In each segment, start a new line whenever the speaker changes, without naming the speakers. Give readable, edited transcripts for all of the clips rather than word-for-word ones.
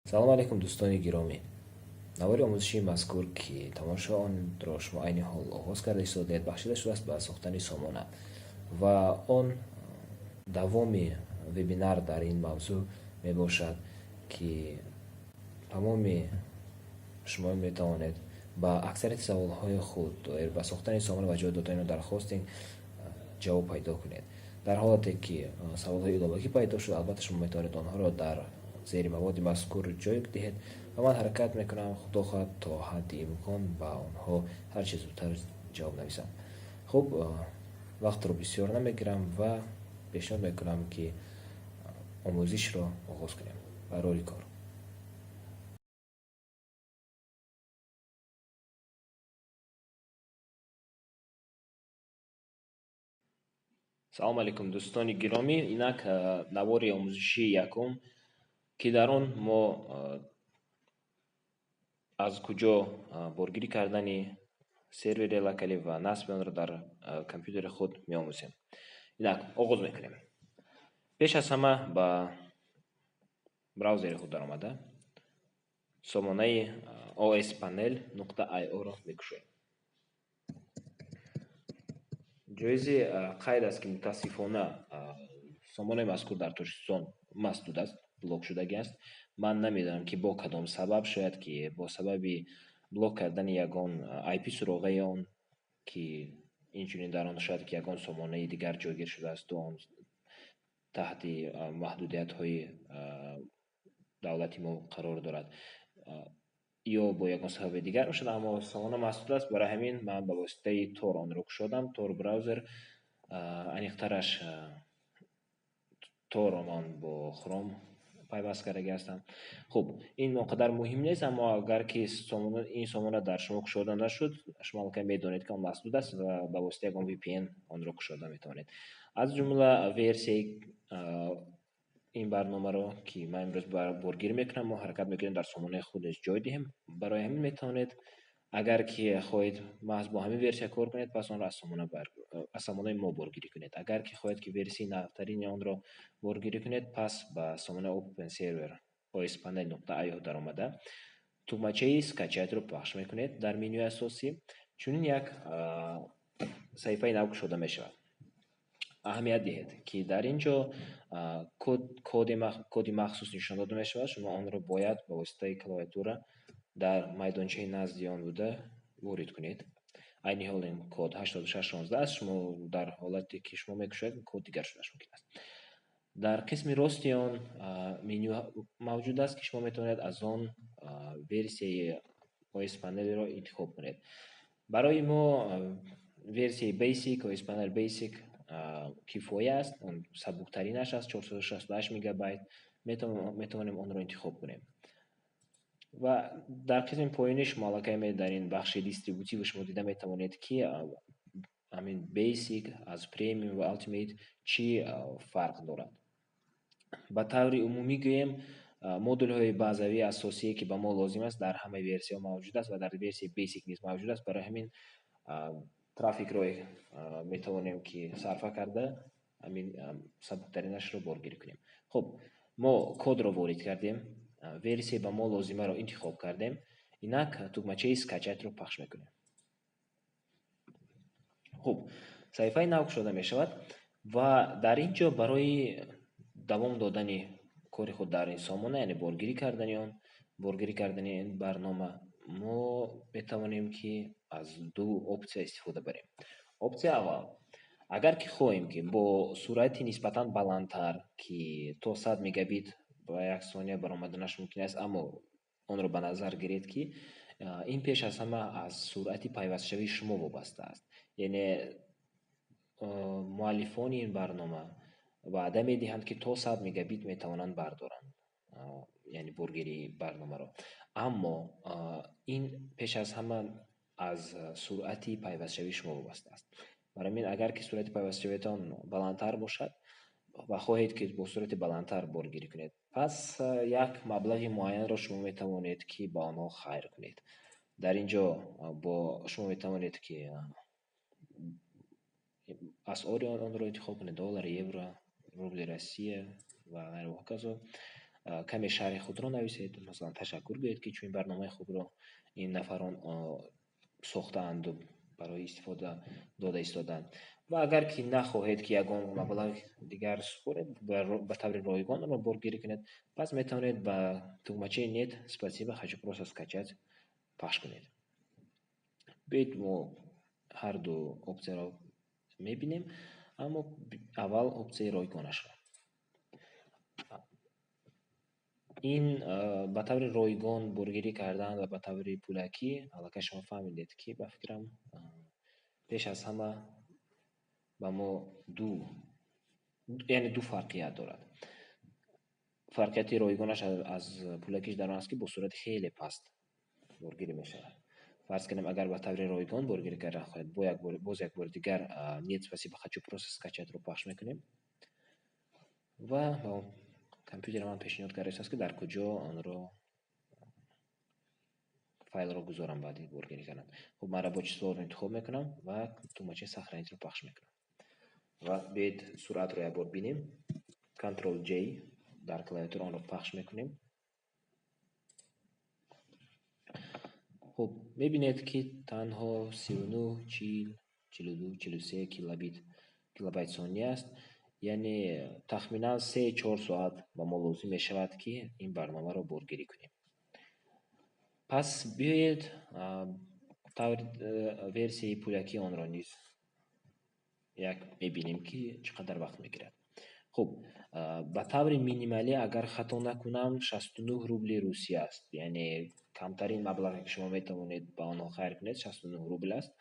Салому алайкум, дӯстони гиромӣ! Навори омӯзишии мазкур, ки тамошои онро шумо айни ҳол оғоз карда истодаед, бахшида шудааст ба сохтани сомона ва он давоми вебинар дар ин мавзӯъ мебошад, ки тамоми шумо метавонед ба аксарияти саволҳои худ доир ба сохтани сомона ва ҷой додани он дар хостинг ҷавоб пайдо кунед. Дар ҳолате ки саволҳои иловагӣ пайдо шуд, албатта, шумо метавонед онҳоро дар зери маводи мазкур ҷой диҳед ва ман ҳаракат мекунам, худо хоҳад, то ҳадди имкон ба онҳо ҳарчи зудтар ҷавоб нависам. Хуб, вақтро бисёр намегирам ва пешниҳод мекунам, ки омӯзишро оғоз кунем. Барори кор! Салому алайкум, дӯстони гиромӣ! Инак навори омӯзишии якум, ки дар он мо аз куҷо боргирӣ кардани сервери локалӣ ва насби онро дар компютери худ меомӯзем. Инак оғоз мекунем. Пеш аз ҳама ба браузери худ даромада, сомонаи ospanel.io-ро мекушоем. Ҷоизи қайд аст, ки мутаассифона сомонаи мазкур дар Тоҷикистон масдуд аст, блок шудагӣ аст. Ман намедонам, ки бо кадом сабаб, шояд ки бо сабаби блок кардани ягон IP суроғаи он, ки инчунин дар он шояд ки ягон сомонаи дигар ҷойгир шудаасту он таҳти маҳдудиятҳои давлати мо қарор дорад ё бо ягон сабаби дигар бошад, аммо сомона масдуд аст. Барои ҳамин ман ба воситаи Тор онро кушодам, Тор браузер, аниқтараш Торро ман бо Хром пайваст кардагӣ ҳастам. Хуб, ин он қадар муҳим нест, аммо агар ки ин сомона дар шумо кушода нашуд, шумо аллакай медонед, ки он масдуд аст ва ба воситаи ягон VPN онро кушода метавонед. Аз ҷумла версияи ин барномаро, ки ман имрӯз боргирӣ мекунам, мо ҳаракат мекунем дар сомонаи худ низ ҷой диҳем. Барои ҳамин метавонед, агар ки хоҳед маҳз бо ҳамин версия кор кунед, пас онро аз сомонаи мо боргирӣ кунед. Агар ки хоҳед, ки версияи навтарини онро боргирӣ кунед, пас ба сомонаи Open Server ospanel.io даромада, тугмачаи скачать-ро пахш мекунед дар менюи асосӣ. Чунин як саҳифаи нав кушода мешавад. Аҳамият диҳед, ки дар ин ҷо коди махсус нишон дода мешавад. Шумо онро бояд ба воситаи клавиатура дар майдончаи назди он буда ворид кунед. Айни ҳол ин код 8616 аст. Шумо дар ҳолате ки шумо мекушоед, код дигар шудаш мумкин аст. Дар қисми рости он меню мавҷуд аст, ки шумо метавонед аз он версияи OS Panel-ро интихоб кунед. Барои мо версияи Basic, OS Panel Basic кифоя аст, он сабуктаринаш аст, 468 мегабайт, метавонем онро интихоб кунем. Ва дар қисми поёнӣ шумо аллакай дар ин бахши дистрибутиву шумо дида метавонед, ки ҳамин Basic аз Premium ва Ultimate чӣ фарқ дорад. Ба таври умумӣ гӯем, модулҳои базавии асосие, ки ба мо лозим аст, дар ҳамаи версияҳо мавҷуд аст ва дар версияи Basic низ мавҷуд аст. Барои ҳамин трафикро метавонем, ки сарфа карда, ҳамин сабуктаринашро боргирӣ кунем. Хуб, мо кодро ворид кардем, версияи ба мо лозимаро интихоб кардем. Инак тугмачаи скачать-ро пахш мекунем. Хуб, саҳифаи нав кушода мешавад ва дар ин ҷо барои давом додани кори худ дар ин сомона, яъне боргирӣ кардани он, боргирӣ кардани ин барнома, мо метавонем, ки аз ду опсия истифода барем. Опсияи аввал: агар ки хоҳем, ки бо суръати нисбатан баландтар, ки то 100 мегабит ба як сония баромаданаш мумкин аст, аммо онро ба назар гиред, ки ин пеш аз ҳама аз суръати пайвастшавии шумо вобаста аст. Яъне муаллифони ин барнома ваъда медиҳанд, ки то 100 мегабит метавонанд бардоранд, яъне боргирии барномаро, аммо ин пеш аз ҳама аз суръати пайвастшавии шумо вобаста аст. Барои ҳамин, агар ки суръати пайвастшавиятон баландтар бошад ва хоҳед, ки бо суръати баландтар боргирӣ кунед, пас як маблағи муайянро шумо метавонед, ки ба онҳо хайр кунед. Дар ин ҷо бо шумо метавонед, ки асъори онро интихоб кунед: доллар, евро, рубли Россия ва ғайра ва ҳоказо. Каме шарҳи худро нависед, масалан, ташаккур гӯед, ки чунин барномаи хубро ин нафарон сохтаанду барои истифода дода истодаанд. Ва агар ки нахоҳед, ки ягон маблағи дигар супоред, ба таври ройгон онро боргирӣ кунед, пас метавонед ба тугмачаи «Нет, спасибо, хочу просто скачать» пахш кунед. Биёед, мо ҳарду опсияро мебинем, аммо аввал опсияи ройгонашро. Ин ба таври ройгон боргирӣ кардан ва ба таври пулакӣ аллакай шумо фаҳмидед, ки ба фикрам, пеш аз ҳама ба мо ду, яъне ду фарқият дорад. Фарқияти ройгонаш аз пулакиш дар он аст, ки бо суръати хеле паст боргирӣ мешавад. Фарз кунем, агар ба таври ройгон боргирӣ кардан хоҳед, боз як бори дигар «Нет, спасибо, хочу просто скачать»-ро пахш мекунем ва ба компютери ман пешниҳод кардааст, ки дар куҷо онро файлро гузорам баъди боргирӣ кардан. Хуб, ман рабочий столро интихоб мекунам ва тугмачаи «Сохранить»-ро пахш мекунам. Ва биёед, суръатро як бор бинем. Ctrl J дар клавиатура онро пахш мекунем. Хуб, мебинед, ки танҳо 39, 40, 42, 43 килобит килобайт сония аст. Яъне тахминан 3-4 соат ба мо лозим мешавад, ки ин барномаро боргирӣ кунем. Пас биёед, таври версияи пулакии онро низ як мебинем, ки чӣ қадар вақт мегирад. Хуб, ба таври минималӣ, агар хато накунам, 69 рубли Русия аст. Яъне камтарин маблағе, ки шумо метавонед ба онҳо хайр кунед, 69 рубл аст.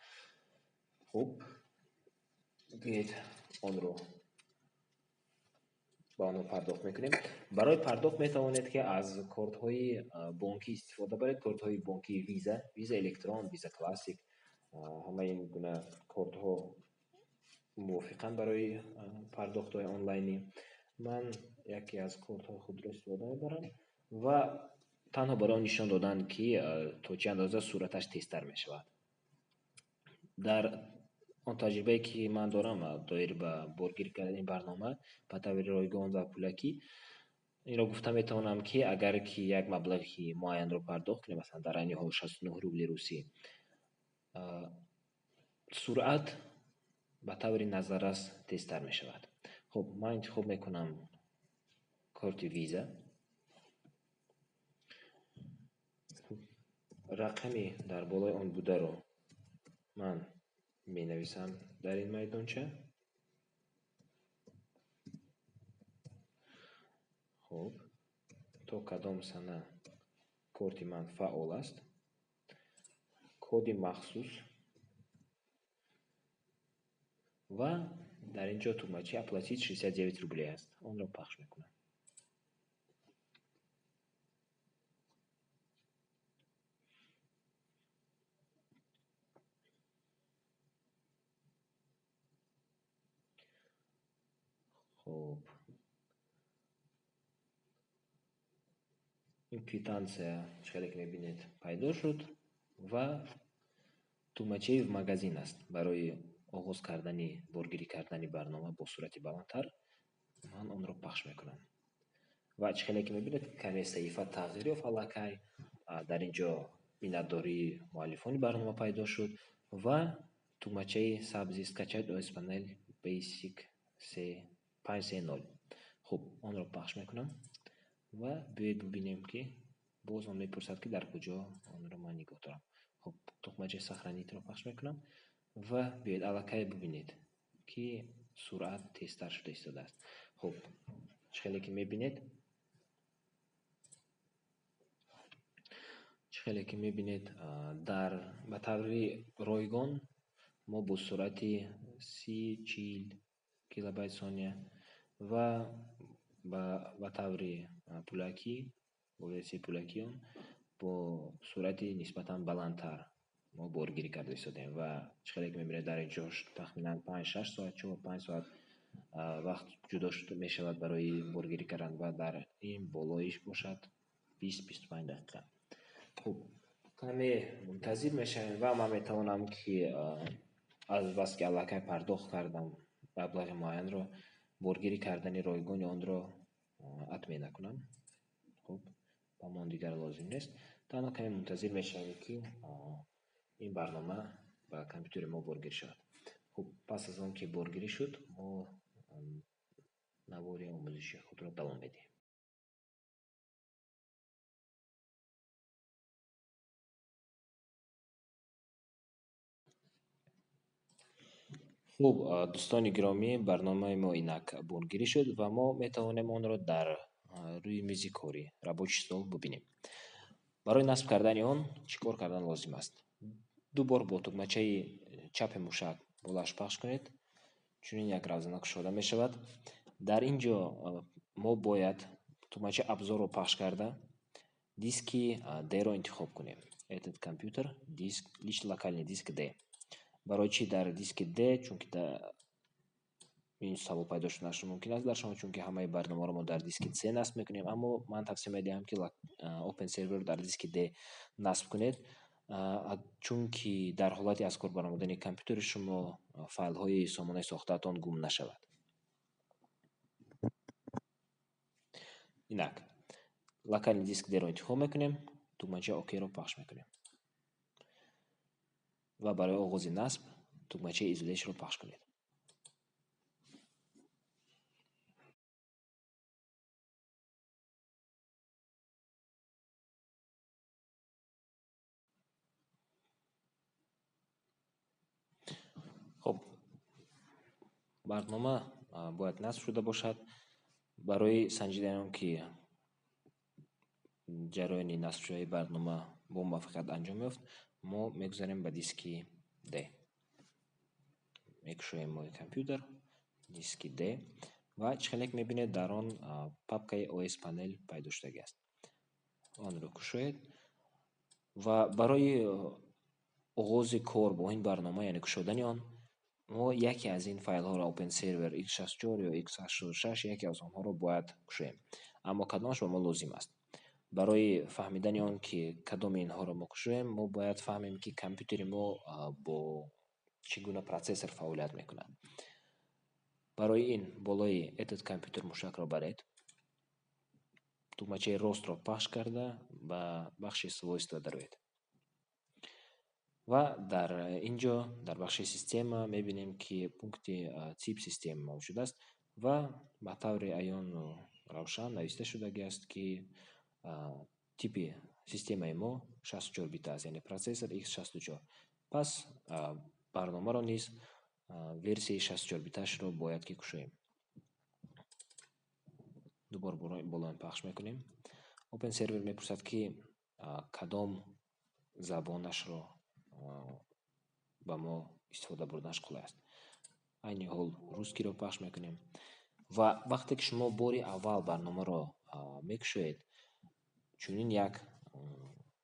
Хуб, биёед, онро ба онҳо пардохт мекунем. Барои пардохт метавонед, ки аз кортҳои бонкӣ истифода баред, кортҳои бонкии Виза, Виза Электрон, Виза Классик, ҳамаи ин гуна кортҳо мувофиқанд барои пардохтҳои онлайнӣ. Ман яке аз кортҳои худро истифода мебарам ва танҳо барои он нишон додан, ки то чӣ андоза суръаташ тезтар мешавад. Дар он таҷрибае, ки ман дорам доир ба боргирӣ кардани барнома ба таври ройгон ва пулакӣ, инро гуфта метавонам, ки агар ки як маблағи муайянро пардохт кунем, масалан, дар айни ҳол 69 рубли русӣ, суръат ба таври назаррас тезтар мешавад. Хуб, ман интихоб мекунам корти Виза. Рақами дар болои он бударо ман менависам дар ин майдонча. Хуб, то кадом сана корти ман фаъол аст, коди махсус ва дар ин ҷо тугмачаи «Оплатить 69 рублей» аст. Онро пахш мекунам. Хуб, ин квитансия, чӣ хеле ки мебинед, пайдо шуд ва тугмачаи «В магазин» аст барои оғоз кардани боргирӣ кардани барнома бо суръати баландтар. Ман онро пахш мекунам ва чӣ хеле ки мебинед, каме саҳифа тағйир ёфт аллакай. Дар ин ҷо миннатдории муаллифони барнома пайдо шуд ва тугмачаи сабзи «Скачать ОС Panel Basic 5.3.0». Хуб, онро пахш мекунам ва биёед бибинем, ки боз он мепурсад, ки дар куҷо онро ман нигоҳ дорам. Хуб, тугмачаи «Сохранить»-ро пахш мекунам ва биёед, аллакай бибинед, ки суръат тезтар шуда истодааст. Хуб, чӣ хеле ки мебинед, дар ба таври ройгон мо бо суръати 30-40 килобайт сония ва ба таври пулакӣ, бо версияи пулакии он, бо суръати нисбатан баландтар мо боргирӣ карда истодаем. Ва чӣ хеле ки мебинед, дар ин ҷо тахминан 5-6 соат, 4-5 соат вақт ҷудо мешавад барои боргирӣ кардан ва дар ин болоиш бошад 20-25 дақиқа. Хуб, каме мунтазир мешавем ва ман метавонам, ки азбаски аллакай пардохт кардам маблағи муайянро, боргирӣ кардани ройгони онро отмена кунам. Хуб, ба мо дигар лозим нест. Танҳо каме мунтазир мешавем, ки ин барнома ба компютери мо боргирӣ шавад. Хуб, пас аз он ки боргирӣ шуд, мо навори омӯзиши худро давом медиҳем. Хуб, дӯстони гиромӣ, барномаи мо инак боргирӣ шуд ва мо метавонем онро дар рӯи мизи корӣ, рабочий стол, бубинем. Барои насб кардани он чӣ кор кардан лозим аст? Ду бор бо тугмачаи чапи мушак болааш пахш кунед. Чунин як равзана кушода мешавад. Дар ин ҷо мо бояд тугмачаи обзорро пахш карда, диски D-ро интихоб кунем. Этот компьютер, диск, личный локальный диск D. Барои чӣ дар диски D? Чунки ин савол пайдо шуданаш мумкин аст дар шумо, чунки ҳамаи барномаро мо дар диски C насб мекунем, аммо ман тавсия медиҳам, ки Open Server дар диски D насб кунед, чунки дар ҳолати аз кор баромадани компютери шумо файлҳои сомонаи сохтаатон гум нашавад. Инак, локальный диск D-ро интихоб мекунем, тугмачаи ОК-ро пахш мекунем ва барои оғози насб тугмачаи Извлечь-ро пахш кунед. Хуб, барнома бояд насб шуда бошад. Барои санҷидани он ки ҷараёни насбшавии барнома бо муваффақият анҷом ёфт, мо мегузарем ба диски D. Мекушоем мои компютер, диски D ва чӣ хеле мебинед, дар он папкаи OS Panel пайдо шудагӣ аст. Онро кушоед ва барои оғози кор бо ин барнома, яъне кушодани он, мо яке аз ин файлҳоро, Open Server x64 ё x86, яке аз онҳоро бояд кушоем. Аммо кадомаш ба мо лозим аст? Барои фаҳмидани он ки кадоми инҳоро мо кушоем, мо бояд фаҳмем, ки компютери мо бо чӣ гуна процессор фаъолият мекунад. Барои ин болои этот компьютер мушакро баред, тугмачаи ростро пахш карда ба бахши свойства дароед. Ва дар ин ҷо дар бахши система мебинем, ки пункти тип система мавҷуд аст ва ба таври аёну равшан нависта шудагӣ аст, ки типи системаи мо 64 бита аст, яъне процессор x64. Пас барномаро низ версияи 64 биташро бояд ки кушоем. Дубор болоям пахш мекунем. Open Server мепурсад, ки кадом забонашро ба мо истифода бурданаш қулай аст. Айни ҳол русскийро пахш мекунем. Ва вақте ки шумо бори аввал барномаро мекушоед, чунин як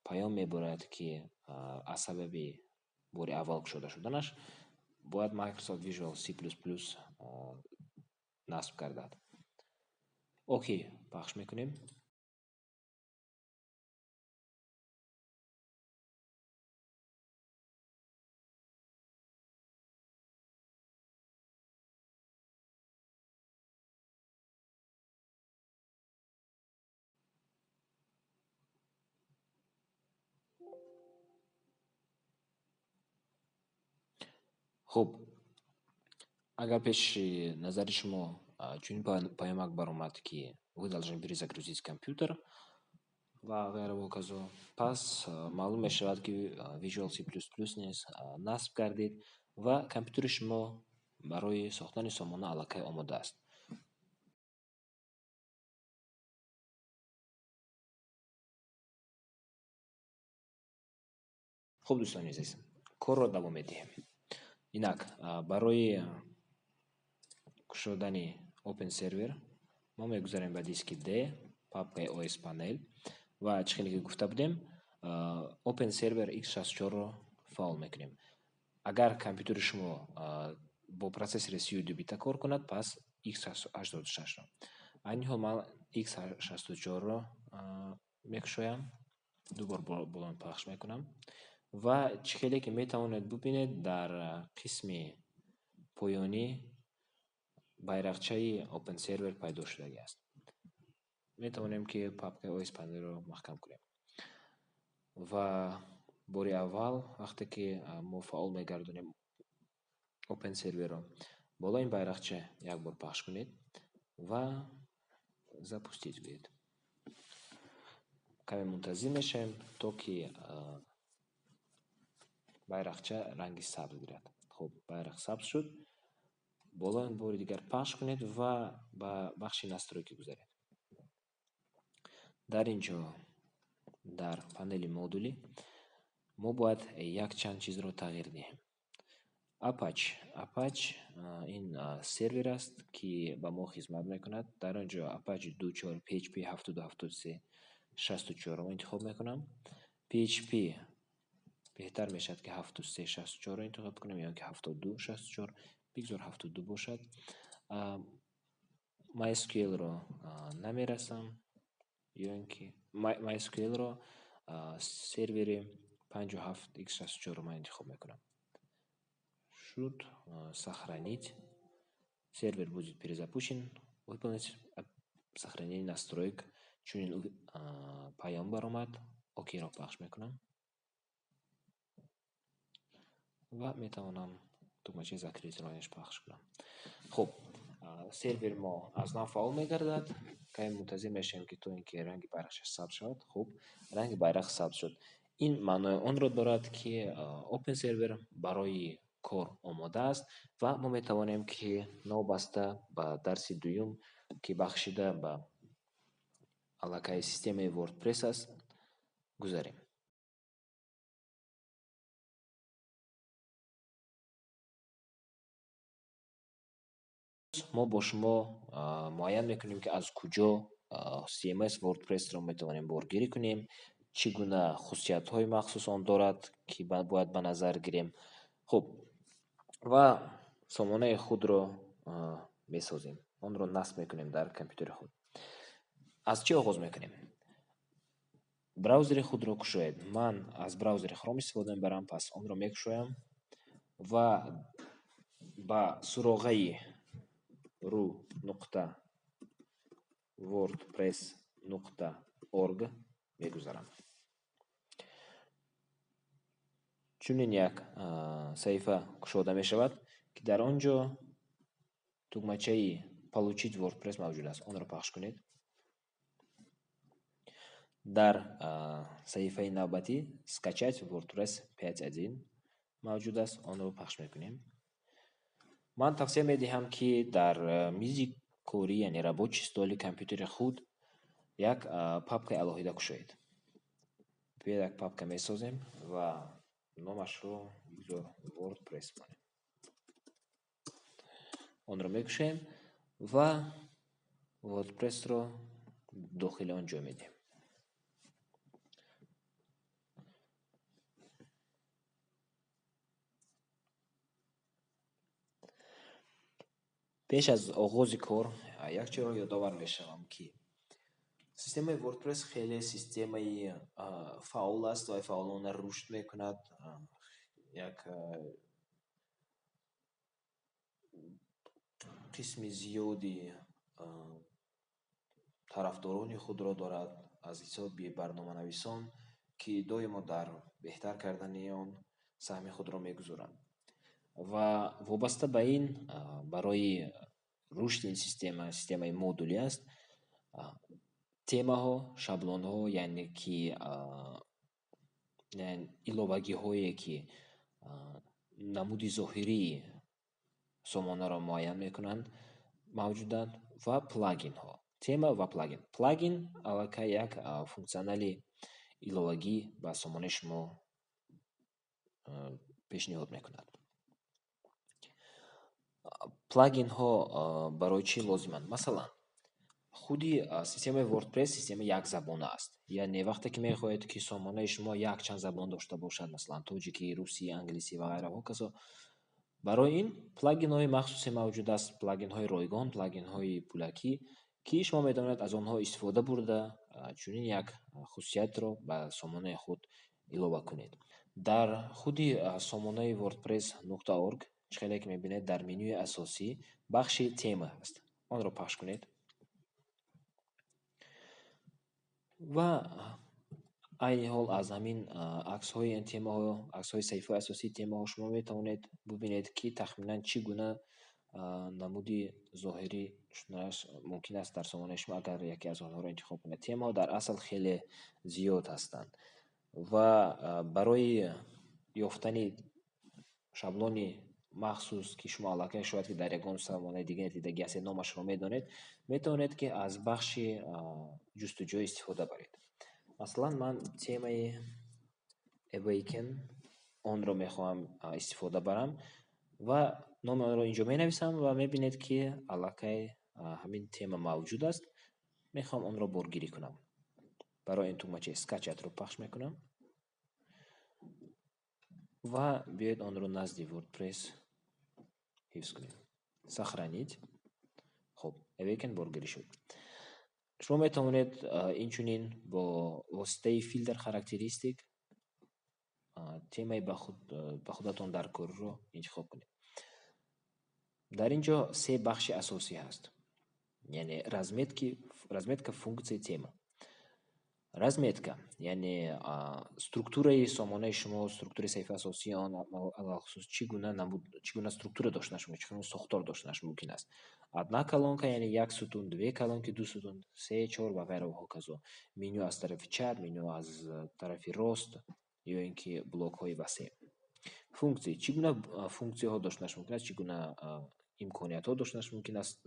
паём меборад, ки аз сабаби бори аввал кушода шуданаш бояд Microsoft Visual C++ насб гардад. ОК пахш мекунем. Хуб, агар пеши назари шумо чунин паёмак баромад, ки вы должны перезагрузить компьютер ва ғайра ва ҳоказо, пас маълум мешавад, ки Visual C++ низ насб гардид ва компютери шумо барои сохтани сомона аллакай омода аст. Хуб, дӯстони азиз, корро давом медиҳем. Инак, барои кушодани Open Server мо мегузарем ба диски D, папкаи OS Panel ва чӣ хеле ки гуфта будем, Open Server x64-ро фаъол мекунем. Агар компютери шумо бо процессори 32 бита кор кунад, пас x86-ро. Айни ҳол ман x64-ро мекушоям, ду бор болон пахш мекунам ва чӣ хеле ки метавонед бубинед, дар қисми поёнӣ байрақчаи Open Server пайдо шудагӣ аст. Метавонем, ки папкаи OSPanel-ро маҳкам кунем. Ва бори аввал, вақте ки мо фаъол мегардонем Open Server-ро, болои ин байрақча як бор пахш кунед ва запустить гӯед. Каме мунтазир мешавем, то ки байрақча ранги сабз гирад. Хуб, байрақ сабз шуд. Болои он бори дигар пахш кунед ва ба бахши настройки гузаред. Дар ин ҷо, дар панели модулӣ, мо бояд якчанд чизро тағйир диҳем. Apache. Apache ин сервер аст, ки ба мо хизмат мекунад. Дар он ҷо Apache 2.4 PHP 7.73 64-ро интихоб мекунам. PHP беҳтар мешавад, ки 73 64-ро интихоб кунем ё ки 72 64, бигзор 72 бошад. MySQL-ро намерасам, ё ин ки MySQL-ро сервери 57 x64-ро ман интихоб мекунам. Шуд, сохранить. Сервер будет перезапущен. Выполнить сохранение настроек. Чунин паём баромад. Окейро пахш мекунам. Ва метавонам тугмачаи закрыть-ро низ пахш кунам. Хуб, сервери мо аз нав фаъол мегардад. Каме мунтазир мешавем, ки то ин ки ранги байрақча сабз шавад. Хуб, ранги байрақ сабз шуд. Ин маънои онро дорад, ки Open Server барои кор омода аст ва мо метавонем, ки новобаста ба дарси дуюм, ки бахшида ба аллакай системаи WordPress аст, гузарем. Мо бо шумо муайян мекунем, ки аз куҷо CMS WordPress-ро метавонем боргирӣ кунем, чӣ гуна хусусиятҳои махсус он дорад, ки бояд ба назар гирем. Хуб, ва сомонаи худро месозем, онро насб мекунем дар компютери худ. Аз чӣ оғоз мекунем? Браузери худро кушоед. Ман аз браузери Chrome истифода мебарам, пас онро мекушоям ва ба суроғаи ru.wordpress.org мегузарам. Чунин як саҳифа кушода мешавад, ки дар он ҷо тугмачаи Получить WordPress мавҷуд аст. Онро пахш кунед. Дар саҳифаи навбатӣ Скачать WordPress 5.1 мавҷуд аст. Онро пахш мекунем. Ман тавсия медиҳам, ки дар мизи корӣ, яъне рабочий столи компютери худ як папкаи алоҳида кушоед. Биёед, як папка месозем ва номашро бигзор WordPress монем. Онро мекушоем ва WordPress-ро дохили он ҷой медиҳем. Пеш аз оғози кор як чизро ёдовар мешавам, ки системаи WordPress хеле системаи фаъол аст ва фаъолона рушд мекунад. Як қисми зиёди тарафдорони худро дорад аз ҳисоби барноманависон, ки доимо дар беҳтар кардани он саҳми худро мегузоранд. Ва вобаста ба ин, барои рушди ин система, системаи модулӣ аст, темаҳо, шаблонҳо, яъне ки иловагиҳое, ки намуди зоҳирии сомонаро муайян мекунанд, мавҷуданд ва плагинҳо. Тема ва плагин. Плагин аллакай як функсионали иловагӣ ба сомонаи шумо пешниҳод мекунад. Плагинҳо барои чӣ лозиманд? Масалан, худи системаи WordPress системаи якзабона аст. Яъне вақте ки мехоҳед, ки сомонаи шумо якчанд забон дошта бошад, масалан, тоҷикӣ, русӣ, англисӣ ва ғайра ҳоказо, барои ин плагинҳои махсусе мавҷуд аст, плагинҳои ройгон, плагинҳои пулакӣ, ки шумо метавонед аз онҳо истифода бурда, чунин як хусусиятро ба сомонаи худ илова кунед. Дар худи сомонаи wordpress.org, чӣ хеле ки мебинед, дар менюи асосӣ бахши тема аст. Онро пахш кунед. Ва айни ҳол аз ҳамин аксҳои ин темаҳо, аксҳои саҳифаҳои асосии темаҳо шумо метавонед бубинед, ки тахминан чӣ гуна намуди зоҳирӣ шуданаш мумкин аст дар сомонаи шумо, агар яке аз онҳоро интихоб кунед. Темаҳо дар асл хеле зиёд ҳастанд ва барои ёфтани шаблони махсус, ки шумо аллакай шояд ки дар ягон сомонаи дигар дидагӣ ҳастед, номашро медонед, метавонед, ки аз бахши ҷустуҷӯ истифода баред. Масалан, ман темаи Awaken онро мехоҳам истифода барам ва номи онро инҷо менависам ва мебинед, ки аллакай ҳамин тема мавҷуд аст. Мехоҳам онро боргирӣ кунам. Барои ин тугмачаи скачать-ро пахш мекунам ва биёед онро назди WordPress ҳифз кунем. Сохранить. Хуб, Awaken боргирӣ шуд. Шумо метавонед инчунин бо воситаи фильтр характеристик темаи ба худатон даркорро интихоб кунед. Дар ин ҷо се бахши асосӣ ҳаст, яъне разметка, функция, тема. Разметка, яъне структураи сомонаи шумо, структураи саҳифаи асосии он алалхусус чӣ гуна намуд, чӣ гуна структура доштанаш мумкин, чӣ гуна сохтор доштанаш мумкин аст. Одна колонка, яъне як сутун, две колонки, ду сутун, се, чор ва ғайра ва ҳоказо. Меню аз тарафи чап, меню аз тарафи рост ё ин ки блокҳои васеъ. Функция, чӣ гуна функсияҳо доштанаш мумкин аст, чӣ гуна имкониятҳо доштанаш мумкин аст.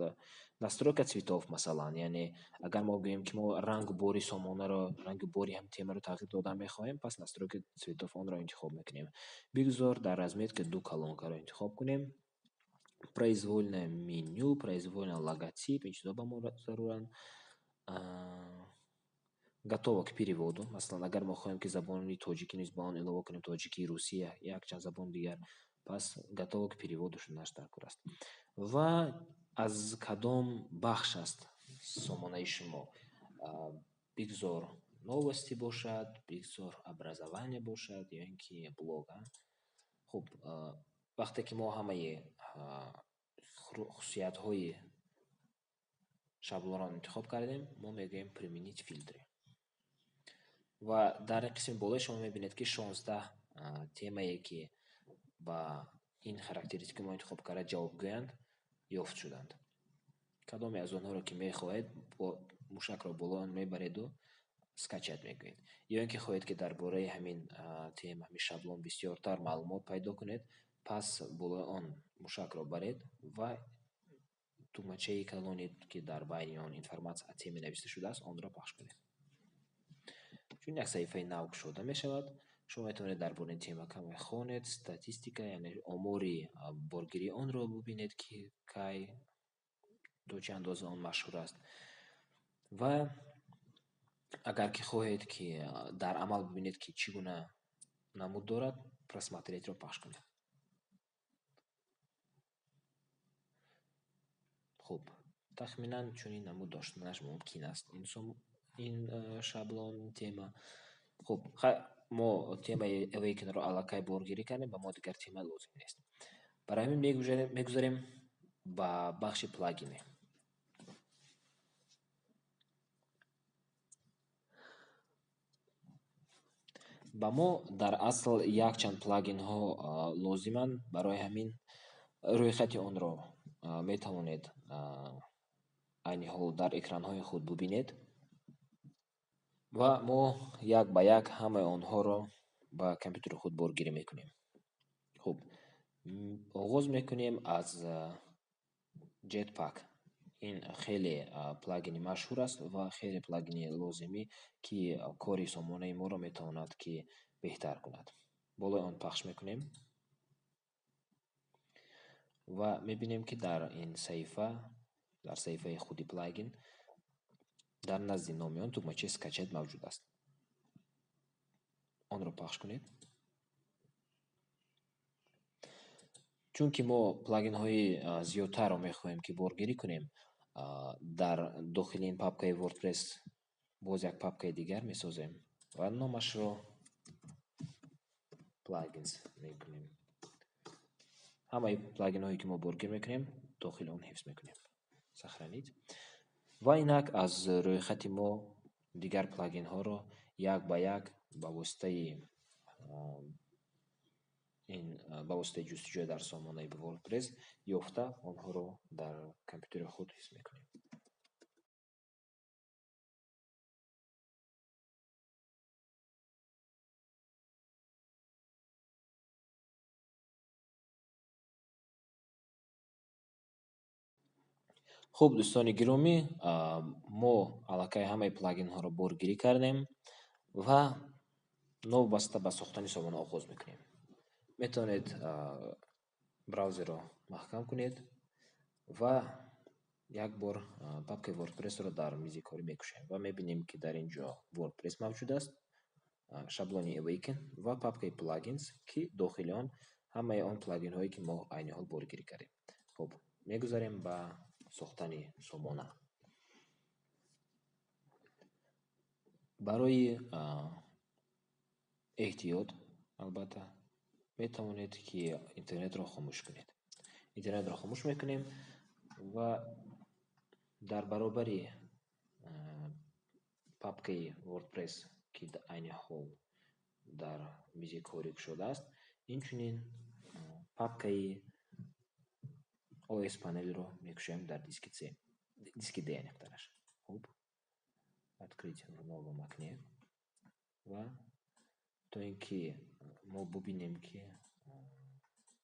Настройка цветов, масалан, яъне агар мо гӯем, ки мо рангу бори сомонаро, рангу бори ҳам темаро тағйир додан мехоҳем, пас настройка цветов онро интихоб мекунем. Бигзор дар разметка ду колонкаро интихоб кунем. Произвольное меню, произвольно логотип, ин чизҳо ба мо заруранд. Готово к переводу, масалан, агар мо хоҳем, ки забони тоҷикӣ низ ба он илова кунем, тоҷикӣ, русия, якчанд забони дигар, пас готово к переводу шуданаш даркор аст. Ва аз кадом бахш аст сомонаи шумо? Бигзор новости бошад, бигзор образование бошад ё ин ки блог. Хуб, вақте ки мо ҳамаи хусусиятҳои шаблонро интихоб кардем, мо мегӯем применить фильтры. Ва дар ин қисми болои шумо мебинед, ки 16 темае, ки ба ин характеристика мо интихоб карда ҷавобгӯянд, ёфт шуданд. Кадоме аз онҳоро ки мехоҳед, бо мушакро боло он мебареду скачать мекунед. Ё ин ки хоҳед, ки дар бораи ҳамин тема, ҳамин шаблон бисёртар маълумот пайдо кунед, пас болои он мушакро баред ва тугмачаи калоне, ки дар байни он информация о теме навишта шудааст, онро пахш кунед. Чун як саҳифаи нав кушода мешавад, шумо метавонед дар бораи ин тема каме хонед, статистика, яъне омори боргирии онро бубинед, ки кай, то чӣ андоза он машҳур аст. Ва агар ки хоҳед, ки дар амал бибинед, ки чӣ гуна намуд дорад, просмотреть-ро пахш кунед. Хуб, тахминан чунин намуд доштанаш мумкин аст ин шаблон, тема. Хуб, мо темаи Awaken-ро аллакай боргирӣ кардем, ба мо дигар тема лозим нест. Барои ҳамин мегузарем ба бахши плагины. Ба мо дар асл якчанд плагинҳо лозиманд, барои ҳамин рӯйхати онро метавонед айни ҳол дар экранҳои худ бубинед ва мо як ба як ҳамаи онҳоро ба компютери худ боргирӣ мекунем. Хуб, оғоз мекунем аз Jetpack. Ин хеле плагини машҳур аст ва хеле плагини лозимӣ, ки кори сомонаи моро метавонад, ки беҳтар кунад. Болои он пахш мекунем ва мебинем, ки дар ин саҳифа, дар саҳифаи худи плагин, дар назди номи он тугмачаи скачать мавҷуд аст. Онро пахш кунед. Чунки мо плагинҳои зиёдтарро мехоҳем, ки боргирӣ кунем, дар дохили ин папкаи WordPress боз як папкаи дигар месозем ва номашро plugins мекунем. Ҳамаи плагинҳое, ки мо боргир мекунем, дохили он ҳифз мекунем. Сохранить. Ва инак аз рӯйхати мо Дигар плагинҳоро як ба як ба воситаи ин ба воситаи ҷустуҷӯ дар сомонаи WordPress ёфта, онҳоро дар компютери худ ҳис мекунем. Хуб, дӯстони гиромӣ, мо аллакай ҳамаи плагинҳоро боргирӣ кардем ва новобаста ба сохтани сомона оғоз мекунем. Метавонед браузерро маҳкам кунед ва як бор папкаи WordPress-ро дар мизи корӣ мекушоем ва мебинем, ки дар ин ҷо WordPress мавҷуд аст, шаблони Awaken ва папкаи Plugins, ки дохили он ҳамаи он плагинҳое, ки мо айни ҳол боргирӣ кардем. Хуб, мегузарем ба сохтани сомона. Барои эҳтиёт, албатта, метавонед, ки интернетро хомӯш кунед. Интернетро хомӯш мекунем ва дар баробари папкаи WordPress, ки айни ҳол дар мизи корӣ кушодааст, инчунин папкаи OS панелро мекушоем дар диски C, диски D аниқтараш. Хуб, открыть в новом окне ва то ин ки мо бубинем, ки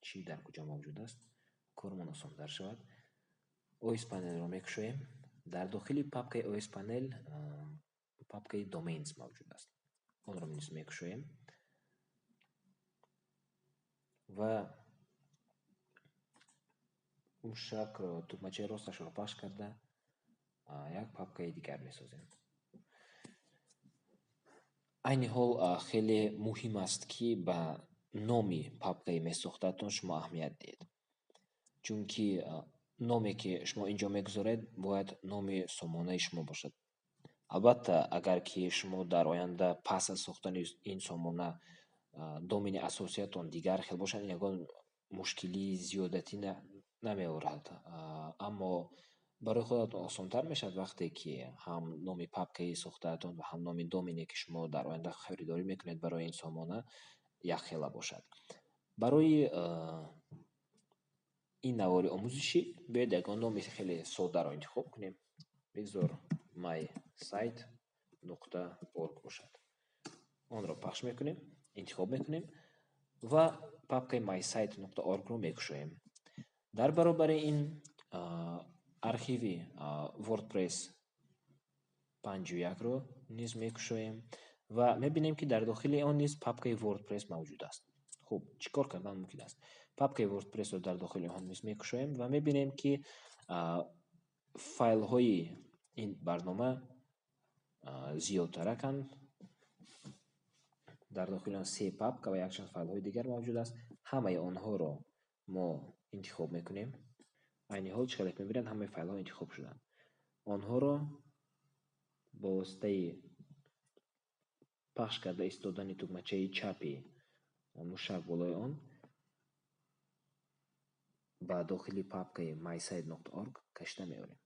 чӣ дар куҷо мавҷуд аст, кормон осонтар шавад. OS панелро мекушоем. Дар дохили папкаи OS панел папкаи Domains мавҷуд аст. Онро низ мекушоем ва мушакро, тугмачаи росташро пахш карда, як папкаи дигар месозем. Айни ҳол хеле муҳим аст, ки ба номи папкаи месохтаатон шумо аҳамият диҳед, чунки номе, ки шумо ин ҷо мегузоред, бояд номи сомонаи шумо бошад. Албатта, агар ки шумо дар оянда пас аз сохтани ин сомона домени асосиятон дигар хел бошад, ин ягон мушкилии зиёдатӣ намеорад. Аммо барои худатон осонтар мешавад, вақте ки ҳам номи папкаи сохтаатон ва ҳам номи домене, ки шумо дар оянда харидорӣ мекунед барои ин сомона, якхела бошад. Барои ин навори омӯзишӣ биёед ягон номи хеле содаро интихоб кунем. Бигзор mysite.org бошад. Онро пахш мекунем, интихоб мекунем ва папкаи mysite.org-ро мекушоем. Дар баробари ин архиви WordPress 5.1-ро низ мекушоем ва мебинем, ки дар дохили он низ папкаи WordPress мавҷуд аст. Хуб, чӣ кор кардан мумкин аст? Папкаи WordPress-ро дар дохили он низ мекушоем ва мебинем, ки файлҳои ин барнома зиёдтараканд. Дар дохили он се папка ва якчанд файлҳои дигар мавҷуд аст. Ҳамаи онҳоро мо интихоб мекунем. Айни ҳол, чӣ хеле мебинед, ҳамаи файлҳо интихоб шуданд. Онҳоро бо воситаи пахш карда истодани тугмачаи чапи мушак болои он ба дохили папкаи mysite.org кашида меорем.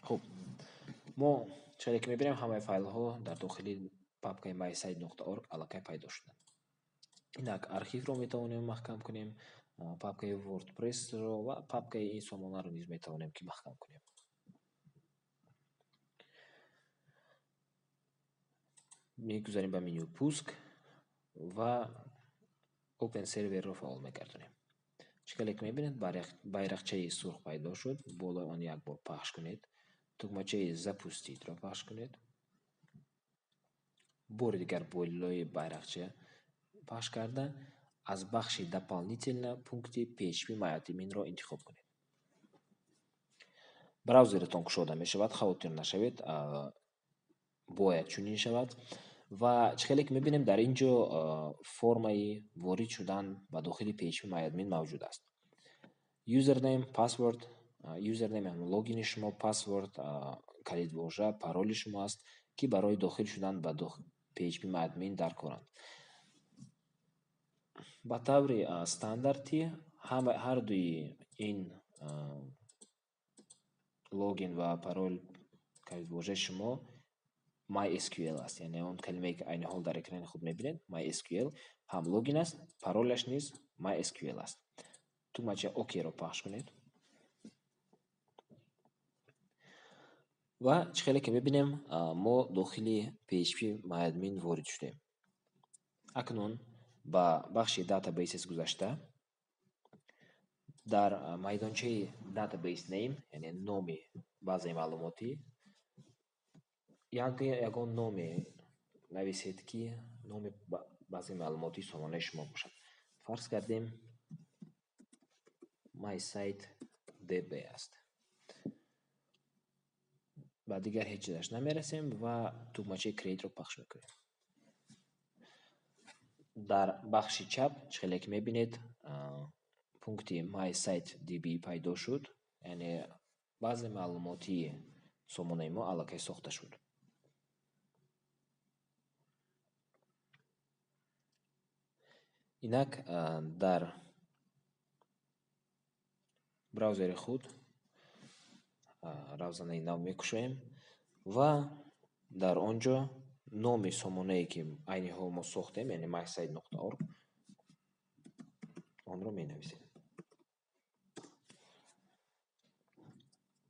Хуб, мо чӣ ки мебинем, ҳамаи файлҳо дар дохили папкаи mysite.org аллакай пайдо шуданд. Инак архивро метавонем маҳкам кунем, папкаи WordPress-ро ва папкаи ин сомонаро низ метавонем, ки маҳкам кунем. Мегузарем ба менюи Пуск ва Open Server-ро фаъол мегардонем. Чӣ хеле ки мебинед, байрақчаи сурх пайдо шуд. Болои он як бор пахш кунед. Тугмачаи Запустить-ро пахш кунед. Бори дигар болои байрақча пахш карда, аз бахши Дополнительно пункти PHP MyAdmin-ро интихоб кунед. Браузератон кушода мешавад, хавотир нашавед, бояд чунин шавад. Ва чӣ хеле ки мебинем, дар ин ҷо формаи ворид шудан ба дохили PHP MyAdmin мавҷуд аст. Username, password, username ҳам логини шумо, password калидвожа, пароли шумо аст, ки барои дохил шудан ба PHP MyAdmin даркоранд. Ба таври стандартӣ ҳардуи ин логин ва парол, калидвожаи шумо MySQL аст, яъне он калимае, ки айни ҳол дар экрани худ мебинед, MySQL ҳам логин аст, паролаш низ MySQL аст. Тугмачаи OK-ро пахш кунед. Ва чӣ хеле ки мебинем, мо дохили PHP MyAdmin ворид шудем. Акнун ба бахши Databases гузашта, дар майдончаи Database Name, яъне номи базаи маълумотӣ, ягон номе нависед, ки номи базаи маълумотии сомонаи шумо бошад. Фарз кардем, MySite.db аст. Ба дигар ҳеҷ чизаш намерасем ва тугмачаи Create-ро пахш мекунем. Дар бахши чап, чӣ хеле ки мебинед, пункти MySite.db пайдо шуд, яъне баъзе маълумотии сомонаи мо аллакай сохта шуд. Инак дар браузери худ равзанаи нав мекушоем ва дар он ҷо номи сомонае, ки айни ҳол мо сохтем, яъне mysite.org, онро менависем.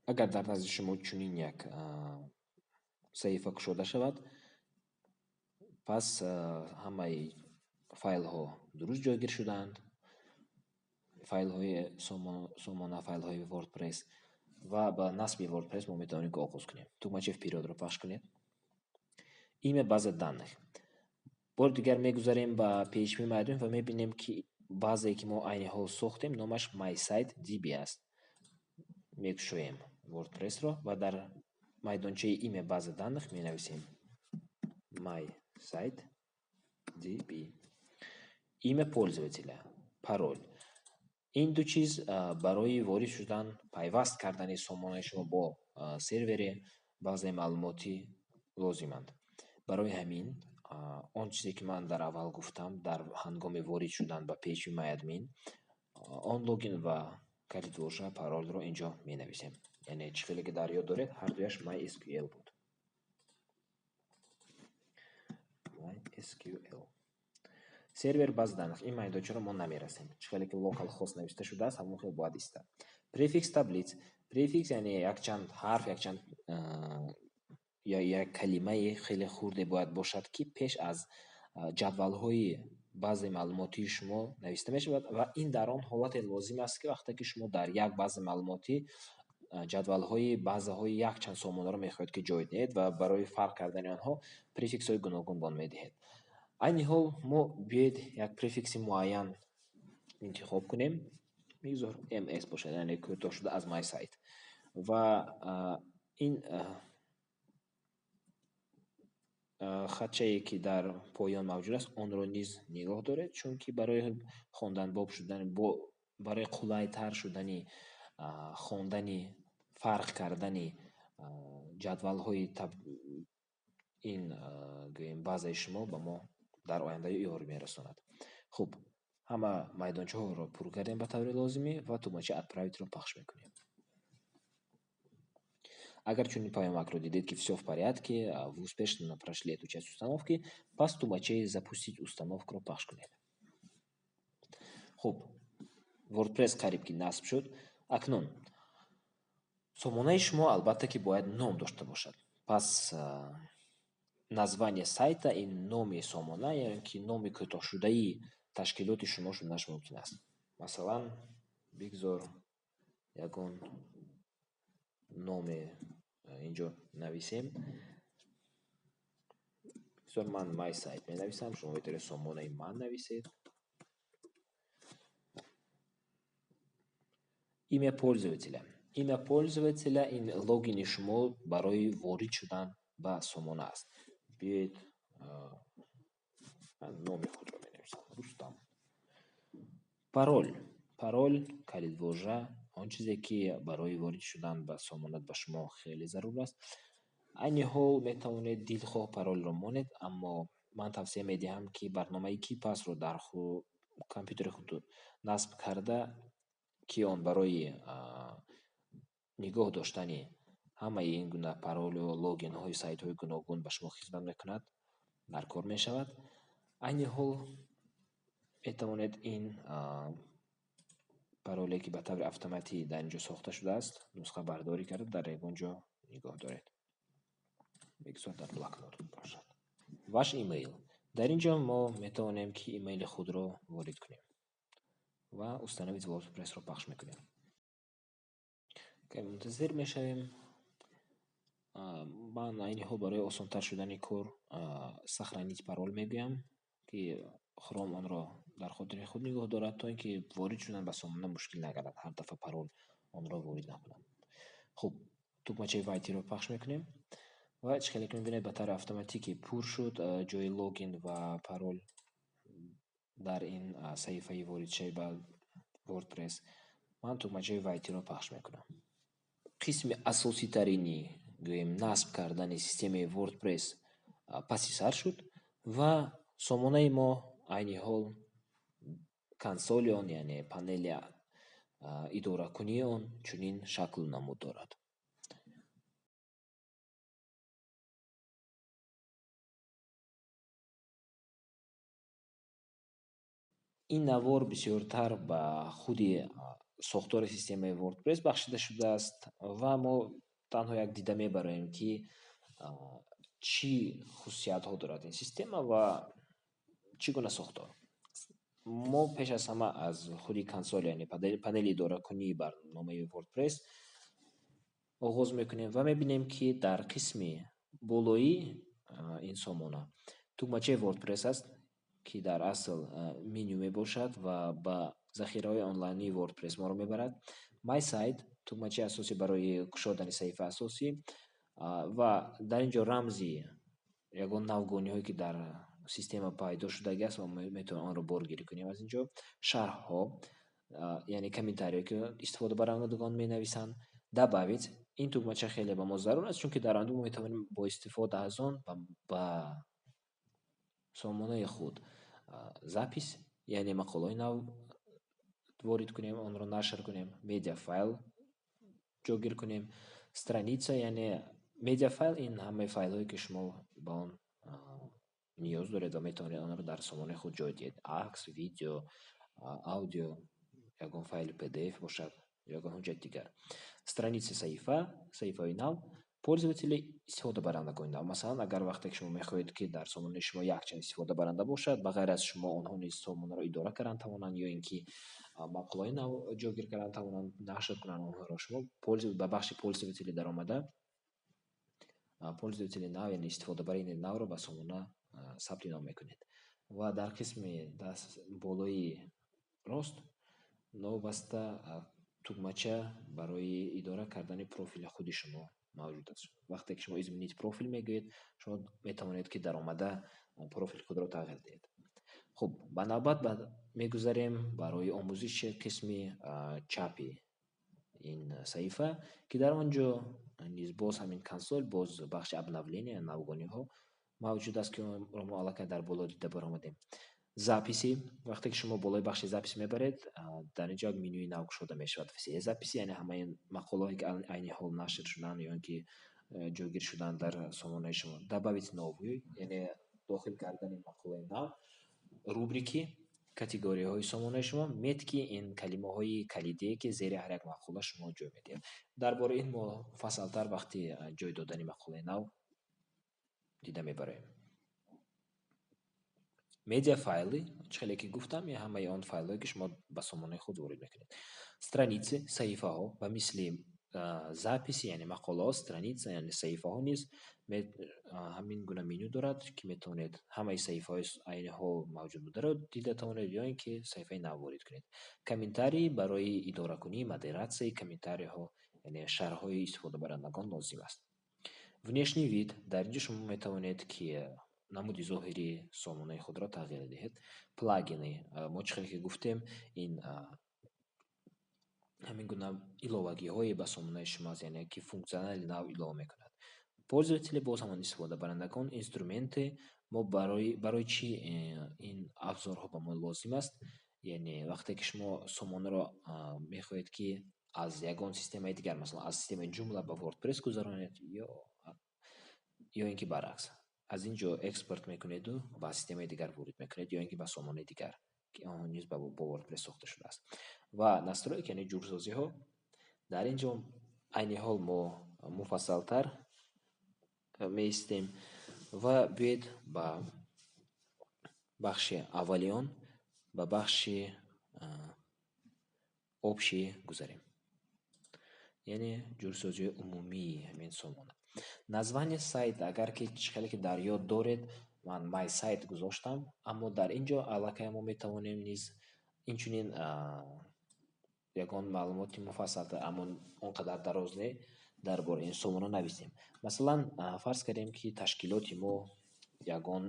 Агар дар назди шумо чунин як саҳифа кушода шавад, пас ҳамаи файлҳо дуруст ҷойгир шудаанд, файлҳои сомона, файлҳои WordPress, ва ба насби WordPress мо метавонем ки оғоз кунем. Тугмачаи Вперёд-ро пахш кунед. Имя база данных. Бори дигар мегузарем ба PHP MyAdmin ва мебинем, ки базае, ки мо айни ҳол сохтем, номаш MySite.db аст. Мекушоем WordPress-ро ва дар майдончаи имя база данных менависем MySite.db. Имя пользователя, пароль. Ин ду чиз барои ворид шудан, пайваст кардани сомонаи шумо бо сервери базаи маълумотӣ лозиманд. Барои ҳамин он чизе, ки ман дар аввал гуфтам, дар ҳангоми ворид шудан ба PHP MyAdmin, он логин ва калидвожа, паролро инҷо менависем. Яъне чӣ хеле ки дар ёд доред, ҳардуяш MySQL буд. MySQL. Сервер база данных. Ин майдончаро мо намерасем. Чӣ хеле ки localhost нависта шудааст, ҳамон хел бояд истад. Префикс таблиц. Префикс яъне якчанд ҳарф, якчанд ё як калимаи хеле хурде бояд бошад, ки пеш аз ҷадвалҳои базаи маълумотии шумо нависта мешавад, ва ин дар он ҳолате лозим аст, ки вақте ки шумо дар як базаи маълумотӣ ҷадвалҳои базаҳои якчанд сомонаро мехоҳед, ки ҷой диҳед, ва барои фарқ кардани онҳо префиксҳои гуногун ба он медиҳед. Айни ҳол мо биёед як префикси муайян интихоб кунем. Бигзор MS бошад, яъне кӯтоҳ шуда аз MySite. Ва ин хатчае, ки дар поён мавҷуд аст, онро низ нигоҳ доред, чунки барои хонданбоб шудан, барои қулайтар шудани хондани, фарқ кардани ҷадвалҳои ин, гӯем, базаи шумо ба мо дар оянда ёрӣ мерасонад. Хуб, ҳама майдончаҳоро пур кардем ба таври лозимӣ ва тугмачаи Отправить-ро пахш мекунем. Агар чунин паёмакро дидед, ки всё в порядке, вы успешно прошли эту часть установки, пас тугмачаи Запустить установку-ро пахш кунед. Хуб, WordPress қариб ки насб шуд. Акнун сомонаи шумо албатта ки бояд ном дошта бошад. Пас название сайта, ин номи сомона ё ки номи кӯтоҳшудаи ташкилоти шумо шуданаш мумкин аст. Масалан, бигзор ягон номе инҷо нависем. Бигзор ман My Site менависам, шумо метавонед сомонаи ман нависед. Имя пользователя. Имя пользователя ин логини шумо барои ворид шудан ба сомона аст. Биёед, ман номи худро менависам. Рустам. Парол. Парол, калидвожа, он чизе, ки барои ворид шудан ба сомона ба шумо хеле зарур аст. Айни ҳол метавонед дилхоҳ паролро монед, аммо ман тавсия медиҳам, ки барномаи KeePass-ро дар компютери худ насб карда, ки он барои нигоҳ доштани ҳамаи ин гуна паролу логинҳои сайтҳои гуногун ба шумо хизмат мекунад, даркор мешавад. Айни ҳол метавонед ин пароле, ки ба таври автоматӣ дар ин ҷо сохта шудааст, нусхабардорӣ карда, дар ягон ҷо нигоҳ доред. Бигзор дар блокнот бошад. Ваш имейл. Дар ин ҷо мо метавонем, ки имейли худро ворид кунем ва «Установить WordPress»-ро пахш мекунем. Мунтазир мешавем. Ман айни ҳол барои осонтар шудани кор «Сохранить пароль» мегӯям, ки Хром онро дар хотири худ нигоҳ дорад, то ин ки ворид шудан ба сомона мушкил нагардад, ҳар дафъа парол онро ворид накунам. Хуб, тугмачаи «Войти»-ро пахш мекунем ва чӣ хеле ки мебинед, ба таври автоматикӣ пур шуд ҷои логин ва парол дар ин саҳифаи воридшавӣ ба WordPress. Ман тугмачаи «Войти»-ро пахш мекунам. Қисми асоситарини, гӯем, насб кардани системаи WordPress паси сар шуд ва сомонаи мо айни ҳол консоли он, яъне панели идоракунии он чунин шаклу намуд дорад. Ин навор бисёртар ба худи сохтори системаи WordPress бахшида шудааст ва мо танҳо як дида мебароем, ки чӣ хусусиятҳо дорад ин система ва чӣ гуна сохтор. Мо пеш аз ҳама аз худи консол, яъне панели идоракунии барномаи WordPress оғоз мекунем ва мебинем, ки дар қисми болоии ин сомона тугмачаи WordPress аст, ки дар асл меню мебошад ва ба захираҳои онлайнии WordPress моро мебарад. My Site тугмачаи асосӣ барои кушодани саҳифаи асосӣ ва дар ин ҷо рамзи ягон навгониҳое, ки дар система пайдо шудагӣ аст, ва метавонем онро боргирӣ кунем аз ин ҷо. Шарҳҳо, яъне комментариҳое, ки истифодабарандагон менависанд. «Добавить» ин тугмача хеле ба мо зарур аст, чунки дар оянда мо метавонем бо истифода аз он ба сомонаи худ запись, яъне мақолаҳои нав ворид кунем, онро нашр кунем, медиафайл ҷойгир кунем, страница, яъне медиафайл ин ҳамаи файлҳое, ки шумо ба он ниёз доред ва метавонед онро дар сомонаи худ ҷой диҳед: акс, видео, аудио, ягон файли PDF бошад, ягон ҳуҷҷати дигар. Страница саҳифа, саҳифаҳои нав, пользователи истифодабарандагони нав. Масалан, агар вақте ки шумо мехоҳед, ки дар сомонаи шумо якчанд истифодабаранда бошад, ба ғайр аз шумо онҳо низ сомонаро идора кардан тавонанд ё ин ки мақолаҳои нав ҷойгир кардан тавонанд, нашр кунанд онҳоро, шумо ба бахши «Пользователи» даромада, пользователи нав, яъне истифодабари навро ба сомона сабти ном мекунед. Ва дар қисми болои рост новобаста тугмача барои идора кардани профили худи шумо мавҷуд аст. Вақте ки шумо «Изменить профиль» мегӯед, шумо метавонед, ки даромада профили худро тағйир диҳед. Хуб, ба навбат мегузарем барои омӯзиши қисми чапи ин саҳифа, ки дар он ҷо низ боз ҳамин консоль, боз бахши «Обновление», навгониҳо мавҷуд аст, ки онро мо аллакай дар боло дида баромадем. Записи. Вақте ки шумо болои бахши «Запись» мебаред, дар ин ҷо як менюи нав кушода мешавад: «Все записи», яъне ҳамаи мақолаҳое, ки айни ҳол нашр шуданд ё ин ки ҷойгир шуданд дар сомонаи шумо. «Добавить новую», яъне дохил кардани мақолаи нав. Рубрики, категорияҳои сомонаи шумо. Метки ин калимаҳои калидие, ки зери ҳар як мақола шумо ҷой медиҳед. Дар бораи ин мо муфассалтар вақти ҷой додани мақолаи нав дида мебароем. Медиафайлы, чӣ хеле ки гуфтам, ҳамаи он файлҳое, ки шумо ба сомонаи худ ворид мекунед. Страницы, саҳифаҳо. Ба мисли записи, яъне мақолаҳо, страница, яъне саҳифаҳо низ ҳамин гуна меню дорад, ки метавонед ҳамаи саҳифаҳои айни ҳол мавҷуд бударо дида тавонед ё ин ки саҳифаи нав ворид кунед. Комментарии барои идоракунӣ, модератсияи комментариҳо, яъне шарҳҳои истифодабарандагон лозим аст. Внешний вид. Дар ин ҷо шумо метавонед, ки намуди зоҳирии сомонаи худро тағйир диҳед. Плагины. Мо чӣ хеле ки гуфтем, ин ҳамин гуна иловагиҳое ба сомонаи шумо аст, яъне ки функсионали нав илова мекунад. Пользователи боз ҳамон истифодабарандагон. Инструменты. Мо барои чӣ ин абзорҳо ба мо лозим аст? Яъне вақте ки шумо сомонаро мехоҳед, ки аз ягон системаи дигар, масалан, аз системаи Joomla ба WordPress гузаронед ё ин ки баръакс. Аз ин ҷо экспорт мекунеду ба системаи дигар ворид мекунед, ё ин ки ба сомонаи дигар, ки он низ бо WordPress сохта шудааст. Ва настройки, яъне ҷурсозиҳо, дар ин ҷо айни ҳол мо муфассалтар меистем ва биёед ба бахши аввали он, ба бахши общий гузарем. Яъне ҷурсозиҳои умумии ҳамин сомона. Название сайта, агар ки чӣ хеле ки дар ёд доред, ман My Site гузоштам, аммо дар ин ҷо аллакай мо метавонем низ инчунин ягон маълумоти муфассалтар, аммо он қадар дароз не, дар бораи ин сомона нависем. Масалан, фарз кардем, ки ташкилоти мо ягон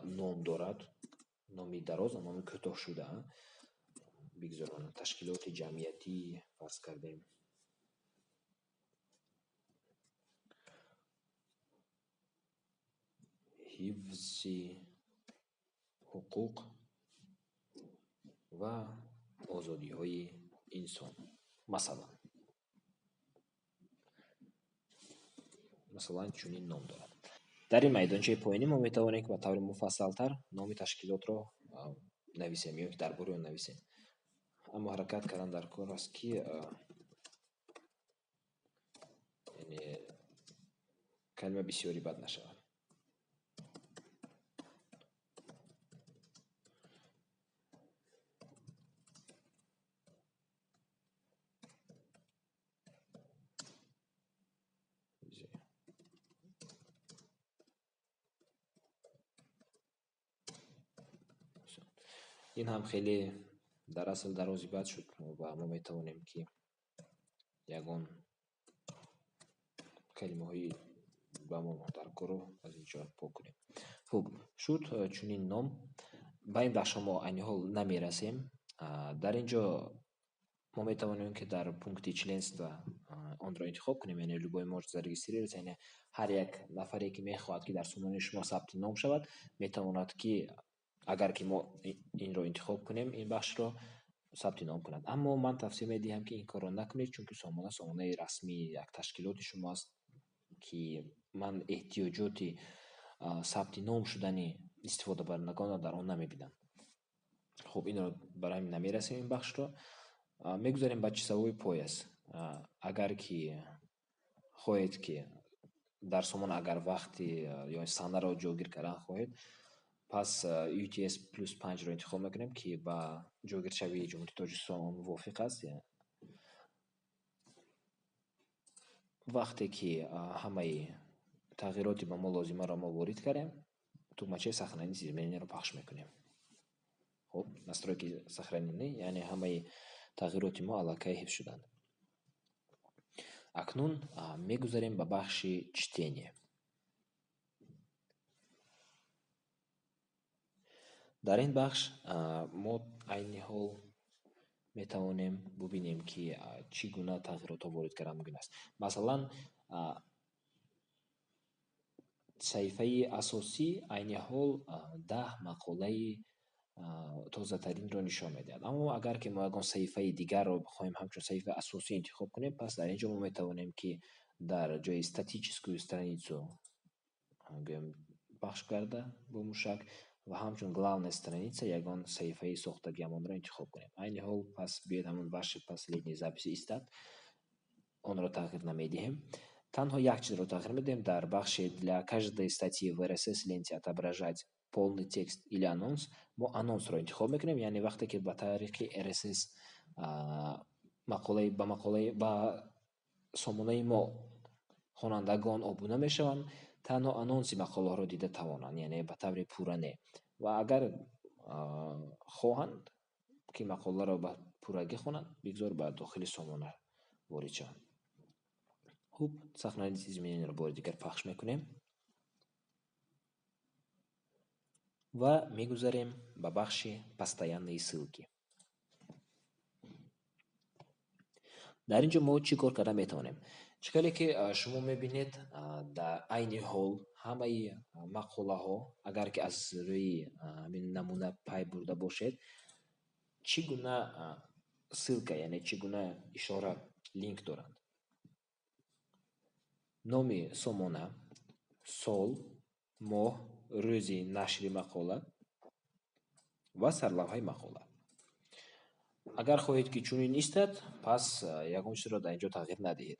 ном дорад, номи дароз, номи кӯтоҳшуда. Бигзор ташкилоти ҷамъиятӣ фарз кардем. Ҳифзи ҳуқуқ ва озодиҳои инсон. Масалан. Масалан, чунин ном дорад. Дар ин майдончаи поёнӣ мо метавонем, ки ба таври муфассалтар номи ташкилотро нависем ё ки дар бораи он нависем. Аммо ҳаракат кардан дар кор аст, ки яъне калима бисёри бад нашавад. Ин ҳам хеле дар асл дарози бад шуд ва мо метавонем, ки ягон калимаҳои ба мо даркорро аз ин ҷо пок кунем. Хуб, шуд чунин ном. Ба ин бахшҳо мо айни ҳол намерасем. Дар ин ҷо мо метавонем, ки дар пункти членства онро интихоб кунем, яъне любой может зарегистрироваться, яъне ҳар як нафаре, ки мехоҳад, ки дар сомонаи шумо сабти ном шавад, метавонад, ки агар ки мо инро интихоб кунем, ин бахшро сабти ном кунад. Аммо ман тавсия медиҳам, ки ин корро накунед, чунки сомона сомонаи расмии як ташкилоти шумо аст, ки ман эҳтиёҷоти сабти ном шудани истифодабарандагонро дар он намебинам. Хуб, инро барои ҳамин намерасем ин бахшро. Мегузарем ба часовой пояс. Агар ки хоҳед, ки дар сомона агар вақти ё санаро ҷойгир кардан хоҳед, пас UTC плюс 5-ро интихоб мекунем, ки ба ҷойгиршавии Ҷумҳурии Тоҷикистон он мувофиқ аст. Вақте ки ҳамаи тағйироти ба мо лозимаро мо ворид кардем, тугмачаи сохранить измененияро пахш мекунем. Хуб, настройки сохранены, яъне ҳамаи тағйироти мо аллакай ҳифз шуданд. Акнун мегузарем ба бахши чтение. Дар ин бахш мо айни ҳол метавонем бубинем, ки чӣ гуна тағйиротҳо ворид кардан мумкин аст. Масалан, саҳифаи асосӣ айни ҳол 10 мақолаи тозатаринро нишон медиҳад. Аммо агар ки мо ягон саҳифаи дигарро бихоҳем ҳамчун саҳифаи асосӣ интихоб кунем, пас дар ин ҷо мо метавонем, ки дар ҷои статическую страницу гӯем пахш карда бо мушак ва ҳамчун главная страница ягон саҳифаи сохтагиамонро интихоб кунем. Айни ҳол пас биёед ҳамон бахши последние записи истад, онро тағйир намедиҳем. Танҳо як чизро тағйир медиҳем: дар бахши для каждой статьи в RSS ленте отображать полный текст или анонс мо анонсро интихоб мекунем, яъне вақте ки ба тариқи RSS мақолаи ба мақолаи ба сомонаи мо хонандагон обуна мешаванд, танҳо анонси мақолаҳоро дида тавонанд, яъне ба таври пурра не. Ва агар хоҳанд, ки мақоларо ба пуррагӣ хонанд, бигзор ба дохили сомона ворид шаванд. Хуб, сохранить измененияро бори дигар пахш мекунем ва мегузарем ба бахши постоянные ссылки. Дар ин ҷо мо чӣ кор карда метавонем? Чӣ хеле ки шумо мебинед, дар айни ҳол ҳамаи мақолаҳо, агар ки аз рӯи ҳамин намуна пай бурда бошед, Чӣ гуна ссылка, яъне чӣ гуна ишора, линк доранд? Номи сомона, сол, моҳ, рӯзи нашри мақола ва сарлавҳаи мақола. Агар хоҳед, ки чунин истад, пас ягон чизро дар ин ҷо тағйир надиҳед.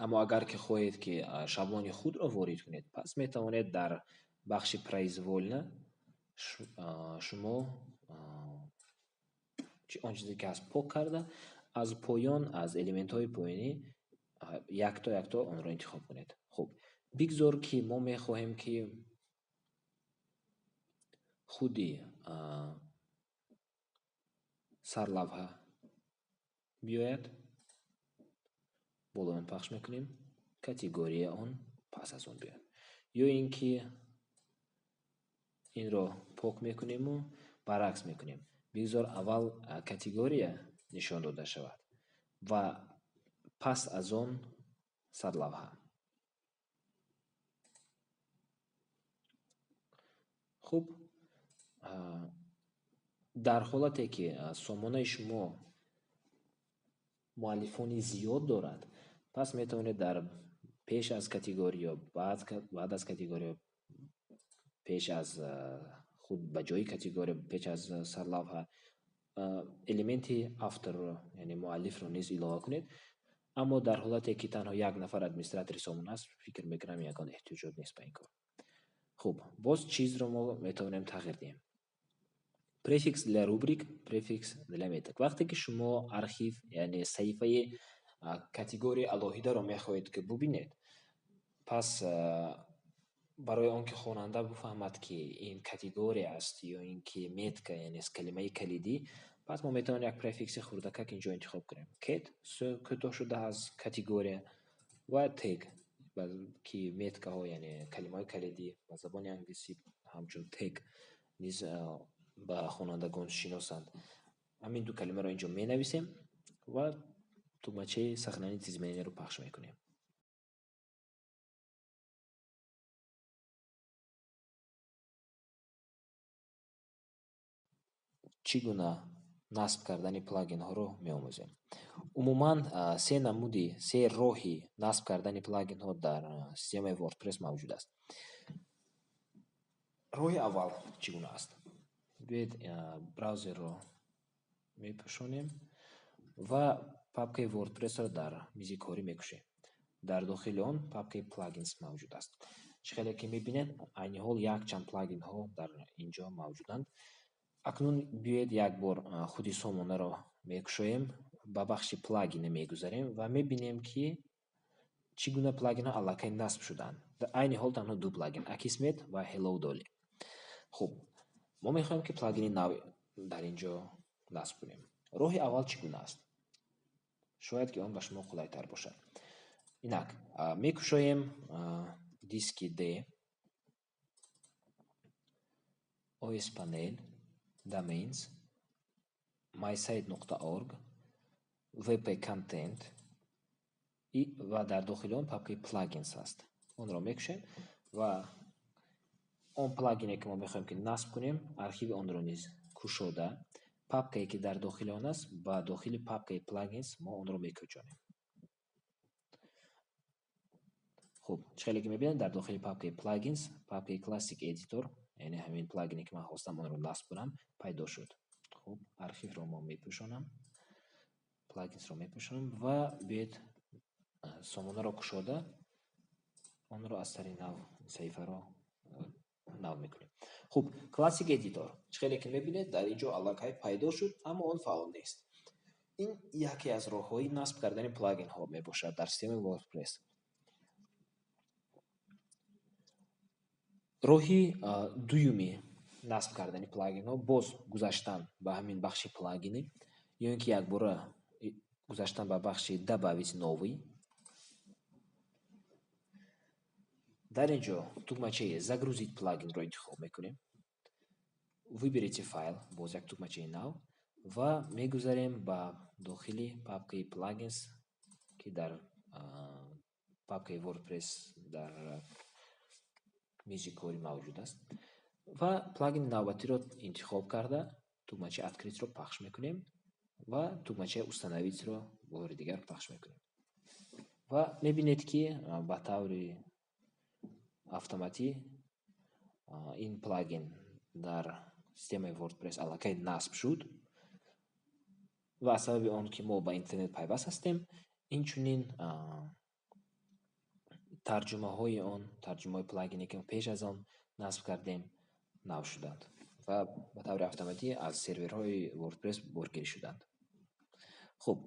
Аммо агар ки хоҳед, ки шаблони худро ворид кунед, пас метавонед дар бахши произвольно шумо он чизе ки ҳаст пок карда, аз поён, аз элементҳои поёнӣ якто якто онро интихоб кунед. Хуб, бигзор, ки мо мехоҳем, ки худи сарлавҳа биёяд, болои он пахш мекунем, категория он пас аз он биёяд. Ё ин ки инро пок мекунему баръакс мекунем. Бигзор аввал категория нишон дода шавад ва пас аз он сарлавҳа. Хуб, дар ҳолате ки сомонаи шумо муаллифони зиёд дорад, пас метавонед дар пеш аз категория, баъд аз категория, пеш аз худ ба ҷои категория, пеш аз сарлавҳа элементи авторро, яъне муаллифро низ илова кунед. Аммо дар ҳолате ки танҳо як нафар администратори сомона аст, фикр мекунам, ягон эҳтиёҷот нест ба ин кор. Хуб, боз чизро мо метавонем тағйир диҳем. Префикс для рубрик, префикс для меток. Вақте ки шумо архив, яъне саҳифаи категорияи алоҳидаро мехоҳед, ки бубинед, пас барои он ки хонанда бифаҳмад, ки ин категория аст ё ин ки метка, яъне калимаи калидӣ, пас мо метавонем як префикси хурдакак инҷо интихоб кунем. Cat кӯтоҳ шуда аз категория ва тег, ки меткаҳо, яъне калимаҳои калидӣ ба забони англисӣ ҳамчун тег низ ба хонандагон шиносанд. Ҳамин ду калимаро инҷо менависем ва тугмачаи сохранить изменения-ро пахш мекунем. Чӣ гуна насб кардани плагинҳоро меомӯзем. Умуман, се намуди, се роҳи насб кардани плагинҳо дар системаи WordPress мавҷуд аст. Роҳи аввал чӣ гуна аст? Биёед, браузерро мепӯшонем ва папкаи WordPress-ро дар мизи корӣ мекушем. Дар дохили он папкаи plugins мавҷуд аст. Чӣ хеле ки мебинед, айни ҳол якчанд плагинҳо дар ин ҷо мавҷуданд. Акнун биёед, як бор худи сомонаро мекушоем, ба бахши плагины мегузарем ва мебинем, ки чӣ гуна плагинҳо аллакай насб шудаанд. Айни ҳол танҳо ду плагин: Akismet ва Hello Dolly. Хуб, мо мехоҳем, ки плагини нав дар ин ҷо насб кунем. Роҳи аввал чӣ гуна аст? Шояд ки он ба шумо қулайтар бошад. Инак, мекушоем диски D, OS Panel, Domains, mysite.org, wp content ва дар дохили он папкаи plugins аст. Онро мекушем ва он плагине, ки мо мехоҳем, ки насб кунем, архиви онро низ кушода, папкае, ки дар дохили он аст, ба дохили папкаи plugins мо онро мекӯчонем. Хуб, чӣ хеле ки мебинед, дар дохили папкаи plugins папкаи Classic Editor, яъне ҳамин плагине, ки ман хостам онро насб кунам, пайдо шуд. Хуб, архивро мо мепӯшонам, плагинсро мепӯшонам ва биёед, сомонаро кушода, онро аз сари нав, саҳифаро нав мекунем. Хуб, Classic Editor, чӣ хеле ки мебинед, дар ин ҷо аллакай пайдо шуд, аммо он фаъол нест. Ин яке аз роҳҳои насб кардани плагинҳо мебошад дар системаи WordPress. Роҳи дуюми насб кардани плагинҳо боз гузаштан ба ҳамин бахши плагины ё ин ки якбора гузаштан ба бахши добавить новый. Дар ин ҷо тугмачаи загрузить плагинро интихоб мекунем, выберите файл, боз як тугмачаи нав, ва мегузарем ба дохили папкаи plugins, ки дар папкаи WordPress дар мизи корӣ мавҷуд аст, ва плагини навбатиро интихоб карда, Тугмачаи «Открыть»-ро пахш мекунем ва тугмачаи «Установить»-ро бори дигар пахш мекунем. Ва мебинед, ки ба таври автоматӣ ин плагин дар системаи WordPress аллакай насб шуд ва аз сабаби он ки мо ба интернет пайваст ҳастем, инчунин тарҷумаҳои он, тарҷумаҳои плагине, ки пеш аз он насб кардем, нав шуданд ва ба таври автоматӣ аз серверҳои WordPress боргирӣ шуданд. Хуб,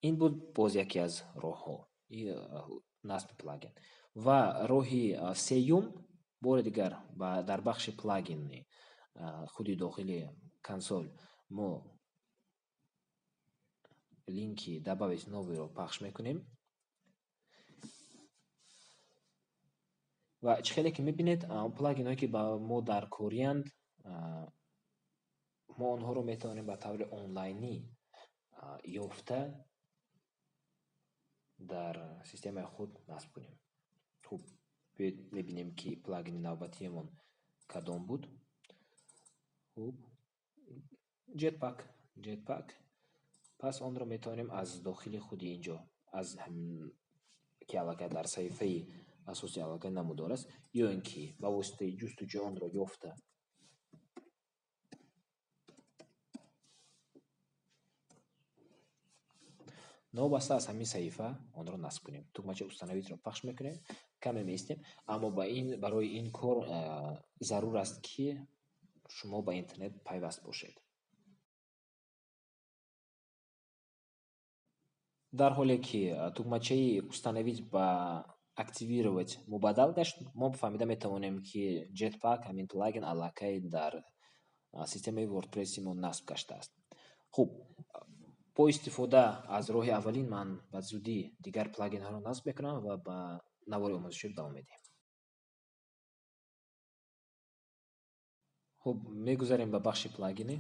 ин буд боз яке аз роҳҳо насби плагин. Ва роҳи сеюм, бори дигар дар бахши плагини худи дохили консол мо линки «Добавить новый»-ро пахш мекунем. Ва чӣ хеле ки мебинед, плагинҳое, ки ба мо даркориянд, мо онҳоро метавонем ба таври онлайнӣ ёфта дар системаи худ насб кунем. Хуб, биёед мебинем, ки плагини навбатиамон кадом буд. Хуб, Jetpack, Jetpack. Пас онро метавонем аз дохили худи инҷо, аз ки аллакай дар саҳифаи асосӣ аллакай намудор аст, ё ин ки ба воситаи ҷустуҷӯ онро ёфта, новобаста аз ҳамин саҳифа онро насб кунем. Тугмачаи «Установить»-ро пахш мекунем, каме меистем, аммо барои ин кор зарур аст, ки шумо ба интернет пайваст бошед. Дар ҳоле ки тугмачаи «Установить» ба «Активировать» мубаддал гашт, мо фаҳмида метавонем, ки Jetpack, ҳамин плагин, аллакай дар системаи WordPress-и мо насб гаштааст. Хуб, бо истифода аз роҳи аввалин ман ба зудӣ дигар плагинҳоро насб мекунам ва ба навори омӯзишӣ давом медиҳем. Хуб, мегузарем ба бахши плагини.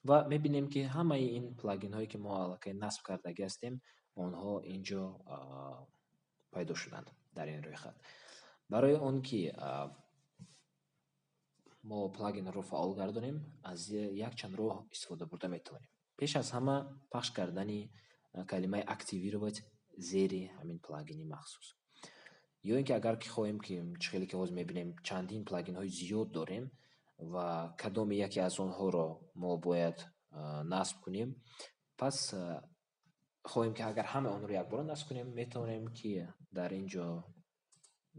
Ва мебинем, ки ҳамаи ин плагинҳое, ки мо аллакай насб кардагӣ ҳастем, онҳо инҷо пайдо шуданд дар ин рӯйхат. Барои он ки мо плагинро фаъол гардонем, аз якчанд роҳ истифода бурда метавонем. Пеш аз ҳама пахш кардани калимаи «Активировать» зери ҳамин плагини махсус. Ё ин ки агар ки хоҳем, ки чӣ хеле ки ҳозир мебинем, чандин плагинҳои зиёд дорем ва кадоме яке аз онҳоро мо бояд насб кунем, пас хоҳем, ки агар ҳамаи онҳоро якбора насб кунем, метавонем, ки дар ин ҷо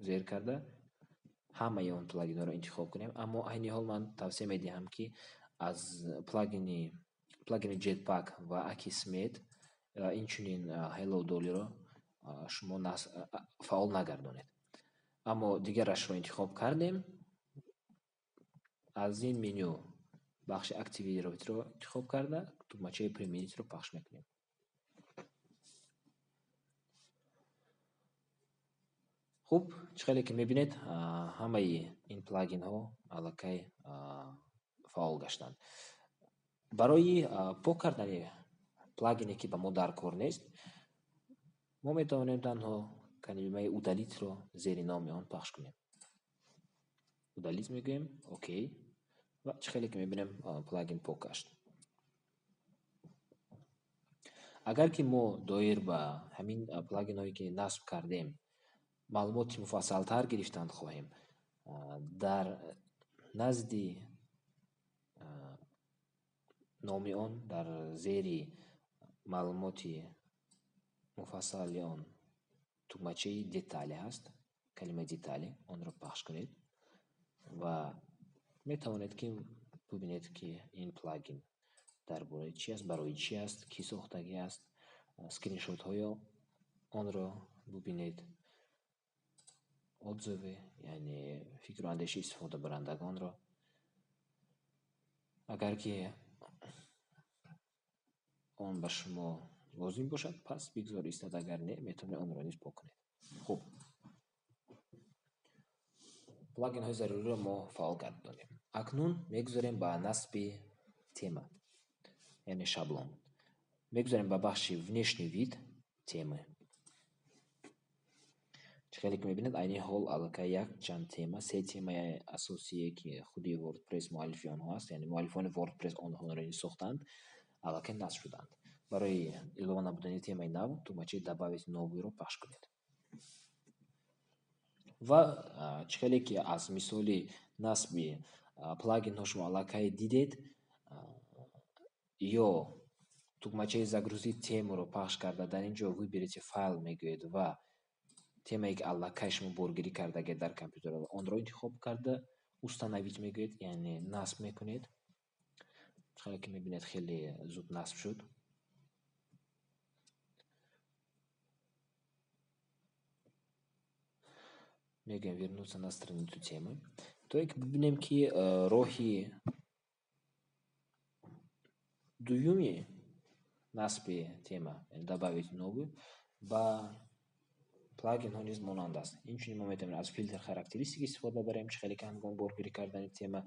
зер карда ҳамаи он плагинҳоро интихоб кунем. Аммо айни ҳол ман тавсия медиҳам, ки аз плагини Jetpack ва Akismet, инчунин Hello Dolly-ро шумо фаъол нагардонед. Аммо дигарашро интихоб кардем, аз ин меню бахши «Активировать»-ро интихоб карда, тугмачаи «Применить»-ро пахш мекунем. Хуб, чӣ хеле ки мебинед, ҳамаи ин плагинҳо аллакай фаъол гаштанд. Барои пок кардани плагине, ки ба мо даркор нест, мо метавонем танҳо калимаи «Удалить»-ро зери номи он пахш кунем. «Удалить» мегӯем, окей. Ва чӣ хеле ки мебинем, плагин пок гашт. Агар ки мо доир ба ҳамин плагинҳое, ки насб кардем, маълумоти муфассалтар гирифтан хоҳем, дар назди номи он, дар зери маълумоти муфассали он тугмачаи «Детали» ҳаст, калимаи «Детали», онро пахш кунед ва метавонед, ки бубинед, ки ин плагин дар бораи чи аст, барои чи аст, кӣ сохтагӣ аст, скриншотҳои онро бубинед, отзывы, яъне фикру андешаи истифодабарандагонро. Агар ки он ба шумо лозим бошад, пас бигзор истад, агар не, метавонед онро низ пок кунед. Хуб, плагинҳои заруриро мо фаъол гардонем. Акнун мегузарем ба насби тема, яъне шаблон. Мегузарем ба бахши «Внешний вид темы». Чӣ Хеле ки мебинед, айни ҳол аллакай якчанд тема, се темаи асосие, ки худи WordPress муаллифи онҳо аст, яъне муаллифони WordPress онҳоро низ сохтаанд, аллакай насб шудаанд. Барои илова намудани темаи нав тугмачаи «Добавить новую»-ро пахш кунед. Ва чӣ хеле ки аз мисоли насби плагинҳо шумо аллакай дидед, ё тугмачаи «Загрузить тему»-ро пахш карда, дар ин ҷо «Выберите файл» мегӯед ва темае, ки аллакай шумо боргирӣ кардагед дар компютер, онро интихоб карда, «Установить» мегӯед, яъне насб мекунед. Хеле ки мебинед, хеле зуд насб шуд. Мегӯем «Вернуться на страницу темы», то ин ки бибинем, ки роҳи дуюми насби тема, «Добавить новую», ба плагинҳо низ монанд аст. Инчунин мо метавонем аз «Фильтр характеристик» истифода барем, чӣ хеле ки ҳангоми боргирӣ кардани тема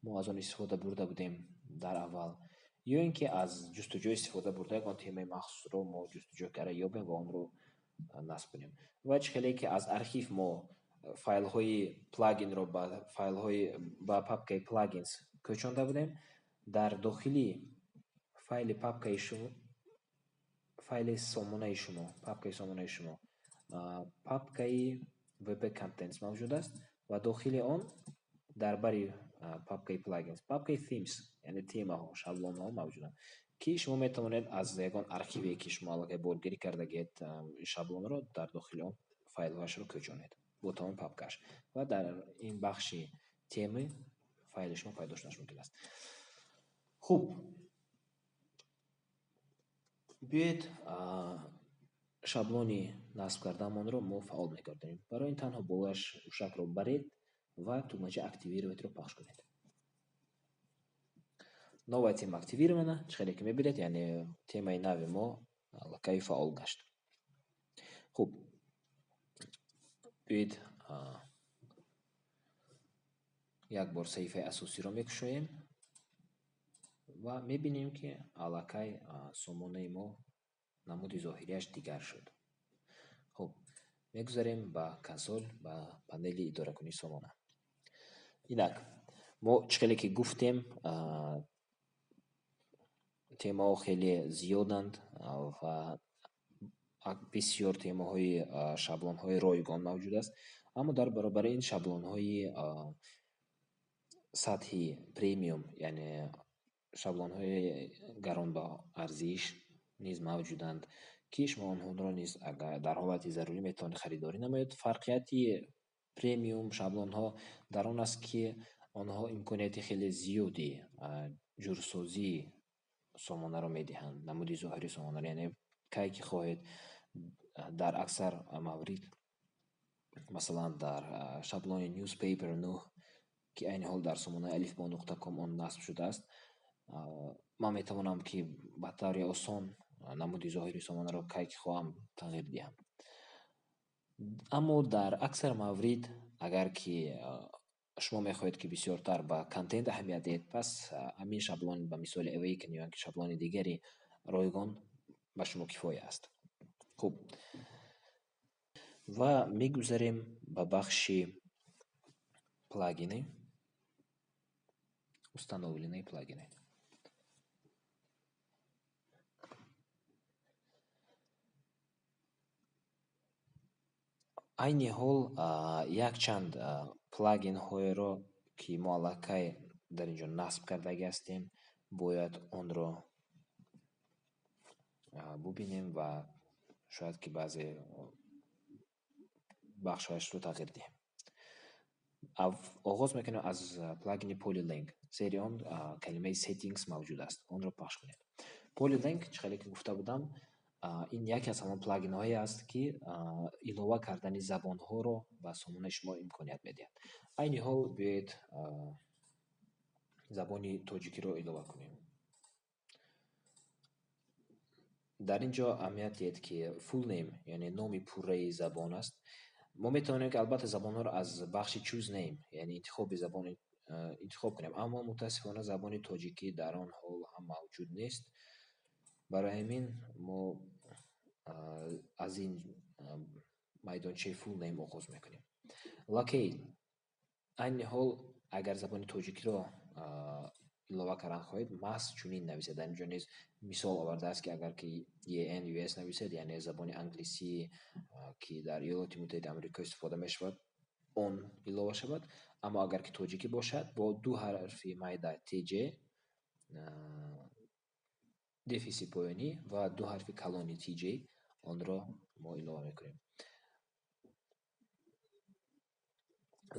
мо аз он истифода бурда будем дар аввал, ё ин ки аз ҷустуҷӯ истифода бурда, ягон темаи махсусро мо ҷустуҷӯ карда ёбем ва онро насб кунем. Ва чӣ хеле ки аз архив мо файлҳои плагинро ба файлҳои ба папкаи plugins кӯчонда будем, дар дохили файли папкаи шумо, файли сомонаи шумо, папкаи сомонаи шумо, папкаи wp contents мавҷуд аст ва дохили он дар бари папкаи plugins папкаи themes, яъне темаҳо, шаблонҳо мавҷуданд, ки шумо метавонед аз ягон архиве, ки шумо аллакай боргирӣ кардагиед, шаблонро дар дохили он файлҳояшро кӯчонед бо тамоми папкааш ва дар ин бахши темы файли шумо пайдо шуданаш мумкин аст. Хуб, биёед, шаблони насб кардаамонро мо фаъол мегардонем. Барои ин танҳо болояш ушакро баред ва тугмачаи «Активировать»-ро пахш кунед. Новая тема активирована. Чӣ хеле ки мебинед, яъне темаи нави мо аллакай фаъол гашт. Хуб, биёед, як бор саҳифаи асосиро мекушоем ва мебинем, ки аллакай сомонаи мо намуди зоҳирияш дигар шуд. Хуб, мегузарем ба консол, ба панели идоракунии сомона. Инак мо чӣ хеле ки гуфтем, темаҳо хеле зиёданд ва бисёр темаҳои шаблонҳои ройгон мавҷуд аст, аммо дар баробари ин шаблонҳои сатҳи премиум, яъне шаблонҳои гаронбаарзиш низ мавҷуданд, ки шумо онҳоро низ агар дар ҳолати зарурӣ метавонед харидорӣ намоед. Фарқияти премиум шаблонҳо дар он аст, ки онҳо имконияти хеле зиёди ҷурсозии сомонаро медиҳанд, намуди зоҳирии сомонаро, яъне кай ки хоҳед. Дар аксар маврид, масалан, дар шаблони newspaper 9, ки айни ҳол дар сомонаи alifbo.com он насб шудааст, ман метавонам, ки ба таври осон намуди зоҳирии сомонаро кай ки хоҳам тағйир диҳам. Аммо дар аксар маврид, агар ки шумо мехоҳед, ки бисёртар ба контент аҳамият диҳед, пас ҳамин шаблон, ба мисоли Awaken ё шаблони дигари ройгон, ба шумо кифоя аст. Хуб, ва мегузарем ба бахши плагины, установленные плагины. Айни ҳол якчанд плагинҳоеро, ки мо аллакай дар ин ҷо насб кардагӣ ҳастем, бояд онро бубинем ва шояд ки баъзе бахшҳояшро тағйир диҳем. Оғоз мекунем аз плагини Polylang. Зери он калимаи Settings мавҷуд аст, онро пахш кунед. Polylang, чӣ хеле ки гуфта будам, ин яке аз ҳамон плагинҳое аст, ки илова кардани забонҳоро ба сомонаи шумо имконият медиҳад. Айни ҳол биёед, забони тоҷикиро илова кунем. Дар ин ҷо аҳамият диҳед, ки full name, яъне номи пурраи забон аст. Мо метавонем, ки албатта забонҳоро аз бахши choose name, яъне интихоби забон, интихоб кунем, аммо мутаассифона забони тоҷикӣ дар он ҳол ҳам мавҷуд нест. Барои ҳамин мо аз ин Майдончаи full name оғоз мекунем. Locale. Айни ҳол агар забони тоҷикиро илова кардан хоҳед, маҳз чунин нависед. Дар ин ҷо низ мисол овардааст, ки агар ки EN US нависед, яъне забони англисӣ, ки дар Иёлоти Муттаҳидаи Амрико истифода мешавад, он илова шавад. Аммо агар ки тоҷикӣ бошад, бо ду ҳарфи майда TJ, дефиси поёнӣ ва ду ҳарфи калони TJ онро мо илова мекунем.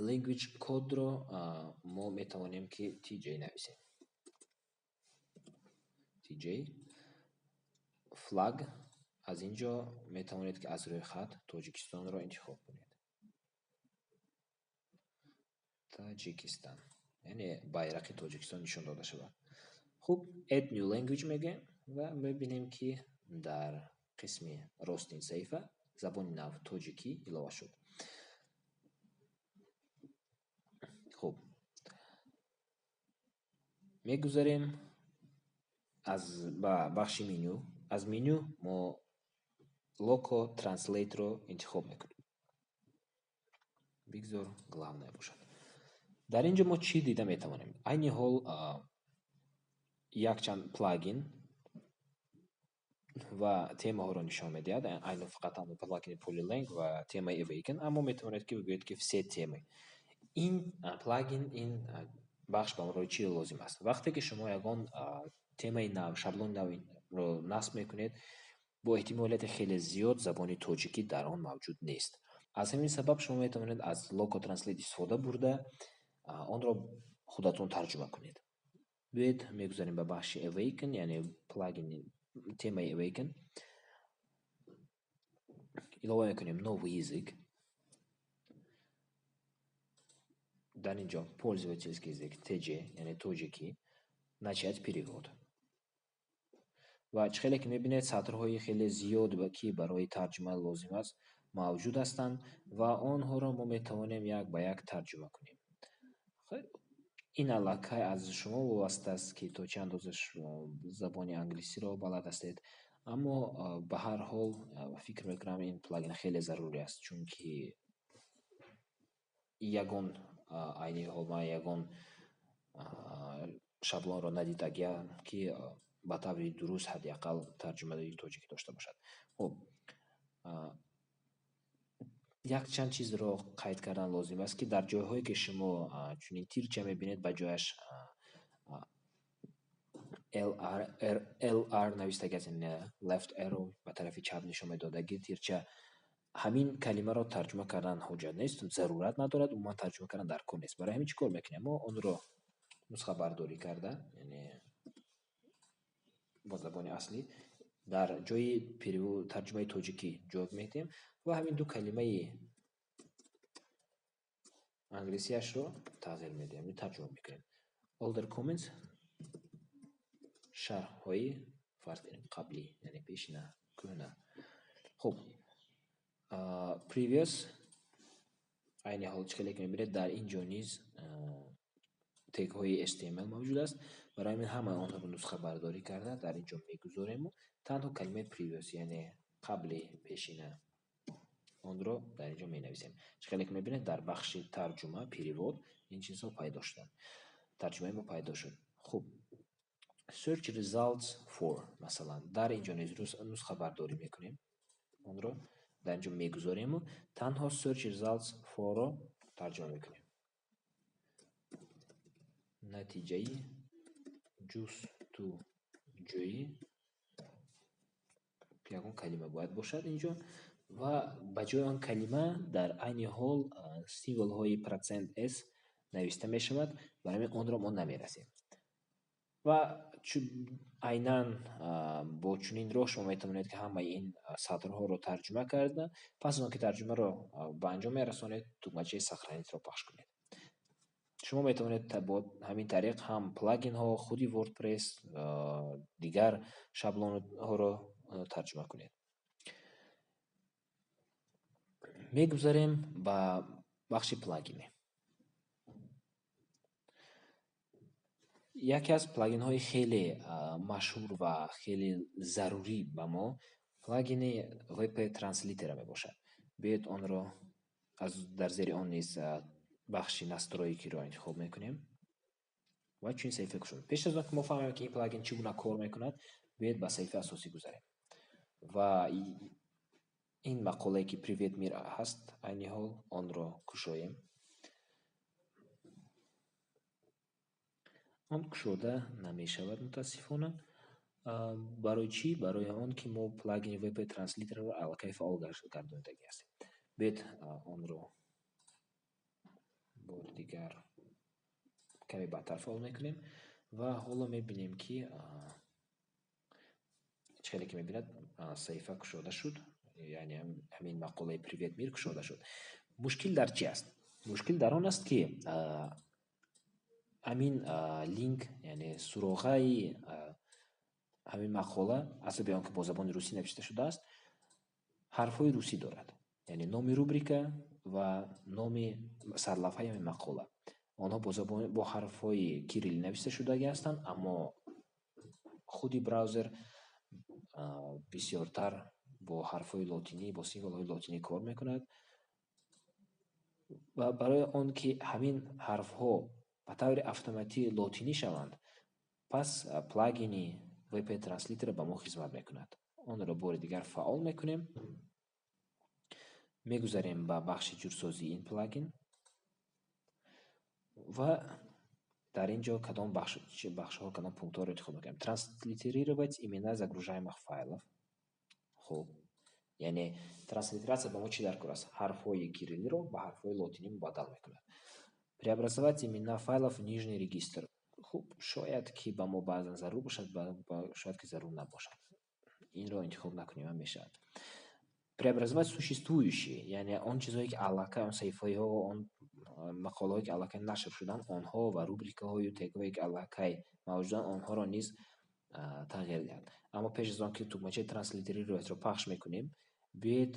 Language code-ро мо метавонем, ки TJ нависем. TJ. Flag, аз ин ҷо метавонед, ки аз рӯйхат Тоҷикистонро интихоб кунед. Таҷикистан. Яъне байрақи Тоҷикистон нишон дода шавад. Хуб, add new language мегӯем ва мебинем, ки дар қисми рости ин саҳифа забони нав тоҷикӣ илова шуд. Хуб, мегузарем аз ба бахши меню. Аз меню мо Loco Translate-ро интихоб мекунем. Бигзор главное бошад. Дар ин ҷо мо чӣ дида метавонем? Айни ҳол якчанд плагин ва темаҳоро нишон медиҳад. Айни фақат танҳо плагини Polylang ва темаи Awaken, аммо метавонед, ки бигӯед, ки все темы. Ин плагин, ин бахш ба барои чӣ лозим аст? Вақте ки шумо ягон темаи нав, шаблони навро насб мекунед, бо эҳтимолияти хеле зиёд забони тоҷикӣ дар он мавҷуд нест. Аз ҳамин сабаб шумо метавонед аз Loco Translate истифода бурда, онро худатон тарҷума кунед. Биёед, мегузарем ба бахши Awaken, яъне плагини темаи Awaken. Илова мекунем новый язык. Дар ин ҷо пользовательский язык TJ, яъне тоҷикӣ, начать перевод. Ва чӣ хеле ки мебинед, сатрҳои хеле зиёд, ки барои тарҷума лозим аст, мавҷуд ҳастанд ва онҳоро мо метавонем як ба як тарҷума кунем. Ин аллакай аз шумо вобаста аст, ки то чӣ андоза шумо забони англисиро балад ҳастед, аммо ба ҳар ҳол фикр мекунам, ин плагин хеле зарурӣ аст, чунки ягон айни ҳол ман ягон шаблонро надидагиам, ки ба таври дуруст ҳадди ақал тарҷумаи тоҷикӣ дошта бошад. Хуб, якчанд чизро қайд кардан лозим аст, ки дар ҷойҳое, ки шумо чунин тирча мебинед, ба ҷояш LR навистагӣ аст, яъне left arrow, ба тарафи чап нишон медодагӣ тирча, ҳамин калимаро тарҷума кардан ҳоҷат нест, зарурат надорад, умуман тарҷума кардан дар кор нест. Барои ҳамин чӣ кор мекунем? Мо онро нусхабардорӣ карда, яъне бо забони аслӣ дар ҷои тарҷумаи тоҷикӣ ҷой медиҳем ва ҳамин ду калимаи англисияшро тағйир медиҳем, тарҷума мекунем. Older comments, шарҳҳои, фарз кунем, қаблӣ, яъне пешина, кӯҳна. Хуб, previous. Айни ҳол чӣ хеле ки мебинед, дар ин ҷо низ тегҳои HTML мавҷуд аст. Барои ҳамин ҳамаи онҳоро нусхабардорӣ карда дар ин ҷо мегузорему танҳо калимаи previous, яъне қабли, пешина, онро дар ин ҷо менависем. Чӣ хеле ки мебинед, дар бахши тарҷума, перевод, ин чизҳо пайдо шуданд. Тарҷумаи мо пайдо шуд. Хуб, search results for, масалан, дар ин ҷо низ нусхабардорӣ мекунем, онро дар ин ҷо мегузорему танҳо search results for-ро тарҷума мекунем. Натиҷаи ҷустуҷӯӣ, ягон калима бояд бошад ин ҷо ва ба ҷои он калима дар айни ҳол символҳои процент s нависта мешавад, барои ҳамин онро мо намерасем. Ва айнан бо чунин роҳ шумо метавонед, ки ҳамаи ин сатрҳоро тарҷума карда, пас аз он ки тарҷумаро ба анҷом мерасонед, тугмачаи сохранить-ро пахш кунед. Шумо метавонед бо ҳамин тариқ ҳам плагинҳо, худи WordPress, дигар шаблонҳоро тарҷума кунед. Мегузарем ба бахши плагинӣ. Яке аз плагинҳои хеле машҳур ва хеле зарурӣ ба мо плагини WP Translator мебошад. Биёед, онро аз дар зери он низ бахши настройки ро интихоб мекунем ва чунин саҳифа кушодем. Пеш аз он ки мо фаҳмем, ки ин плагин чӣ гуна кор мекунад, биёед, ба саҳифаи асосӣ гузарем ва ин мақолае, ки «Привет, мир» ҳаст айни ҳол, онро кушоем. Он кушода намешавад, мутаассифона. Барои чӣ? Барои он ки мо плагини WP Translator ро аллакай фаъол гардонидагӣ ҳастем. Биёед, онро бори дигар каме баъдтар фаъол мекунем ва ҳоло мебинем, ки чӣ хеле ки мебинад, саҳифа кушода шуд, яъне ҳамин мақолаи «Привет, мир» кушода шуд. Мушкил дар чи аст? Мушкил дар он аст, ки ҳамин линк, яъне суроғаи ҳамин мақола, аз сабаби он ки бо забони русӣ навишта шудааст, ҳарфҳои русӣ дорад, яъне номи рубрика ва номи сарлавҳаи ҳамин мақола, онҳо бо ҳарфҳои кириллӣ навишта шудагӣ ҳастанд, аммо худи браузер бисёртар бо ҳарфҳои лотинӣ, бо символҳои лотинӣ кор мекунад. Ва барои он ки ҳамин ҳарфҳо ба таври автоматӣ лотинӣ шаванд, пас плагини WP Translator ба мо хизмат мекунад. Онро бори дигар фаъол мекунем, мегузарем ба бахши ҷурсозии ин плагин ва дар ин ҷо кадом бахшҳо, кадом пунктҳоро интихоб мекунем? Транслитерировать имена загружаемых файлов. Хуб, яъне транслитератсия ба мо чӣ дар кор аст? Ҳарфҳои кириллиро ба ҳарфҳои лотинӣ мубаддал мекунад. Преобразовать имена файлов в нижний регистр. Хуб, шояд ки ба мо баъзан зарур бошад, шояд ки зарур набошад, инро интихоб накунем ҳам мешавад. Преобразовать существующие, яъне он чизҳое, ки аллакай, он саҳифаҳо, он мақолаҳое, ки аллакай нашр шуданд, онҳо ва рубрикаҳою тегҳое, ки аллакай мавҷуданд, онҳоро низ тағйир диҳад. Аммо пеш аз он ки тугмачаи транслитерировать ро пахш мекунем, биёед,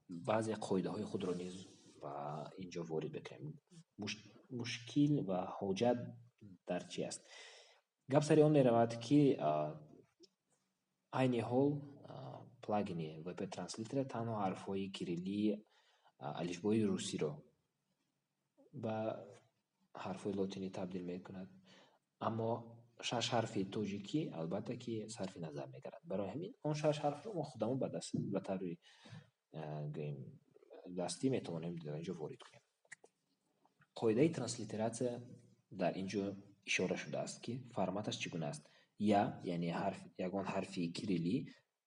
баъзе қоидаҳои худро низ ба ин ҷо ворид мекунем. Мушкил ва ҳоҷат дар чи аст? Гап сари он меравад, ки айни ҳол плагини WP Translator танҳо ҳарфҳои кириллии алифбои русиро ба ҳарфҳои лотинӣ табдил мекунад, аммо шаш ҳарфи тоҷикӣ, албатта, ки сарфи назар мегардад. Барои ҳамин он шаш ҳарфро мо худамон ба даст, ба таври, гӯем, дастӣ метавонем дар ин ҷо ворид кунем. Қоидаи транслитератсия дар ин ҷо ишора шудааст, ки форматаш чӣ гуна аст: я, яъне ҳарф, ягон ҳарфи кириллӣ,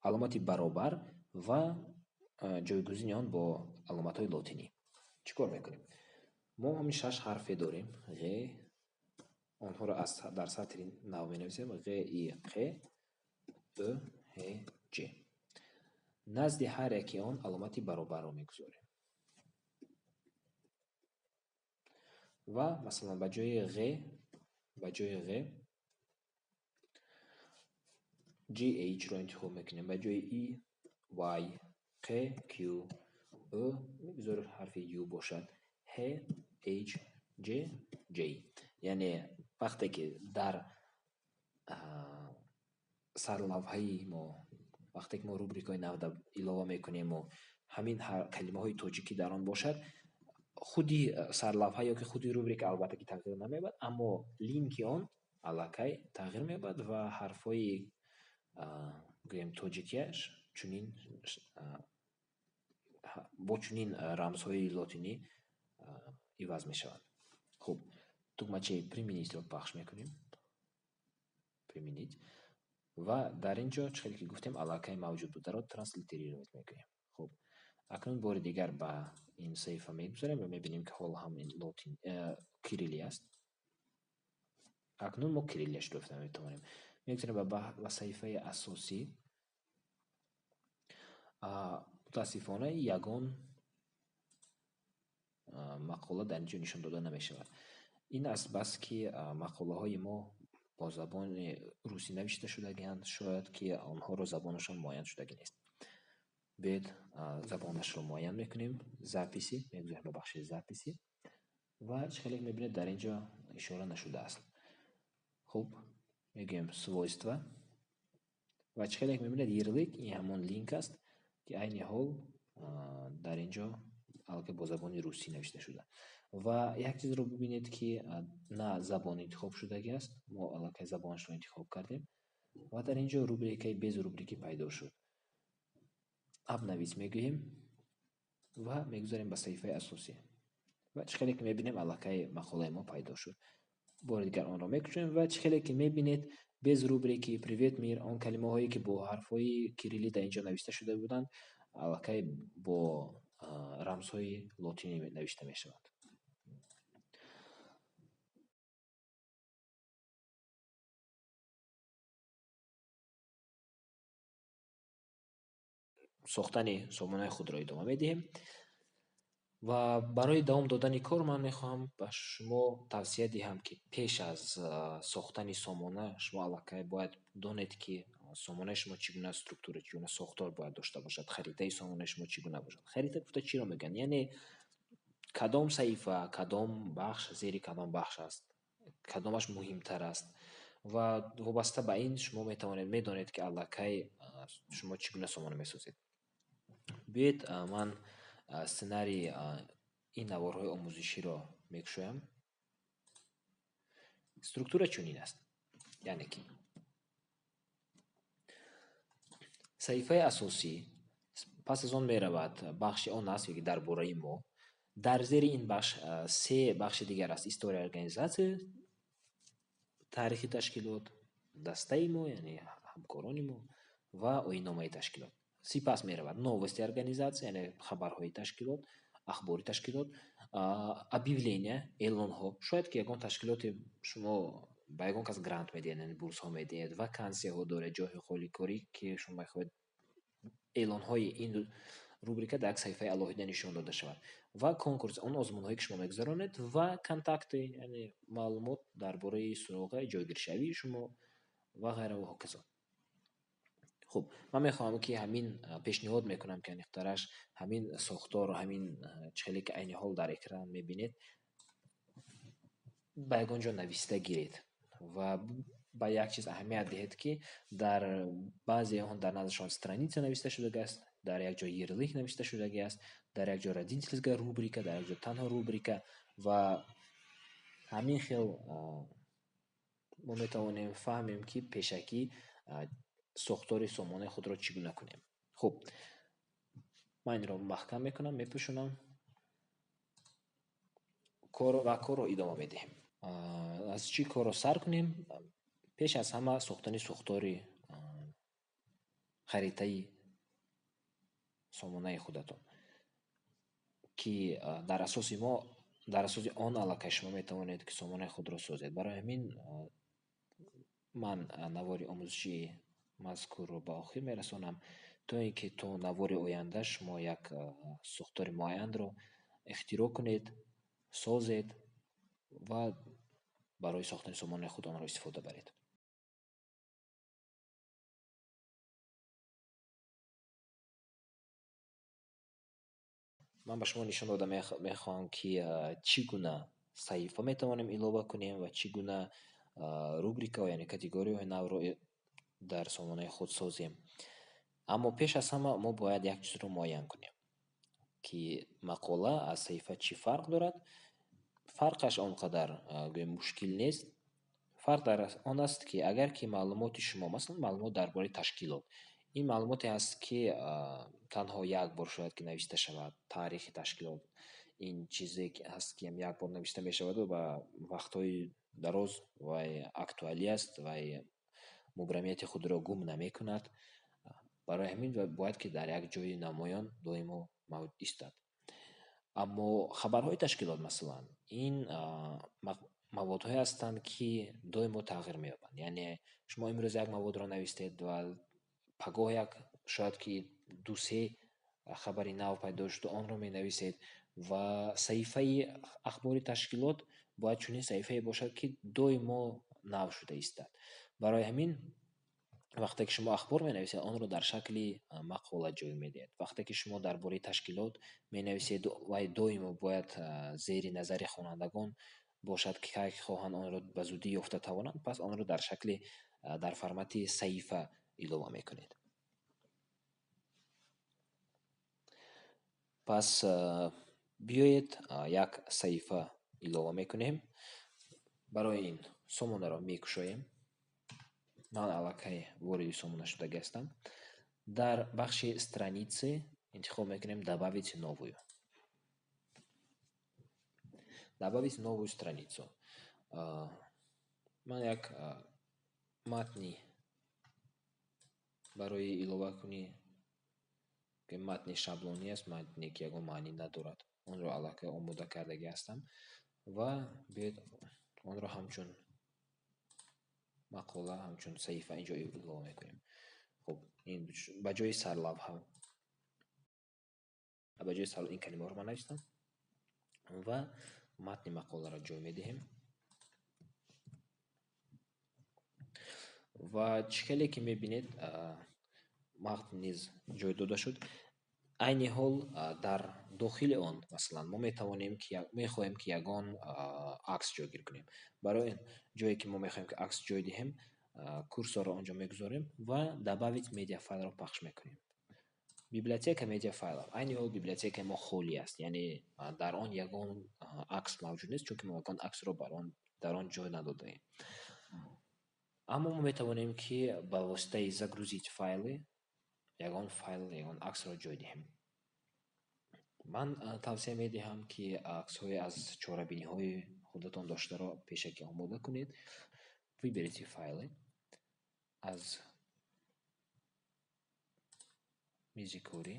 аломати баробар ва ҷойгузини он бо аломатҳои лотинӣ. Чӣ кор мекунем? Мо ҳамин шаш ҳарфе дорем, ғ, онҳоро аз дар сатри нав менависем: ғ, и, қ, ӯ, ҳ, ҷ. Назди ҳар яки он аломати баробарро мегузорем ва, масалан, ба ҷои ғ gh-ро интихоб мекунем, ба ҷои и y, қ q, ӯ мегузорем ҳарфи u бошад, ҳ h, ҷ j. Яъне вақте ки дар сарлавҳаи мо, вақте ки мо рубрикаҳои нав илова мекунему ҳамин калимаҳои тоҷикӣ дар он бошад, худи сарлавҳа ё ки худи рубрика, албатта, ки тағйир намеёбад, аммо линки он аллакай тағйир меёбад ва ҳарфҳои, гӯем, тоҷикиаш чунин, бо чунин рамзҳои лотинӣ иваз мешаванд. Хуб, тугмачаи применить ро пахш мекунем, применить, ва дар ин ҷо, чӣ хеле ки гуфтем, аллакай мавҷуд бударо транслитерировать мекунем. Хуб, акнун бори дигар ба ин саҳифа мегузарем ва мебинем, ки ҳоло ҳам ин лотин кириллӣ аст. Акнун мо кириллияшро ёфта метавонем. Мегузарем ба саҳифаи асосӣ. Мутаассифона, ягон мақола дар ин ҷо нишон дода намешавад. Ин аз баски мақолаҳои мо бо забони русӣ навишта шудагианд, шояд ки онҳоро забонашон муайян шудагӣ нест. Биёед, забонашро муайян мекунем. Записи, мегузарем ба бахши записи ва чӣ хеле мебинед, дар ин ҷо ишора нашудааст. Хуб, мегӯем свойства ва чӣ хеле мебинед, ярлык ин ҳамон линк аст, ки айни ҳол Дар ин ҷо аллакай бо забони русӣ навишта шуда. Ва як чизро бибинед, ки на забон интихоб шудагӣ аст, мо аллакай забонашро интихоб кардем ва дар ин ҷо рубрикаи без рубрики пайдо шуд. Обновить мегӯем ва мегузарем ба саҳифаи асосӣ. Ва чӣ хеле ки мебинем, аллакай мақолаи мо пайдо шуд. Бори дигар онро мекушоем ва чӣ хеле ки мебинед, без рубрики, привет мир, он калимаҳое ки бо ҳарфҳои кириллӣ дар ин ҷо навишта шуда буданд, аллакай бо рамзҳои лотинӣ навишта мешаванд. Сохтани сомонаи худро идома медиҳем ва барои давом додани кор ман мехоҳам ба шумо тавсия диҳам, ки пеш аз сохтани сомона шумо аллакай бояд донед, ки сомонаи шумо чӣ гуна структура, чӣ гуна сохтор бояд дошта бошад, харитаи сомонаи шумо чӣ гуна бошад. Харита гуфта чиро мегӯянд? Яъне кадом саҳифа, кадом бахш зери кадом бахш аст, кадомаш муҳимтар аст ва вобаста ба ин шумо метавонед медонед, ки аллакай шумо чӣ гуна сомона месозед. Биёед, ман сценарии ин наворҳои омӯзиширо мекушоям. Структура чунин аст, яъне ки саҳифаи асосӣ, пас аз он меравад бахши он аст, ки дар бораи мо. Дар зери ин бахш се бахши дигар аст: история организация, таърихи ташкилот, дастаи мо, яъне ҳамкорони мо ва оинномаи ташкилот. Сипас меравад новости организация, яъне хабарҳои ташкилот, ахбори ташкилот, объявления, эълонҳо. Шояд ки ягон ташкилоте шумо ба ягон кас грант медиҳед, яъне бурсҳо медиҳед, вакансияҳо доред, ҷойҳои холикорӣ, ки шумо мехоҳед эълонҳои ин рубрика дар як саҳифаи алоҳида нишон дода шавад. Ва конкурс, он озмунҳое ки шумо мегузаронед ва контакты, яъне маълумот дар бораи суроғаи ҷойгиршавии шумо ва ғайра ва ҳоказо. Хуб, ман мехоҳам, ки ҳамин пешниҳод мекунам, ки аниқтараш ҳамин сохтор, ҳамин чӣ хеле ки айни ҳол дар экран мебинед, ба ягон ҷо нависта гиред ва ба як чиз аҳамият диҳед, ки дар баъзе он дар наздашон страница навишта шудагиаст, дар як ҷо ярлык навишта шудагиаст, дар як ҷо родительская рубрика, дар як ҷо танҳо рубрика ва ҳамин хел мо метавонем фаҳмем, ки пешакӣ сохтори сомонаи худро чӣ гуна кунем. Хуб, ман инро маҳкам мекунам, мепӯшонам ва корро идома медиҳем. Аз чӣ корро сар кунем? Пеш аз ҳама сохтани сохтори харитаи сомонаи худатон, ки дар асоси мо, дар асоси он аллакай шумо метавонед, ки сомонаи худро созед. Барои ҳамин ман навори омӯзишии мазкурро ба охир мерасонам, то ин ки то навори оянда шумо як сохтори муайянро ихтироъ кунед, созед ва барои сохтани сомонаи худ онро истифода баред. Ман ба шумо нишон дода мехоҳам, ки чӣ гуна саҳифа метавонем илова кунем ва чӣ гуна рубрикаҳо, яъне категорияҳои навро дар сомонаи худ созем. Аммо пеш аз ҳама мо бояд як чизро муайян кунем, ки мақола аз саҳифа чӣ фарқ дорад. Фарқаш он қадар, гӯем, мушкил нест. Фарқ дар он аст, ки агар ки маълумоти шумо, масалан, маълумот дар бораи ташкилот, ин маълумоте ҳаст, ки танҳо як бор шояд ки навишта шавад, таърихи ташкилот, ин чизе ҳаст, ки як бор навишта мешаваду ба вақтҳои дароз вай актуалӣ аст, вай мубрамияти худро гум намекунад. Барои ҳамин бояд ки дар як ҷои намоён доимо мавҷуд истад. Аммо хабарҳои ташкилот, масалан, ин маводҳое ҳастанд, ки доимо тағйир меёбанд. Яъне шумо имрӯз як маводро навистед ва пагоҳ як шояд ки ду-се хабари нав пайдо шуд, онро менависед ва саҳифаи ахбори ташкилот бояд чунин саҳифае бошад, ки доимо нав шуда истад. Барои ҳамин вақте ки шумо ахбор менависед, онро дар шакли мақола ҷой медиҳед. Вақте ки шумо дар бораи ташкилот менависед, вай доимо бояд зери назари хонандагон бошад, ки кай хоҳанд онро ба зудӣ ёфта тавонанд, пас онро дар шакли дар формати саҳифа илова мекунед. Пас биёед, як саҳифа илова мекунем. Барои ин сомонаро мекушоем. Ман аллакай вориди сомона шудагӣ ҳастам. Дар бахши «Страницы» интихоб мекунем «Добавить новую». Добавить новую страницу. Ман як матни барои иловакунӣ, ки матни шаблонӣ аст, матне, ки ягон маънӣ надорад, онро аллакай омода кардагӣ ҳастам ва биёед, онро ҳамчун мақола, ҳамчун саҳифа инҷо илова мекунем. Хуб, ин ба ҷои сарлавҳа, ба ҷои сар ин калимаҳоро ман навистам ва матни мақоларо ҷой медиҳем. Ва чӣ хеле ки мебинед, матн низ ҷой дода шуд. Айни ҳол дар дохили он, масалан, мо метавонем ки мехоҳем, ки ягон акс ҷойгир кунем. Барои ҷое ки мо мехоҳем, ки акс ҷой диҳем, курсорро онҷо мегузорем ва «Добавить медиафайлро» пахш мекунем. Библиотека медиафайлов. Айни ҳол библиотекаи мо холӣ аст, яъне дар он ягон акс мавҷуд нест, чунки мо ягон аксро дар он ҷой надодаем. Аммо мо метавонем, ки ба воситаи «Загрузить файлы» ягон файл, ягон аксро ҷой диҳем. Ман тавсия медиҳам, ки аксҳои аз чорабиниҳои худатон доштаро пешакӣ омода кунед. «Выберите файлы», аз мизи корӣ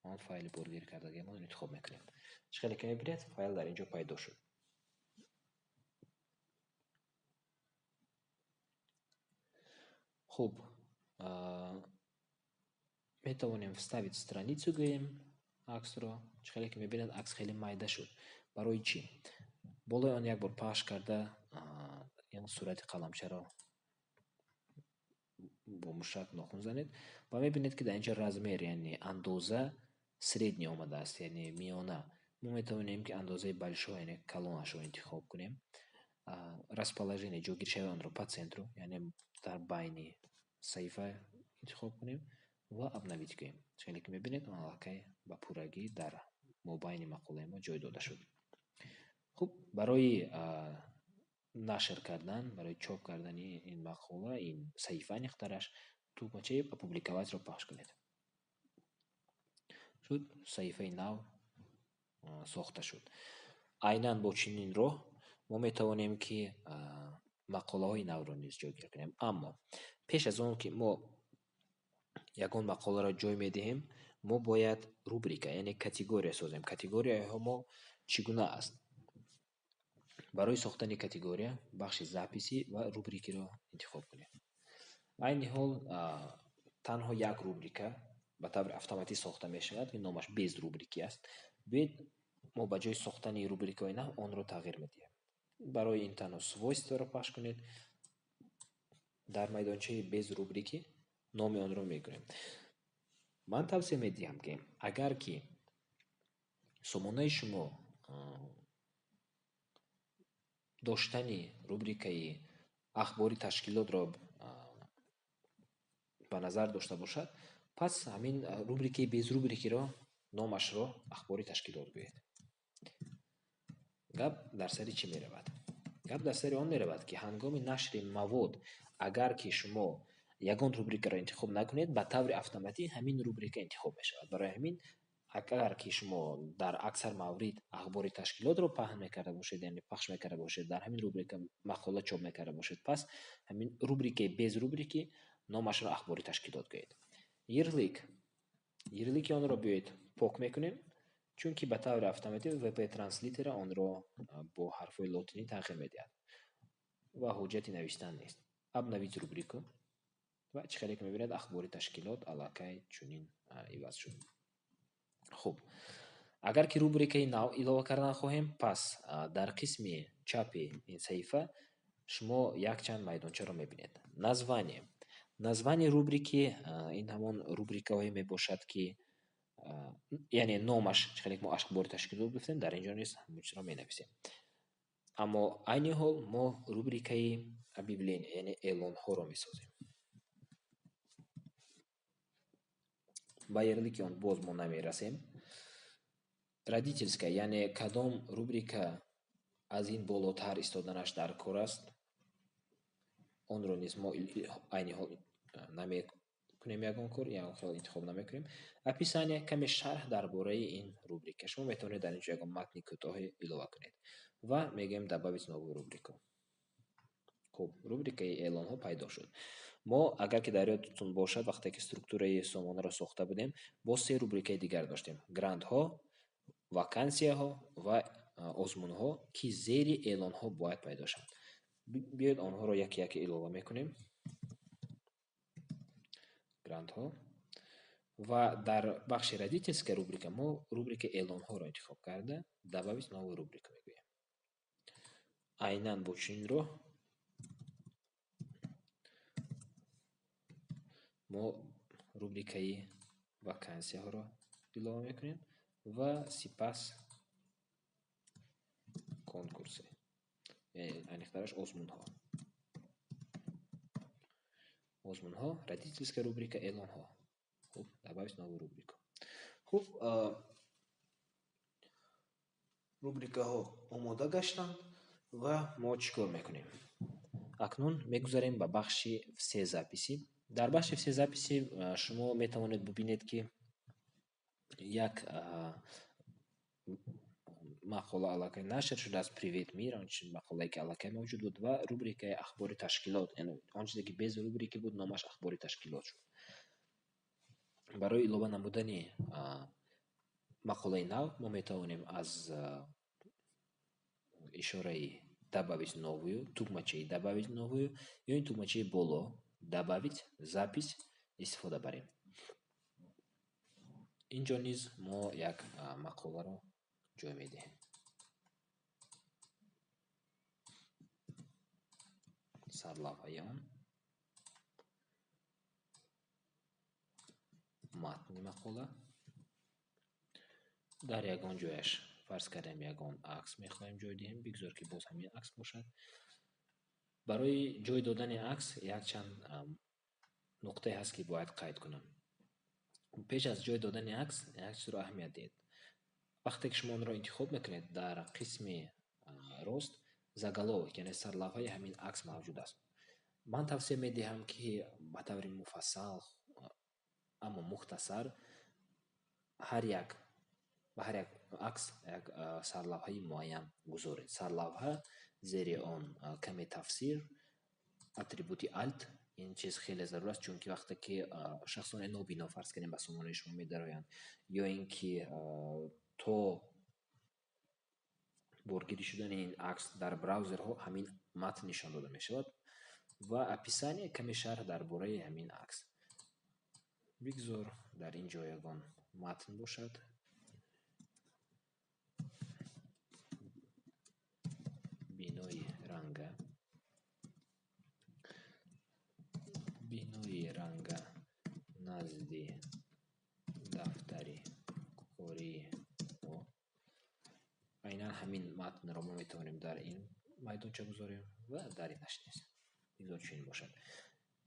он файли боргирӣ кардагиамонро интихоб мекунем. Чӣ хеле ки мебинед, файл дар ин ҷо пайдо шуд. Хуб, метавонем «Вставить страницу» гӯем аксро. Чӣ хеле ки мебинед, акс хеле майда шуд. Барои чӣ? Болои он як бор пахш карда, ин сурати қаламчаро бо мушак нохун занед ва мебинед, ки дар ин ҷо размер, яъне андоза средний омадааст, яъне миёна. Мо метавонем, ки андозаи большой, яъне калонашро интихоб кунем. Расположение, ҷойгиршавии онро по центру, яъне дар байни саҳифа интихоб кунем ва «Обновить» кунем. Чӣ хеле ки мебинед, он аллакай ба пуррагӣ дар мобайни мақолаи мо ҷой дода шуд. Хуб, барои нашр кардан, барои чоп кардани ин мақола, ин саҳифа аниқтараш, тугмачаи «Опубликоватьро» пахш кунед. Шуд, саҳифаи нав сохта шуд. Айнан бо чунин роҳ мо метавонем, ки мақолаҳои навро низ ҷойгир кунем. Аммо пеш аз он ки мо ягон мақоларо ҷой медиҳем, мо бояд рубрика, яъне категория созем. Категорияҳо мо чӣ гуна аст? Барои сохтани категория бахши «Записи» ва «Рубрикиро» интихоб кунед. Айни ҳол танҳо як рубрика ба таври автоматӣ сохта мешавад, ки номаш «Без рубрики» аст. Биёед, мо ба ҷои сохтани рубрикаҳои нав онро тағйир медиҳем. Барои ин танҳо «Свойстваро» пахш кунед. Дар майдончаи «Без рубрики» номи онро мегӯем. Ман тавсия медиҳам, ки агар ки сомонаи шумо доштани рубрикаи ахбори ташкилотро ба назар дошта бошад, пас ҳамин рубрикаи «Без рубрикиро» номашро «Ахбори ташкилот» гӯед. Гап дар сари чӣ меравад? Гап дар сари он меравад, ки ҳангоми нашри мавод, агар ки шумо ягон рубрикаро интихоб накунед, ба таври автоматӣ ҳамин рубрика интихоб мешавад. Барои ҳамин, агар ки шумо дар аксар маврид ахбори ташкилотро паҳн мекарда бошед, яъне пахш мекарда бошед, дар ҳамин рубрика мақола чоп мекарда бошед, пас ҳамин рубрикаи «Без рубрики» номашро «Ахбори ташкилот» гӯед. Ярлык. Ярлыки онро биёед, пок мекунем, чунки ба таври автоматӣ VP Translator онро бо ҳарфҳои лотинӣ тағйир медиҳад ва ҳоҷати навиштан нест. Обновить рубрику ва чӣ хеле ки мебинед, «Ахбори ташкилот» аллакай чунин иваз шуд. Хуб, агар ки рубрикаи нав илова кардан хоҳем, пас дар қисми чапи ин саҳифа шумо якчанд майдончаро мебинед. Название. Название рубрики ин ҳамон рубрикаҳое мебошад, ки, яъне номаш, чӣ хеле ки мо «Ахбори ташкилот» гуфтем, дар ин ҷо низ ҳамон чизро менависем. Аммо айни ҳол мо рубрикаи объявление, яъне эълонҳоро месозем. Ба ярлыки он боз мо намерасем. Родительская, яъне кадом рубрика аз ин болотар истоданаш дар кор аст, онро низ мо айни ҳол намекунем, ягон кор, ягон хел интихоб намекунем. Описание, каме шарҳ дар бораи ин рубрика. Шумо метавонед дар ин ҷо ягон матни кӯтоҳе илова кунед. Ва мегӯем добавить новую рубрику. Хуб, рубрикаи эълонҳо пайдо шуд. Мо, агар ки дар ёдтон бошад, вақте ки структураи сомонаро сохта будем, боз се рубрикаи дигар доштем: грантҳо, вакансияҳо ва озмунҳо, ки зери эълонҳо бояд пайдо шаванд. Биёед, онҳоро яке-яке илова мекунем. Грантҳо, ва дар бахши родительская рубрика мо рубрикаи эълонҳоро интихоб карда, добавить новую рубрику мегӯем. Айнан бо чунин роҳ мо рубрикаи вакансияҳоро илова мекунем ва сипас конкурсе, аниқтараш озмунҳо. Озмунҳо, родительская рубрика, эълонҳо. Хуб, добавить новую рубрику. Хуб, рубрикаҳо омода гаштанд ва мо чӣ кор мекунем? Акнун мегузарем ба бахши все записи. Дар бахши все записи шумо метавонед бубинед, ки як мақола аллакай нашр шудааст, «Привет, мир», он мақолае, ки аллакай мавҷуд буд, ва рубрикаи ахбори ташкилот, яъне он чизе, ки без рубрики буд, номаш ахбори ташкилот шуд. Барои илова намудани мақолаи нав мо метавонем аз ишораи добавить новую, тугмачаи добавить новую ё ин тугмачаи боло добавить запись истифода барем. Ин ҷо низ мо як мақоларо ҷой медиҳем. Сарлавҳаи он, матни мақола, дар ягон ҷояш, фарз кардем, ягон акс мехоҳем ҷой диҳем, бигзор, ки боз ҳамин акс бошад. Барои ҷой додани акс якчанд нуқтае ҳаст, ки бояд қайд кунам. Пеш аз ҷой додани акс як чизро аҳамият диҳед. Вақте ки шумо онро интихоб мекунед, дар қисми рост заголовок, яъне сарлавҳаи ҳамин акс мавҷуд аст. Ман тавсия медиҳам, ки ба таври муфассал, аммо мухтасар ҳар як ба ҳар як акс як сарлавҳаи муайян гузоред. Сарлавҳа, зери он каме тафсир, атрибути alt. Ин чиз хеле зарур аст, чунки вақте ки шахсони нобино, фарз кардем, ба сомонаи шумо медароянд ё ин ки то боргирӣ шудани ин акс дар браузерҳо ҳамин матн нишон дода мешавад, ва описание, каме шарҳ дар бораи ҳамин акс. Бигзор дар ин ҷо ягон матн бошад. Бинои ранга, бинои ранга назди дафтари кории мо. Айнан ҳамин матнро мо метавонем дар ин майдонча гузорем ва дар инаш низ. Бигзор чунин бошад.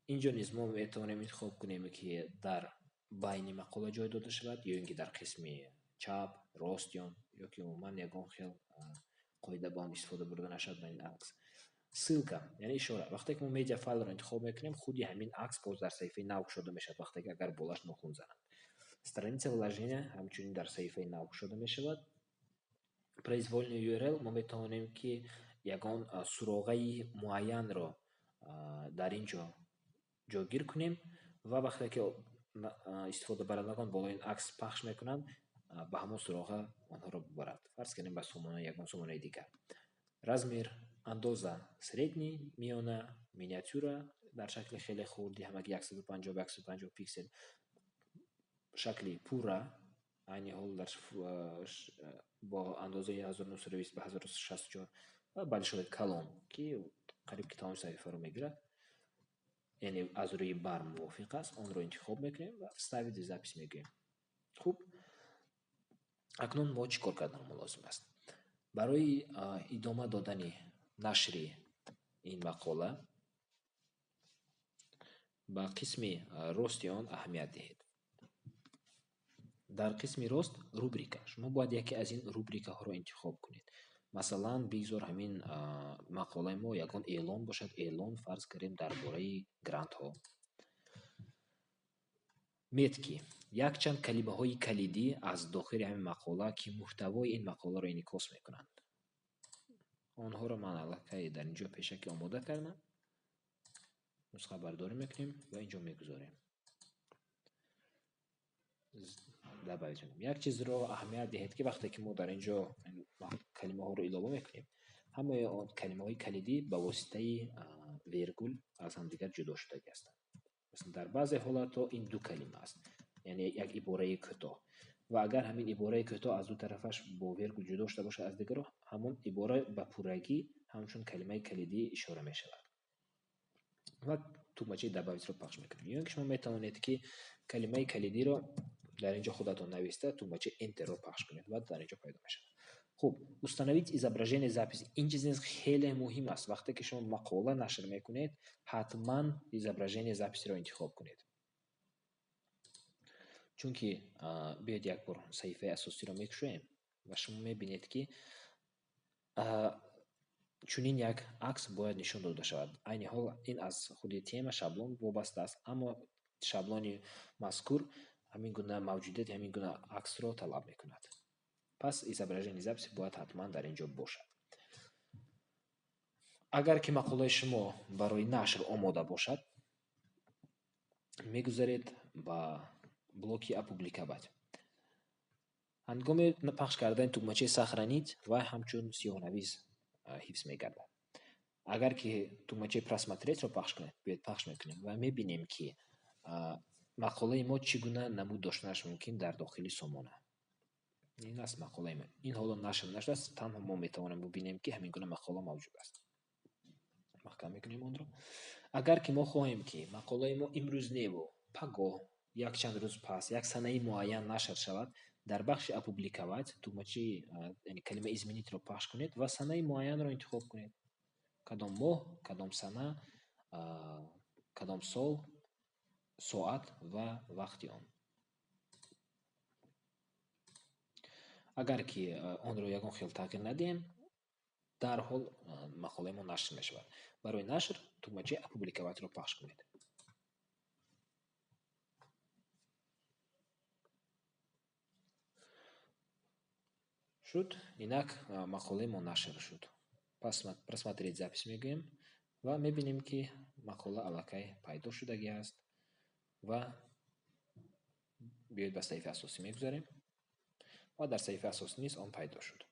Инҷо низ мо метавонем интихоб кунем, ки дар байни мақола ҷой дода шавад ё ин ки дар қисми чап, рост ё ки умуман ягон хел қоида ба он истифода бурда нашавад ба ин акс. Ссылка, яъне ишора. Вақте ки мо медиа файлро интихоб мекунем, худи ҳамин акс боз дар саҳифаи нав кушода мешавад, вақте ки агар болаш нохун зананд. Страница вложения ҳамчунин дар саҳифаи нав кушода мешавад. Произвольный URL, мо метавонем, ки ягон суроғаи муайянро дар ин ҷо ҷойгир кунем ва вақте ки истифодабарандагон болои ин акс пахш мекунанд, ба ҳамон суроға онҳоро бибарад. Фарз кардем, ба сомона, ягон сомонаи дигар. Размер, андоза: средний, миёна, миниатюра, дар шакли хеле хурди, ҳамаги 150 ба 150 пиксел, шакли пурра, айни ҳол дар бо андозаи 1920 ба 1064, ва большой, калон, ки қариб ки тамоми саҳифаро мегирад, яъне аз рӯи бар мувофиқ аст. Онро интихоб мекунем ва вставить запись мегӯем. Хуб, акнун мо чӣ кор карданмо лозим аст? Барои идома додани нашри ин мақола ба қисми рости он аҳамият диҳед. Дар қисми рост рубрика. Шумо бояд яке аз ин рубрикаҳоро интихоб кунед. Масалан, бигзор ҳамин мақолаи мо ягон эълон бошад. Эълон фарз кардем дар бораи грантҳо. Метки. Якчанд калимаҳои калидӣ аз дохили ҳамин мақола, ки муҳтавои ин мақоларо инъикос мекунанд. Онҳоро ман аллакай дар ин ҷо пешакӣ омода кардам. Нусхабардорӣ мекунем ва ин ҷо мегузорем. Добавить мекунем. Як чизро аҳамият диҳед, ки вақте ки мо дар ин ҷо калимаҳоро илова мекунем, ҳамаи он калимаҳои калидӣ ба воситаи вергул аз ҳамдигар ҷудо шудагӣ ҳастанд. Масалан, дар баъзе ҳолатҳо ин ду калима аст, яъне як ибораи кӯтоҳ. Ва агар ҳамин ибораи кӯтоҳ аз ду тарафаш бо вергул ҷудо шуда бошад аз дигарро, ҳамон ибора ба пуррагӣ ҳамчун калимаи калидӣ ишора мешавад. Ва тугмачаи добавить-ро пахш мекунем. Ё ин ки шумо метавонед, ки калимаи калидиро дар ин ҷо худатон нависта, тугмачаи Enter-ро пахш кунед ва дар ин ҷо пайдо мешавад. Хуб, установить изображение записи. Ин чиз низ хеле муҳим аст. Вақте ки шумо мақола нашр мекунед, ҳатман изображение записиро интихоб кунед. Чунки биёед як бор саҳифаи асосиро мекушоем ва шумо мебинед, ки чунин як акс бояд нишон дода шавад. Айни ҳол ин аз худи тема шаблон вобаста аст, аммо шаблони мазкур ҳамин гуна мавҷудияти ҳамин гуна аксро талаб мекунад. Пас изображение записи бояд ҳатман дар ин ҷо бошад. Агар ки мақолаи шумо барои нашр омода бошад, мегузаред ба блоки опубликовать. Ҳангоми пахш кардани тугмачаи сохранить вай ҳамчун сиёҳнавис ҳифз мегардад. Агар ки тугмачаи просмотреть-ро пахш кунед, биёед пахш мекунем ва мебинем, ки мақолаи мо чӣ гуна намуд доштанаш мумкин дар дохили сомона. Ин аст мақолаи мо. Ин ҳоло нашр нашудааст, танҳо мо метавонем бубинем, ки ҳамин гуна мақола мавҷуд аст. Маҳкам мекунем онро. Агар ки мо хоҳем, ки мақолаи мо имрӯз неву пагоҳ, якчанд рӯз пас, як санаи муайян нашр шавад, дар бахши опубликовать тугмачаи, яъне калимаи изменить-ро пахш кунед ва санаи муайянро интихоб кунед. Кадом моҳ, кадом сана, кадом сол, соат ва вақти он. Агар ки онро ягон хел тағйир надиҳем, дарҳол мақолаи мо нашр мешавад. Барои нашр тугмачаи опубликовать-ро пахш кунед. Шуд, инак мақолаи мо нашр шуд. Пас просмотреть запись мегӯем ва мебинем, ки мақола аллакай пайдо шудагӣ аст ва биёед ба саҳифаи асосӣ мегузарем ва дар саҳифаи асосӣ низ он пайдо шуд.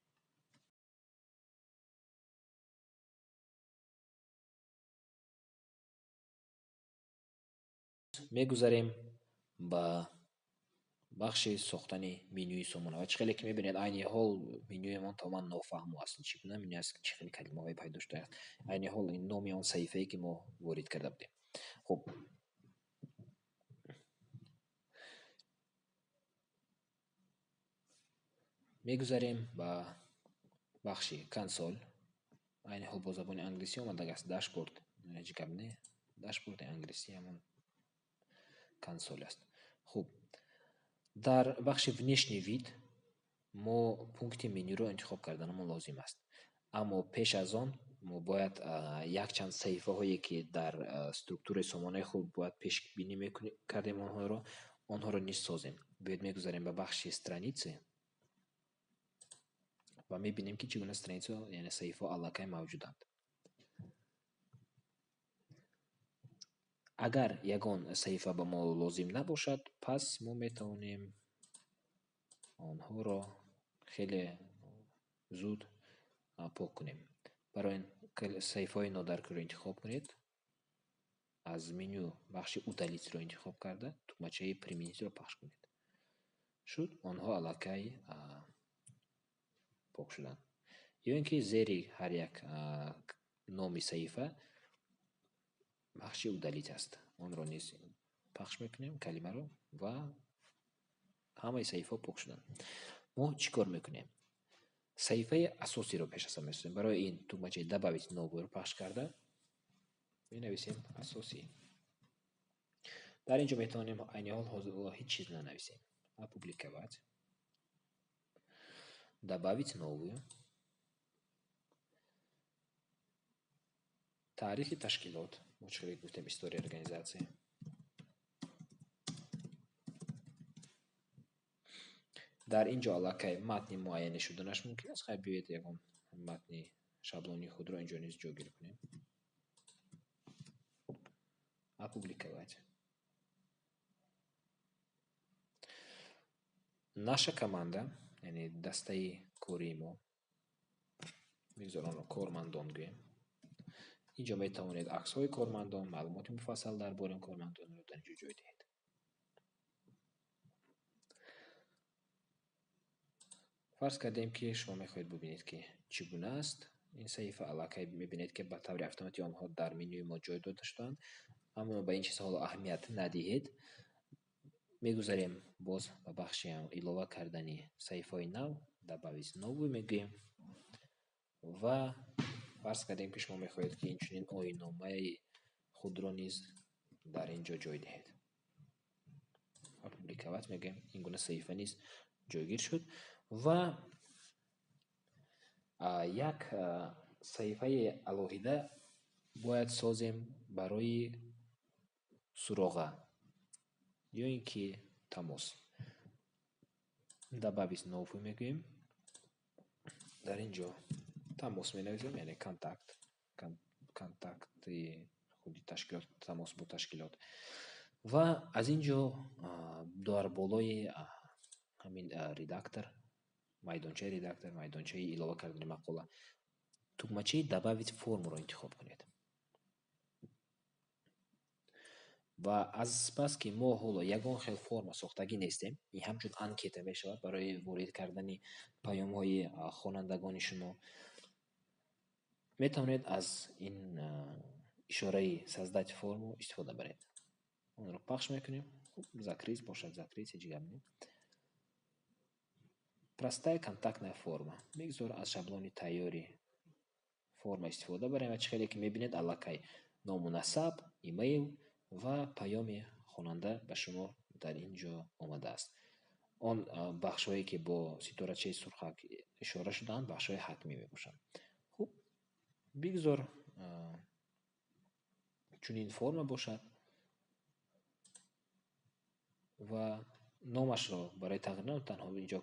Мегузарем ба бахши сохтани менюи сомона. Ва чӣ хеле ки мебинед, айни ҳол менюи мо тамоман нофаҳмо аст. Чӣ гуна меню аст, чӣ хеле калимаҳое пайдо шудааст. Айни ҳол ин номи он саҳифае, ки мо ворид карда будем. Хуб, мегузарем ба бахши консоль. Айни ҳол бо забони англисӣ омадааст дашборд. Ҳеҷ гап не, дашборди англисӣ ҳамон консоль аст. Хуб, дар бахши внешний вид мо пункти менюро интихоб карданамон лозим аст. Аммо пеш аз он мо бояд якчанд саҳифаҳое, ки дар структураи сомонаи худ бояд пешбинӣ кардем онҳоро низ созем. Биёед мегузарем ба бахши страницы ва мебинем, ки чӣ гуна страницаҳо, яъне саҳифаҳо аллакай мавҷуданд. Агар ягон саҳифа ба мо лозим набошад, пас мо метавонем онҳоро хеле зуд пок кунем. Барои ин саҳифаҳои нодаркорро интихоб кунед. Аз меню бахши удалить-ро интихоб карда, тугмачаи применить-ро пахш кунед. Шуд, онҳо аллакай пок шуданд. Ё ин ки зери ҳар як номи саҳифа бахши удалить аст. Онро низ пахш мекунем, калимаро, ва ҳамаи саҳифаҳо пок шуданд. Мо чӣ кор мекунем? Саҳифаи асосиро пеш аз ҳама месозем. Барои ин тугмачаи добавить новую-ро пахш карда менависем асосӣ. Дар ин ҷо метавонем айни ҳол ҳеҷ чиз нанависем. Опубликовать. Добавить новую. Таърихи ташкилот, мо чӣ хеле гуфтем, история организации. Дар ин ҷо аллакай матни муайяне шуданаш мумкин аст. Хай, биёед, ягон матни шаблони худро ин ҷо низ ҷойгир кунем. Опубликовать. Наша команда, яъне дастаи кории мо, бигзор онро кормандон гӯем. Ин ҷо метавонед аксҳои кормандон, маълумоти муфассал дар бораи кормандонро дар ин ҷо ҷой диҳед. Фарз кардем, ки шумо мехоҳед бубинед, ки чӣ гуна аст ин саҳифа. Аллакай мебинед, ки ба таври автоматӣ онҳо дар менюи мо ҷой дода шудаанд, аммо ба ин чиз ҳоло аҳамият надиҳед. Мегузарем боз ба бахши илова кардани саҳифаҳои нав, добавить новую мегӯем ва фарз кардем, ки шумо мехоҳед, ки инчунин оинномаи худро низ дар ин ҷо ҷой диҳед. Опубликовать мегӯем. Ин гуна саҳифа низ ҷойгир шуд ва як саҳифаи алоҳида бояд созем барои суроға ё ин ки тамос. Добавить новую мегӯем. Дар ин ҷо тамос менависем, яъне контакт, контакти худи ташкилот, тамос бо ташкилот. Ва аз ин ҷо дар болои ҳамин редактор, майдончаи редактор, майдончаи илова кардани мақола, тугмачаи добавить формуро интихоб кунед. Ва аз бас ки мо ҳоло ягон хел форма сохтагӣ нестем, ин ҳамчун анкета мешавад барои ворид кардани паёмҳои хонандагони шумо, метавонед аз ин ишораи создать форму истифода баред. Онро пахш мекунем. Хуб, закрыть бошад, закрыть, ҳеҷ гап не. Простая контактная форма. Бигзор аз шаблони тайёри форма истифода барем ва чӣ хеле ки мебинед, аллакай ному насаб, имейл ва паёми хонанда ба шумо дар ин ҷо омадааст. Он бахшҳое, ки бо ситорачаи сурхак ишора шудаанд, бахшҳои ҳатмӣ мебошанд. Хуб, бигзор чунин форма бошад ва номашро барои тағйир на танҳо ин ҷо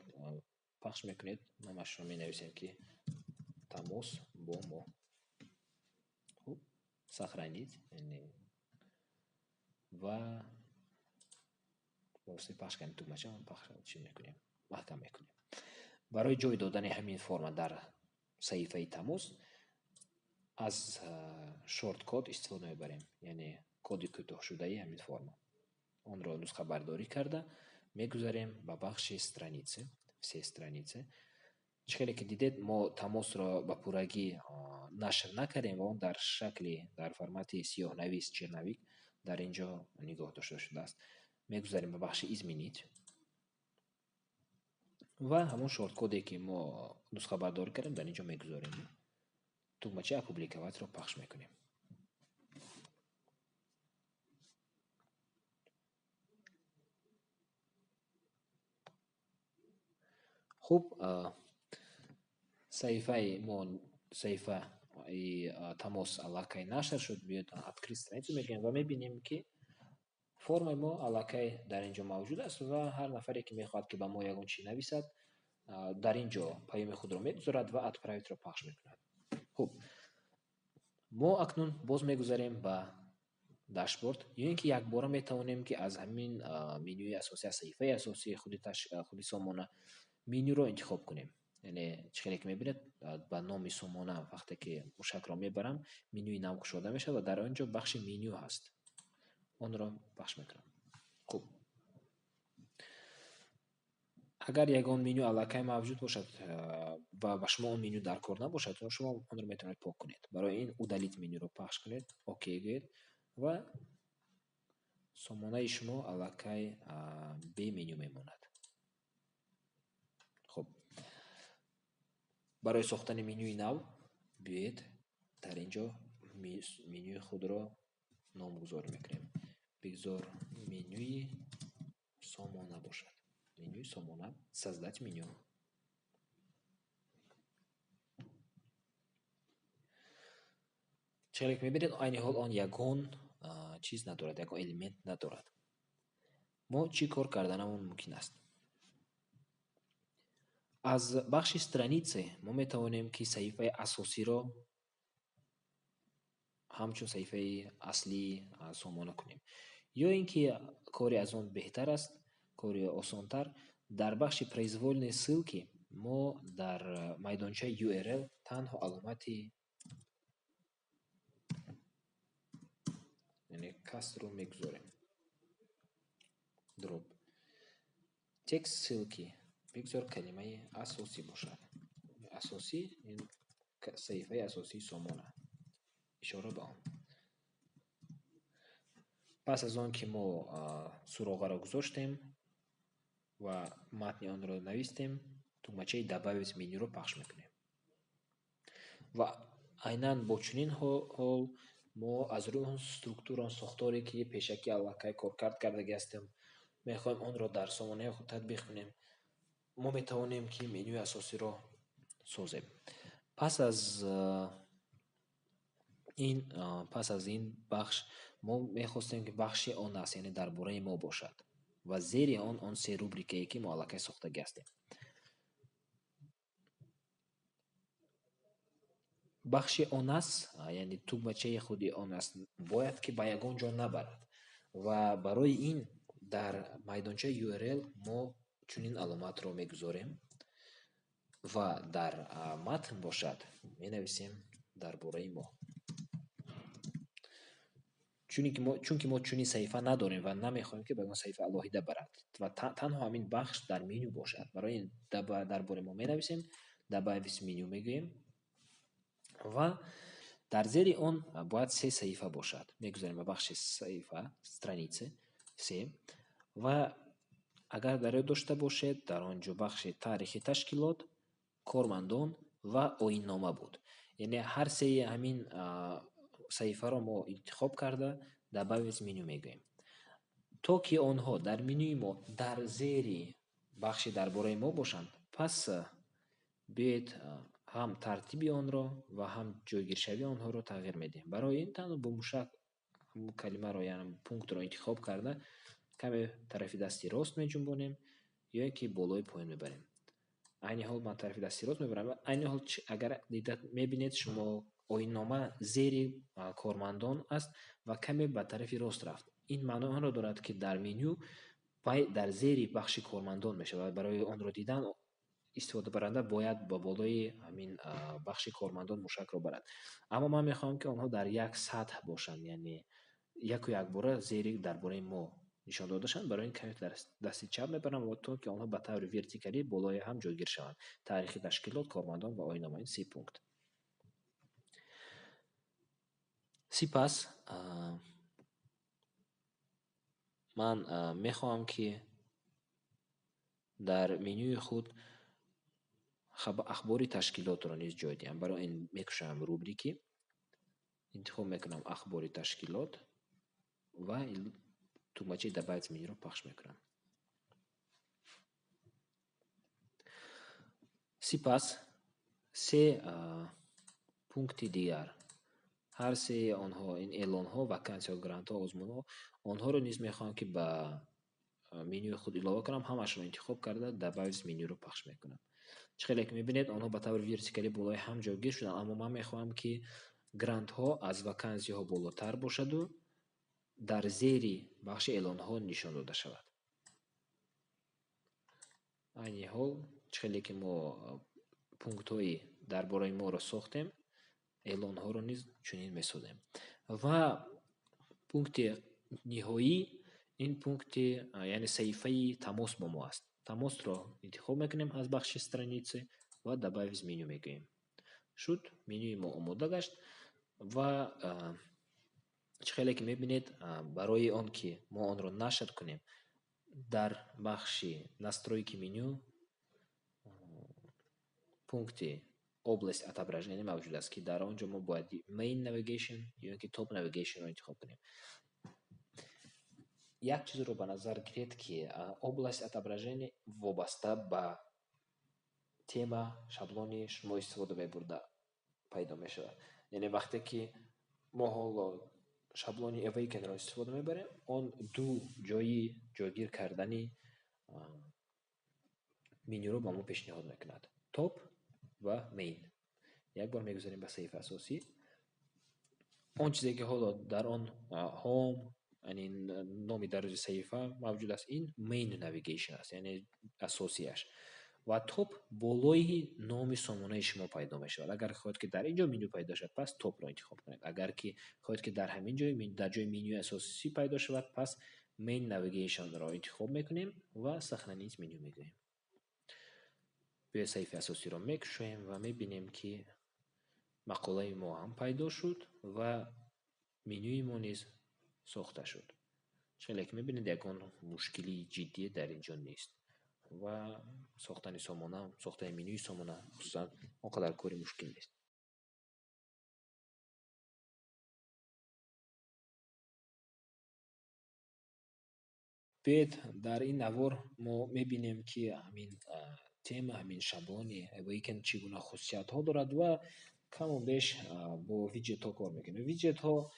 пахш мекунед, номашро менависем, ки тамос бо мо. Хуб, сохранить, яъне ва ба воситаи пахш кардани тугмача пахш чӣ мекунем, маҳкам мекунем. Барои ҷой додани ҳамин форма дар саҳифаи тамос аз шорткод истифода мебарем, яъне коди кӯтоҳшудаи ҳамин форма. Онро нусхабардорӣ карда мегузарем ба бахши страницы, все страницы. Чӣ хеле ки дидед, мо тамосро ба пуррагӣ нашр накардем ва он дар шакли, дар формати сиёҳнавис, черновик дар ин ҷо нигоҳ дошта шудааст. Мегузарем ба бахши изменить ва ҳамон шорткоде, ки мо нусхабардорӣ кардем, дар ин ҷо мегузорем. Тугмачаи опубликоватьро пахш мекунем. Хуб, саҳифаи мо, саҳифаи тамос аллакай нашр шуд. Биёед, открыть страницу мегӯем ва мебинем, ки формаи мо аллакай дар ин ҷо мавҷуд аст ва ҳар нафаре, ки мехоҳад, ки ба мо ягон чиз нависад, дар ин ҷо паёми худро мегузорад ва отправитьро пахш мекунад. Хуб, мо акнун боз мегузарем ба дашборд ё ин ки якбора метавонем, ки аз ҳамин менюи асосӣ, аз саҳифаи асосии худи сомона менюро интихоб кунем. Яъне чӣ хеле ки мебинед, ба номи сомона вақте ки мушакро мебарам, менюи нав кушода мешавад ва дар он ҷо бахши меню ҳаст. Онро пахш мекунам. Хуб, агар ягон меню аллакай мавҷуд бошад ва ба шумо он меню дар кор набошад, шумо онро метавонед пок кунед. Барои ин удалить менюро пахш кунед, окей гӯед ва сомонаи шумо аллакай бе меню мемонад. Хуб, барои сохтани менюи нав биёед, дар ин ҷо менюи худро номгузорӣ мекунем. Бигзор менюи сомона бошад. Менюи сомона, создать меню. Чӣ ки мебинед, айни ҳол он ягон чиз надорад, ягон элемент надорад. Мо чӣ кор карданамон мумкин аст? Аз бахши страницы мо метавонем, ки саҳифаи асосиро ҳамчун саҳифаи аслии сомона кунем. Ё ин ки кори аз он беҳтар аст, кори осонтар, дар бахши произвольные ссылки мо дар майдончаи URL танҳо аломати, яъне касрро мегузорем. Дробь. Текст ссылки бигзор калимаи асосӣ бошад. Асосӣ ин саҳифаи асосии сомона. Ишора ба он. Пас аз он ки мо суроғаро гузоштем ва матни онро навистем, тугмачаи добавить менюро пахш мекунем. Ва айнан бо чунин ҳол мо аз рӯи он структура, он сохторе, ки пешакӣ аллакай коркард кардагӣ ҳастем, мехоҳем онро дар сомонаи худ татбиқ кунем, мо метавонем, ки менюи асосиро созем. Пас аз ин бахш мо мехостем, ки бахши «О нас», яъне дар бораи мо бошад ва зери он се рубрикае, ки мо аллакай сохтагӣ ҳастем. Бахши «О нас», яъне тугмачаи худи «О нас» бояд ки ба ягон ҷо набарад ва барои ин дар майдончаи URL мо чунин аломатро мегузорем ва дар матн бошад менависем «Дар бораи мо». Чунки мо чунин саҳифа надорем ва намехоҳем, ки ба ягон саҳифа алоҳида барад ва танҳо ҳамин бахш дар меню бошад. Барои ин «Дар бораи мо» менависем, добавить меню мегӯем ва дар зери он бояд се саҳифа бошад. Мегузарем ба бахши саҳифа, страницы, се, ва агар дар ёд дошта бошед, дар он ҷо бахши таърихи ташкилот, кормандон ва оиннома буд. Яъне ҳар сеи ҳамин саҳифаро мо интихоб карда, добавить меню мегӯем. То ки онҳо дар менюи мо дар зери бахши «Дар бораи мо» бошанд, пас биёед ҳам тартиби онро ва ҳам ҷойгиршавии онҳоро тағйир медиҳем. Барои ин танҳо бо мушак калимаро, яъне пунктро интихоб карда, каме тарафи дасти рост меҷунбонем ё ин ки болои поён мебарем. Айни ҳол ман тарафи дасти рост мебарам. Айни ҳол, агар дида мебинед, шумо оиннома зери кормандон аст ва каме ба тарафи рост рафт. Ин маънои онро дорад, ки дар меню вай дар зери бахши кормандон мешавад. Барои онро дидан истифодабаранда бояд ба болои ҳамин бахши кормандон мушакро барад. Аммо ман мехоҳам, ки онҳо дар як сатҳ бошанд, яъне яку якбора зери «Дар бораи мо» нишон дода шаванд. Барои ин каме дасти чап мебарам ва то ки онҳо ба таври вертикалӣ болои ҳам ҷойгир шаванд. Таърихи ташкилот, кормандон ва оиннома, ин се пункт. Сипас ман мехоҳам, ки дар менюи худ ахбори ташкилотро низ ҷой диҳам. Барои ин мекушоям рубрики, интихоб мекунам ахбори ташкилот ва тугмачаи добавить менюро пахш мекунам. Сипас се пункти дигар, ҳар сеи онҳо ин эълонҳо, вакансияҳо, грантҳо, озмунҳо, онҳоро низ мехоҳам, ки ба менюи худ илова кунам. Ҳамашро интихоб карда, добавить менюро пахш мекунам. Чӣ хеле ки мебинед, онҳо ба таври вертикалӣ болои ҳам ҷойгир шуданд, аммо ман мехоҳам, ки грантҳо аз вакансияҳо болотар бошаду дар зери бахши эълонҳо нишон дода шавад. Айни ҳол, чӣ хеле ки мо пунктҳои «Дар бораи мо»-ро сохтем, эълонҳоро низ чунин месозем. Ва пункти ниҳоӣ ин пункти, яъне саҳифаи тамос бо мо аст. Тамосро интихоб мекунем аз бахши страницы ва добавить меню мегӯем. Шуд, менюи мо омода гашт ва чӣ хеле ки мебинед, барои он ки мо онро нашр кунем, дар бахши настройки меню пункти область отображения мавҷуд аст, ки дар он ҷо мо бояд main navigation ё ин ки top navigation-ро интихоб кунем. Як чизро ба назар гиред, ки область отображения вобаста ба тема, шаблони шумо истифода мебурда пайдо мешавад. Яъне вақте ки мо ҳоло шаблони Awaken-ро истифода мебарем, он ду ҷои ҷойгир кардани менюро ба мо пешниҳод мекунад: Top ва Main. Як бор мегузарем ба саҳифаи асосӣ. Он чизе, ки ҳоло дар он Home, яъне номи дарози саҳифа мавҷуд аст, ин Main Navigation аст, яъне асосияш. Ва Top болои номи сомонаи шумо пайдо мешавад. Агар хоҳед, ки дар ин ҷо меню пайдо шавад, пас Top-ро интихоб кунед. Агар ки хоҳед, ки дар ҳамин ҷой, дар ҷои менюи асосӣ пайдо шавад, пас Main Navigation-ро интихоб мекунем ва Сохранить меню мегӯем. Биёед, саҳифаи асосиро мекушоем ва мебинем, ки мақолаи мо ҳам пайдо шуд ва менюи мо низ сохта шуд. Хеле ки мебинед, ягон мушкилии ҷиддие дар ин ҷо нест ва сохтани сомона, сохтани менюи сомона хусусан он қадар кори мушкил нест. Биёед, дар ин навор мо мебинем, ки ҳамин тема, ҳамин шаблони Awaken чӣ гуна хусусиятҳо дорад ва каму беш бо виджетҳо кор мекунем. Виджетҳо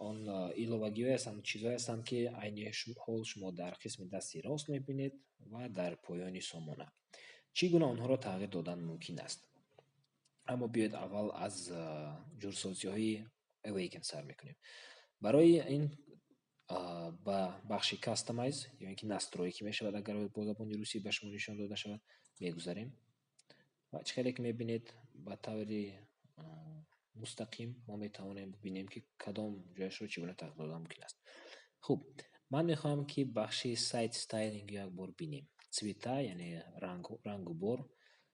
он иловагиҳое ҳастанд, чизҳое ҳастанд, ки айни ҳол шумо дар қисми дасти рост мебинед ва дар поёни сомона. Чӣ гуна онҳоро тағйир додан мумкин аст? Аммо биёед, аввал аз ҷурсозиҳои Awaken сар мекунем. Барои ин ба бахши Customize ё ин ки настройки мешавад, агар бо забони русӣ ба шумо нишон дода шавад, мегузарем. Ва чӣ хеле ки мебинед, ба таври мустақим мо метавонем бибинем, ки кадом ҷояшро чӣ гуна тағйир додан мумкин аст. Хуб, ман мехоҳам, ки бахши Site Styling як бор бинем. Цвета, яъне рангу бор,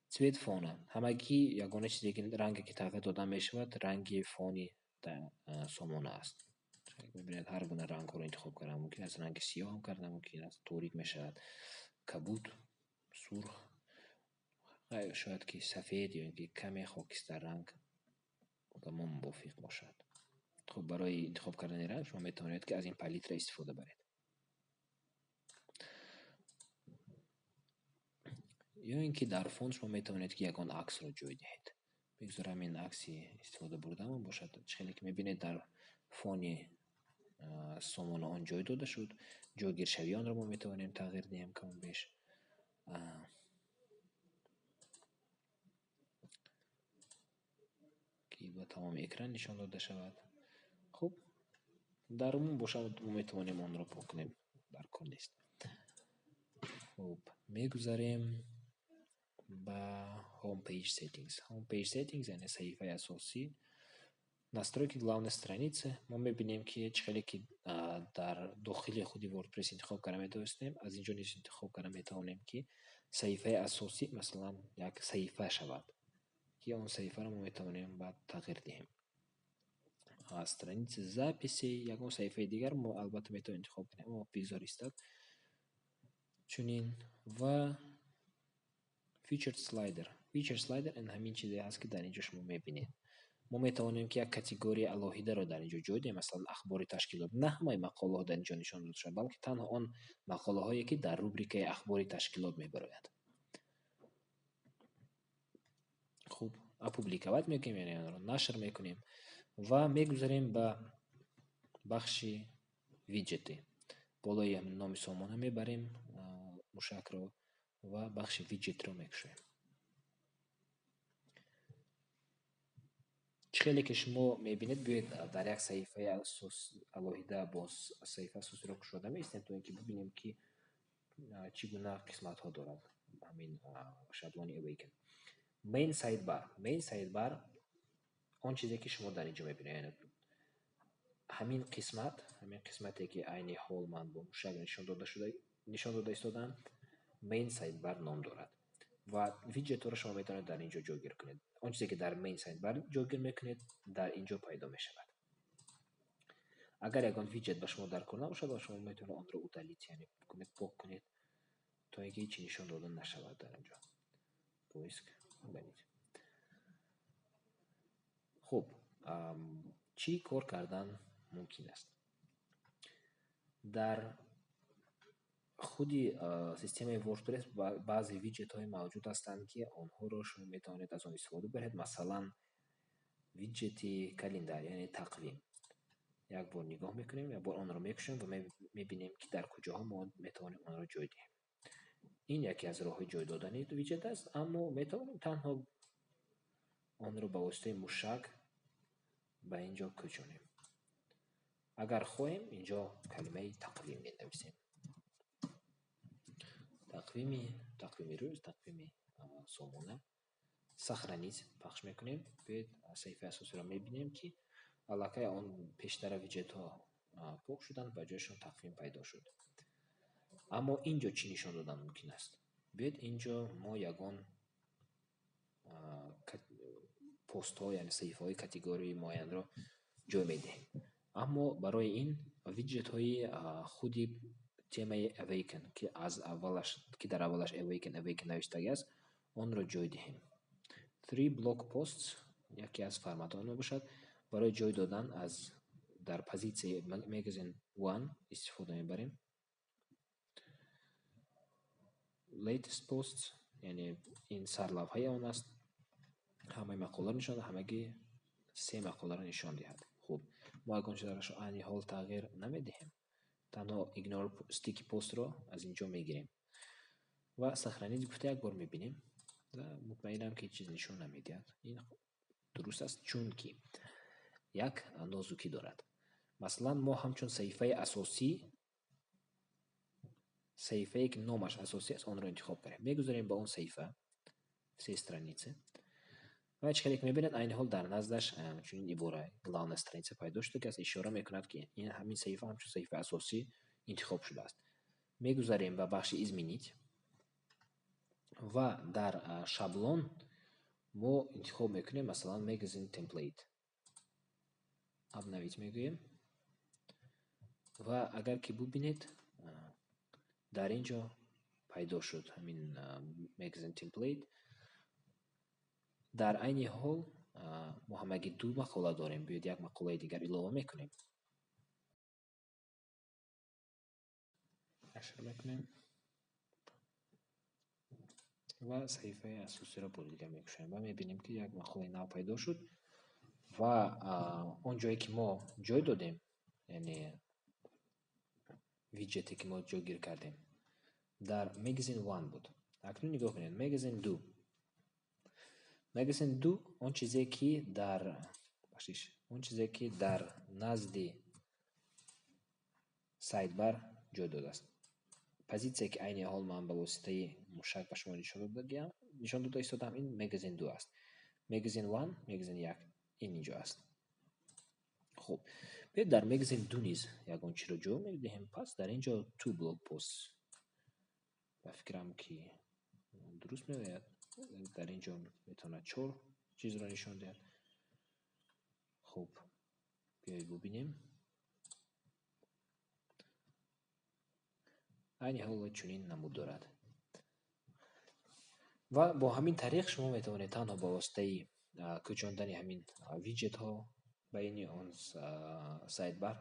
цвет фона. Ҳамагӣ ягона чизе ки ранге ки тағйир дода мешавад, ранги фони сомона аст. Мебинед, ҳар гуна рангҳоро интихоб кардан мумкин аст. Ранги сиёҳам кардан мумкин аст, торик мешавад, кабуд, сурх, шояд ки сафед ё ин ки каме хокистарранг ба мо мувофиқ бошад. Хуб, барои интихоб кардани ранг шумо метавонед, ки аз ин палитра истифода баред. Ё ин ки дар фон шумо метавонед, ки ягон аксро ҷой диҳед. Бигзор ҳамин акси истифода бурдаам бошад. Чӣ хеле ки мебинед, дар фони сомона он ҷой дода шуд. Ҷойгиршавии онро мо метавонем тағйир диҳем каму беш. Ки ба тамоми экран нишон дода шавад. Хуб, дар умум бошад, мо метавонем онро пок кунем, дар кор нест. Хуб, мегузарем ба Home Page Settings. Home Page Settings, яъне саҳифаи асосӣ. Настройки главной страницы. Мо мебинем, ки чӣ хеле ки дар дохили худи WordPress интихоб карда метавонистем, аз ин ҷо низ интихоб карда метавонем, ки саҳифаи асосӣ, масалан, як саҳифа шавад, ки он саҳифаро мо метавонем баъд тағйир диҳем. Страница записи, ягон саҳифаи дигар мо албатта метавонем интихоб кунем, аммо бигзор истад. Чунин ва Featured Slider. Featured Slider ин ҳамин чизе аст, ки дар ин ҷо шумо мебинед. Мо метавонем, ки як категорияи алоҳидаро дар ин ҷо ҷой диҳем, масалан, ахбори ташкилот. На ҳамаи мақолаҳо дар ин ҷо нишон дода шавад, балки танҳо он мақолаҳое, ки дар рубрикаи ахбори ташкилот мебарояд. Хуб, опубликовать мекунем, яъне онро нашр мекунем ва мегузарем ба бахши виджеты. Болои номи сомона мебарем мушакро ва бахши виджетро мекушоем. Чӣ хеле ки шумо мебинед, биёед, дар як саҳифаи асос алоҳида боз саҳифаи асосиро кушода меистем, то ин ки бибинем, ки чӣ гуна қисматҳо дорад ҳамин шаблони Awaken. Main Sidebar. Main Sidebar он чизе, ки шумо дар ин ҷо мебинед, яъне ҳамин қисмат, ҳамин қисмате, ки айни ҳол ман бо мушак нишон дода истодаам, Main Sidebar ном дорад. Ва виджетҳоро шумо метавонед дар ин ҷо ҷойгир кунед. Он чизе, ки дар Main Sidebar ҷойгир мекунед, дар ин ҷо пайдо мешавад. Агар ягон виджет ба шумо даркор набошад, шумо метавонед онро удалить, яъне кунед, пок кунед, то ин ки ҳеҷ нишон дода нашавад дар он ҷо. Поиск, удалить. Хуб, чӣ кор кардан мумкин аст? Дар Худи системаи WordPress баъзе виджетҳое мавҷуд ҳастанд, ки онҳоро шумо метавонед аз он истифода баред. Масалан, виджети календар, яъне тақвим. Як бор нигоҳ мекунем, як бор онро мекушем ва мебинем, ки дар куҷоҳо мо метавонем онро ҷой диҳем. Ин яке аз роҳҳои ҷой додани виджет аст, аммо метавонем танҳо онро ба воситаи мушак ба ин ҷо кӯчонем. Агар хоҳем, ин ҷо калимаи тақвим менависем. Тақвими рӯз, тақвими сомона. Сохранить пахш мекунем. Биёед саҳифаи асосиро мебинем, ки аллакай он пештара виджетҳо пок шуданд, ба ҷояшон тақвим пайдо шуд. Аммо ин ҷо чӣ нишон додан мумкин аст? Биёед ин ҷо мо ягон постҳо, яъне саҳифаҳои категорияи муайянро ҷой медиҳем. Аммо барои ин виджетҳои худи темаи Awaken, ки аз аввалаш, ки дар аввалаш Awaken навиштагӣ аст, онро ҷой диҳем. Three block posts яке аз форматҳо мебошад. Барои ҷой додан аз дар позитсияи Magazine 1 истифода мебарем. Latest posts, яъне ин сарлавҳаи он аст. Ҳамаи мақоларо нишон, ҳамагӣ се мақоларо нишон диҳад. Хуб, мо ягон чизро айни ҳол тағйир намедиҳем. Танҳо ignore sticky postро аз ин ҷо мегирем. Ва сохранить гуфта як бор мебинем ва мутмаинам, ки ҳеҷ чиз нишон намедиҳад. Ин дуруст аст, чунки як нозукӣ дорад. Масалан, мо ҳамчун саҳифаи асосӣ, саҳифае ки номаш асосӣ аст, онро интихоб кардем. Мегузарем ба он саҳифа, все страницы. Ва чӣ хеле ки мебинед, айни ҳол дар наздаш чунин ибора главная страница пайдо шуда, ки ишора мекунад, ки ин ҳамин саҳифа ҳамчун саҳифаи асосӣ интихоб шудааст. Мегузарем ба бахши изменить ва дар шаблон мо интихоб мекунем, масалан, magazine template. Обновить мегӯем ва агар ки бубинед, дар ин ҷо пайдо шуд ҳамин magazine template. Дар айни ҳол мо ҳамагӣ ду мақола дорем. Биёед як мақолаи дигар илова мекунем. Нашр мекунем ва саҳифаи асосиро бори дигар мекушоем ва мебинем, ки як мақолаи нав пайдо шуд ва он ҷое ки мо ҷой додем, яъне виджете ки мо ҷойгир кардем, дар Magazine 1 буд. Акнун нигоҳ кунед, Magazine 2. Magazine 2 он чизе ки дар, бахшиш, он чизе ки дар назди sidebar ҷой додааст. Позитсия, ки айни ҳол ман ба воситаи мушак ба шумо нишон дода истодам, ин Magazine 2 аст. Magazine 1, Magazine 1 ин инҷо аст. Хуб, биёед дар Magazine 2 низ ягон чиро ҷой медиҳем. Пас дар ин ҷо two blog posts ба фикрам, ки дуруст меояд. Дар ин ҷо метавонад чор чизро нишон диҳад. Хуб, биёед бубинем. Айни ҳол чунин намуд дорад. Ва бо ҳамин тариқ шумо метавонед танҳо ба воситаи кӯчондани ҳамин виджетҳо байни он sidebar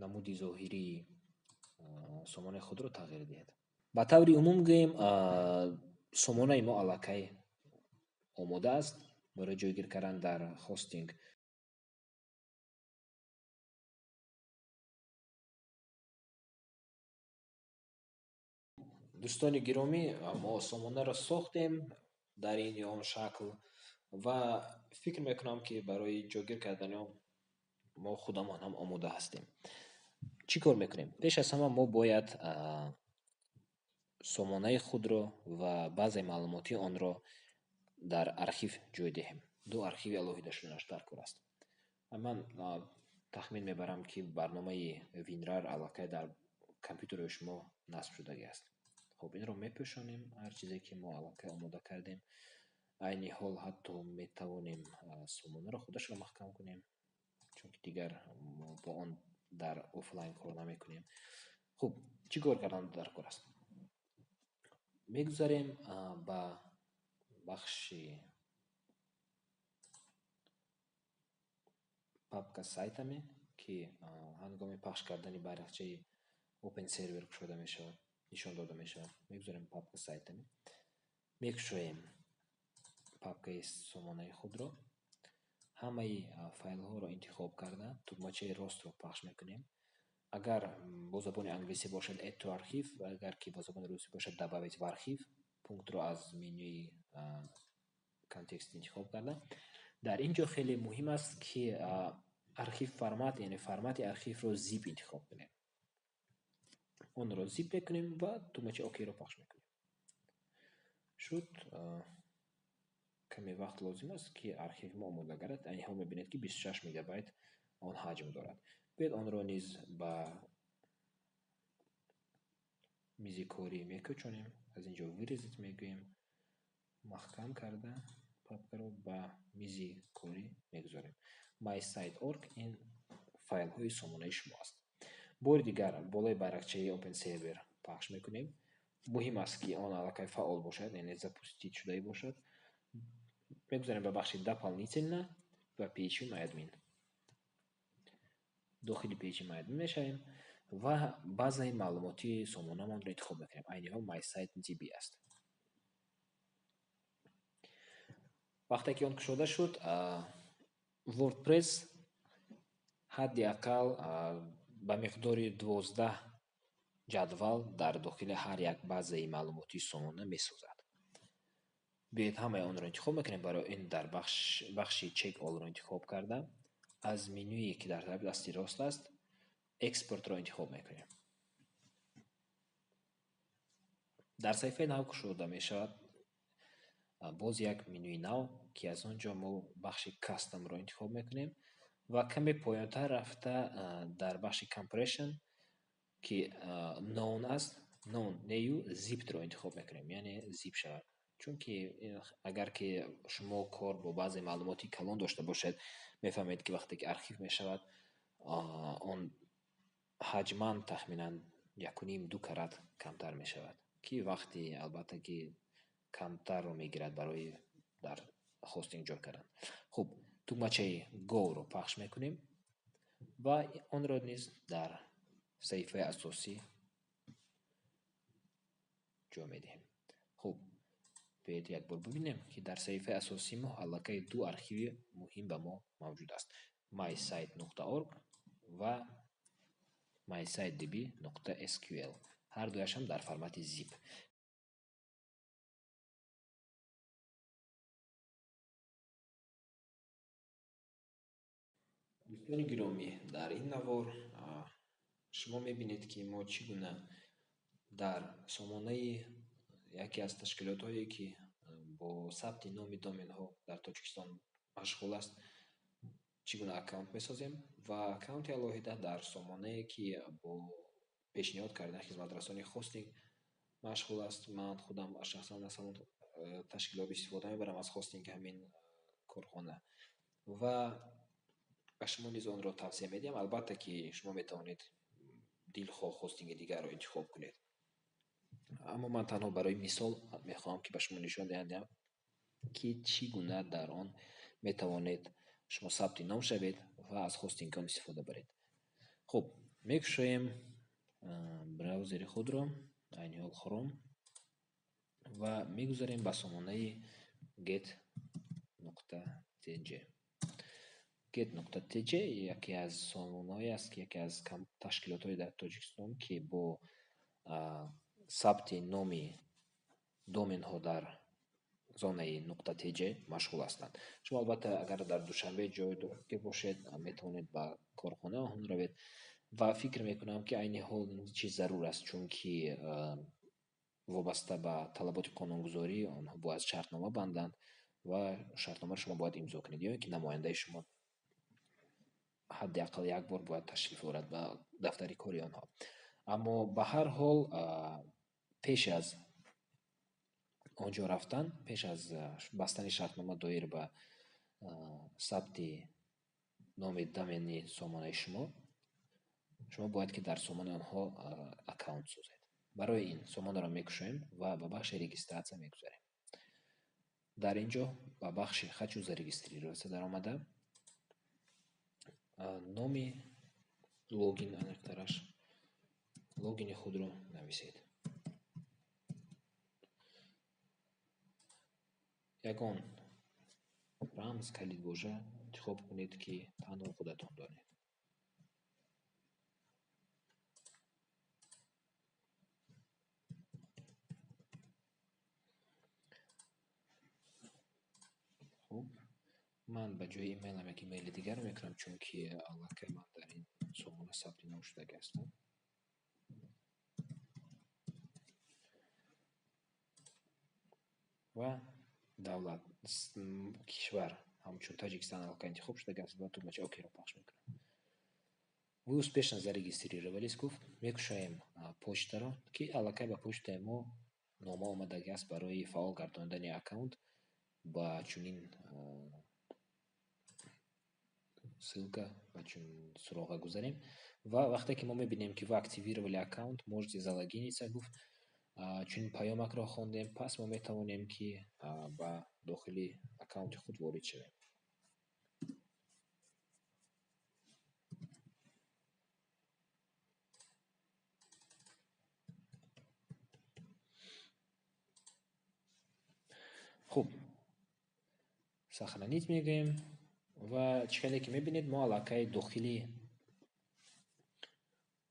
намуди зоҳирии сомонаи худро тағйир диҳед. Ба таври умум гӯем, сомонаи мо аллакай омода аст барои ҷойгир кардан дар хостинг. Дӯстони гиромӣ, мо сомонаро сохтем дар ин ё он шакл ва фикр мекунам, ки барои ҷойгир кардани он мо худамон ҳам омода ҳастем. Чӣ кор мекунем? Пеш аз ҳама мо бояд сомонаи худро ва баъзе маълумоти онро дар архив ҷой диҳем. Ду архиви алоҳида шуданаш даркор аст. Ман тахмин мебарам, ки барномаи WinRAR аллакай дар компютери шумо насб шудагӣ аст. Хуб, инро мепӯшонем, ҳар чизе ки мо аллакай омода кардем. Айни ҳол ҳатто метавонем сомонаро худашро маҳкам кунем, чунки дигар мо бо он дар офлайн кор намекунем. Хуб, чӣ кор кардан даркор аст? Мегузарем ба бахши папка сайтами, ки ҳангоми пахш кардани байрақчаи Open Server кушода мешавад. Нишон дода мешавад. Мегузорем папка сайтами. Мекушоем папкаи сомонаи худро. Ҳамаи файлҳоро интихоб карда, тугмачаи ростро пахш мекунем. Агар бо забони англисӣ бошад, Add to archive, ва агар ки бо забони русӣ бошад, Добавить в архив пунктро аз менюи контекст интихоб карда. Дар ин ҷо хеле муҳим аст, ки archive format, яъне формати архивро zip интихоб кунем. Онро zip мекунем ва тугмачаи ОК-ро пахш мекунем. Шуд. Каме вақт лозим аст, ки архиви мо омода гардад. Айни ҳол мебинед, ки 26 мегабайт он ҳаҷм дорад. Биёед, онро низ ба мизи корӣ мекӯчонем. Аз ин ҷо вырезать мегӯем, маҳкам карда папкаро ба мизи корӣ мегузорем. MySite.org ин файлҳои сомонаи шумо аст. Бори дигар болои байрақчаи Open Server пахш мекунем. Муҳим аст, ки он аллакай фаъол бошад, яъне запустить шудае бошад. Мегузарем ба бахши Дополнительно ва PHP MyAdmin. Дохили PHP MyAdmin мешавем ва базаи маълумотии сомонамонро интихоб мекунем. Айни ҳол MySite.db аст. Вақте ки он кушода шуд, WordPress ҳадди ақал ба миқдори 12 ҷадвал дар дохили ҳар як базаи маълумотии сомона месозад. Биёед, ҳамаи онро интихоб мекунем. Барои ин дар бахши Check All-ро интихоб карда, аз менюе, ки дар тарафи дасти рост аст, Экспортро интихоб мекунем. Дар саҳифаи нав кушода мешавад боз як менюи нав, ки аз он ҷо мо бахши Custom-ро интихоб мекунем ва каме поёнтар рафта, дар бахши Compression, ки None аст, None нею Zipped-ро интихоб мекунем, яъне zip шавад. Чунки агар ки шумо кор бо баъзе маълумоти калон дошта бошед, мефаҳмед, ки вақте ки архив мешавад, он ҳаҷман тахминан якуним ду карат камтар мешавад, ки вақти албатта ки камтарро мегирад барои дар хостинг ҷой кардан. Хуб, тугмачаи Go-ро пахш мекунем ва онро низ дар саҳифаи асосӣ ҷой медиҳем. Хуб, биёед, як бор бибинем, ки дар саҳифаи асосии мо аллакай ду архиви муҳим ба мо мавҷуд аст: mysite.org ва mysitedb.sql, ҳар дуяшам дар формати zip. Дӯстони гиромӣ, дар ин навор шумо мебинед, ки мо чӣ гуна дар сомонаи яке аз ташкилотҳое, ки бо сабти номи доменҳо дар Тоҷикистон машғул аст, чӣ гуна аккаунт месозем ва аккаунти алоҳида дар сомонае, ки бо пешниҳод кардани хизматрасонии хостинг машғул аст. Ман худам шахсан аз ҳамон ташкилот истифода мебарам, аз хостинги ҳамин корхона, ва ба шумо низ онро тавсия медиҳам. Албатта ки шумо метавонед дилхоҳ хостинги дигарро интихоб кунед, аммо ман танҳо барои мисол мехоҳам, ки ба шумо нишон диҳам, ки чӣ гуна дар он метавонед шумо сабти ном шавед ва аз хостинги он истифода баред. Хуб, мекушоем браузери худро, айни ҳол Chrome, ва мегузарем ба сомонаи get.tj. get.tj яке аз сомонаҳое аст, ки яке аз ташкилотҳои дар Тоҷикистон, ки бо сабти номи доменҳо дар зонаи .tj машғул ҳастанд. Шумо албатта, агар дар Душанбе ҷойгир бошед, метавонед ба корхона он равед ва фикр мекунам, ки айни ҳол ин чиз зарур аст, чунки вобаста ба талаботи қонунгузорӣ онҳо бояд шартнома банданд ва шартномаро шумо бояд имзо кунед ё ин ки намояндаи шумо ҳадди ақал як бор бояд ташриф орад ба дафтари кори онҳо. Аммо ба ҳар ҳол, пеш аз он ҷо рафтан, пеш аз бастани шартнома доир ба сабти номи домени сомонаи шумо, шумо бояд ки дар сомонаи онҳо аккаунт созед. Барои ин сомонаро мекушоем ва ба бахши регистрация мегузарем. Дар ин ҷо ба бахши «Хочу зарегистрироваться» даромада, номи логин, аниқтараш логини худро нависед. Ягон рамз, калидвожа интихоб кунед, ки танҳо худатон донед. Хуб, ман ба ҷои имейлам як имейли дигар мекунам, чунки аллакай ман дар ин сомона сабти ном шудагӣ ҳастам. Ва давлат, кишвар ҳамчун Таҷикистон аллакай интихоб шудагӣ аст ва тугмачаи окейро пахш мекунам. Вы успешно зарегистрировались, гуфт. Мекушоем почтаро, ки аллакай ба почтаи мо нома омадагӣ аст барои фаъол гардондани аккаунт. Ба чунин ссылка, ба чунин суроға гузарем. Ва вақте ки мо мебинем, ки вы активировали аккаунт, можете залогиниться, гуфт, чунин паёмакро хондем, пас мо метавонем, ки ба дохили аккаунти худ ворид шавем. Хуб, сохранить мегӯем ва чӣ хеле ки мебинед, мо аллакай дохили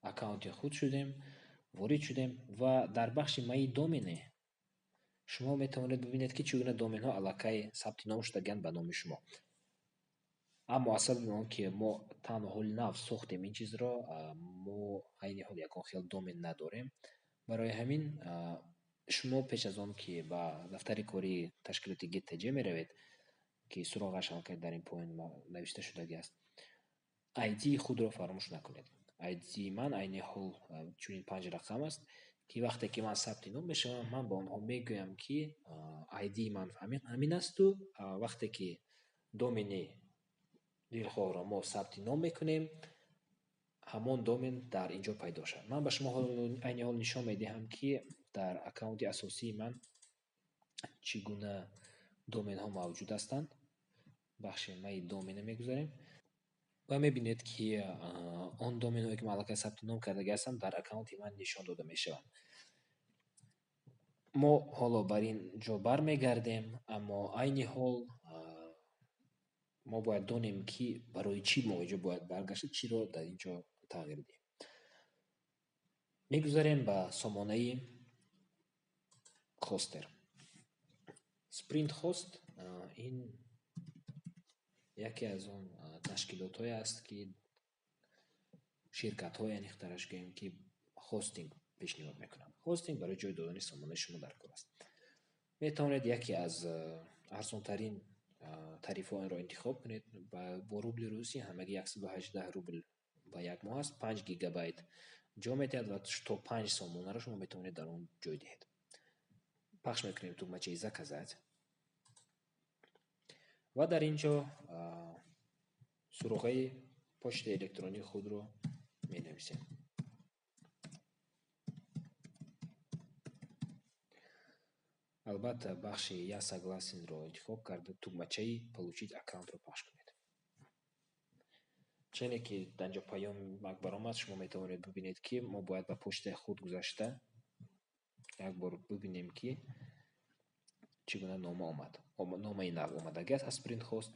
аккаунти худ шудем, ворид шудем ва дар бахши «Мои домены» шумо метавонед бибинед, ки чӣ гуна доменҳо аллакай сабти ном шудагианд ба номи шумо. Аммо аз сабаби он ки мо танҳо ҳоли нав сохтем ин чизро, мо айни ҳол ягон хел домен надорем. Барои ҳамин шумо пеш аз он ки ба дафтари кории ташкилоти GTJ меравед, ки суроғаш аллакай дар ин поён навишта шудагӣ аст, ID худро фаромӯш накунед. ID ман айни ҳол чунин панҷ рақам аст, ки вақте ки ман сабти ном мешавам, ман ба онҳо мегӯям, ки ID ман ҳамин асту вақте ки домени дилхоҳро мо сабти ном мекунем, ҳамон домен дар ин ҷо пайдо шавад. Ман ба шумо айни ҳол нишон медиҳам, ки дар аккаунти асосии ман чӣ гуна доменҳо мавҷуд ҳастанд. Бахши «Мои домены» мегузарем ва мебинед, ки он доменҳое, ки ман аллакай сабти ном кардагӣ ҳастам, дар аккаунти ман нишон дода мешаванд. Мо ҳоло бар ин ҷо бармегардем, аммо айни ҳол мо бояд донем, ки барои чӣ мо инҷо бояд баргашта, чиро дар ин ҷо тағйир диҳем. Мегузарем ба сомонаи хостер. Sprint Host ин яке аз он ташкилотҳое аст, ки ширкатҳое, аниқтараш гӯем, ки хостинг пешниҳод мекунанд. Хостинг барои ҷой додани сомонаи шумо дар кор аст. Метавонед яке аз арзонтарин тарифҳоро интихоб кунед. Бо рубли русӣ ҳамагӣ 118 рубл ба як моҳ аст, 5 гигабайт ҷо медиҳад ва то панҷ сомонаро шумо метавонед дар он ҷой диҳед. Пахш мекунем тугмачаи «Заказать» ва дар ин ҷо суроғаи почтаи электронии худро менависем. Албатта, бахши «Я согласен»-ро интихоб карда, тугмачаи «Получить аккаунт»-ро пахш кунед. Чуне ки дар ин ҷо паёмак баромад, шумо метавонед бибинед, ки мо бояд ба почтаи худ гузашта як бор бибинем, ки чӣ гуна нома омад. Номаи нав омадагӣ аст аз Sprint Host.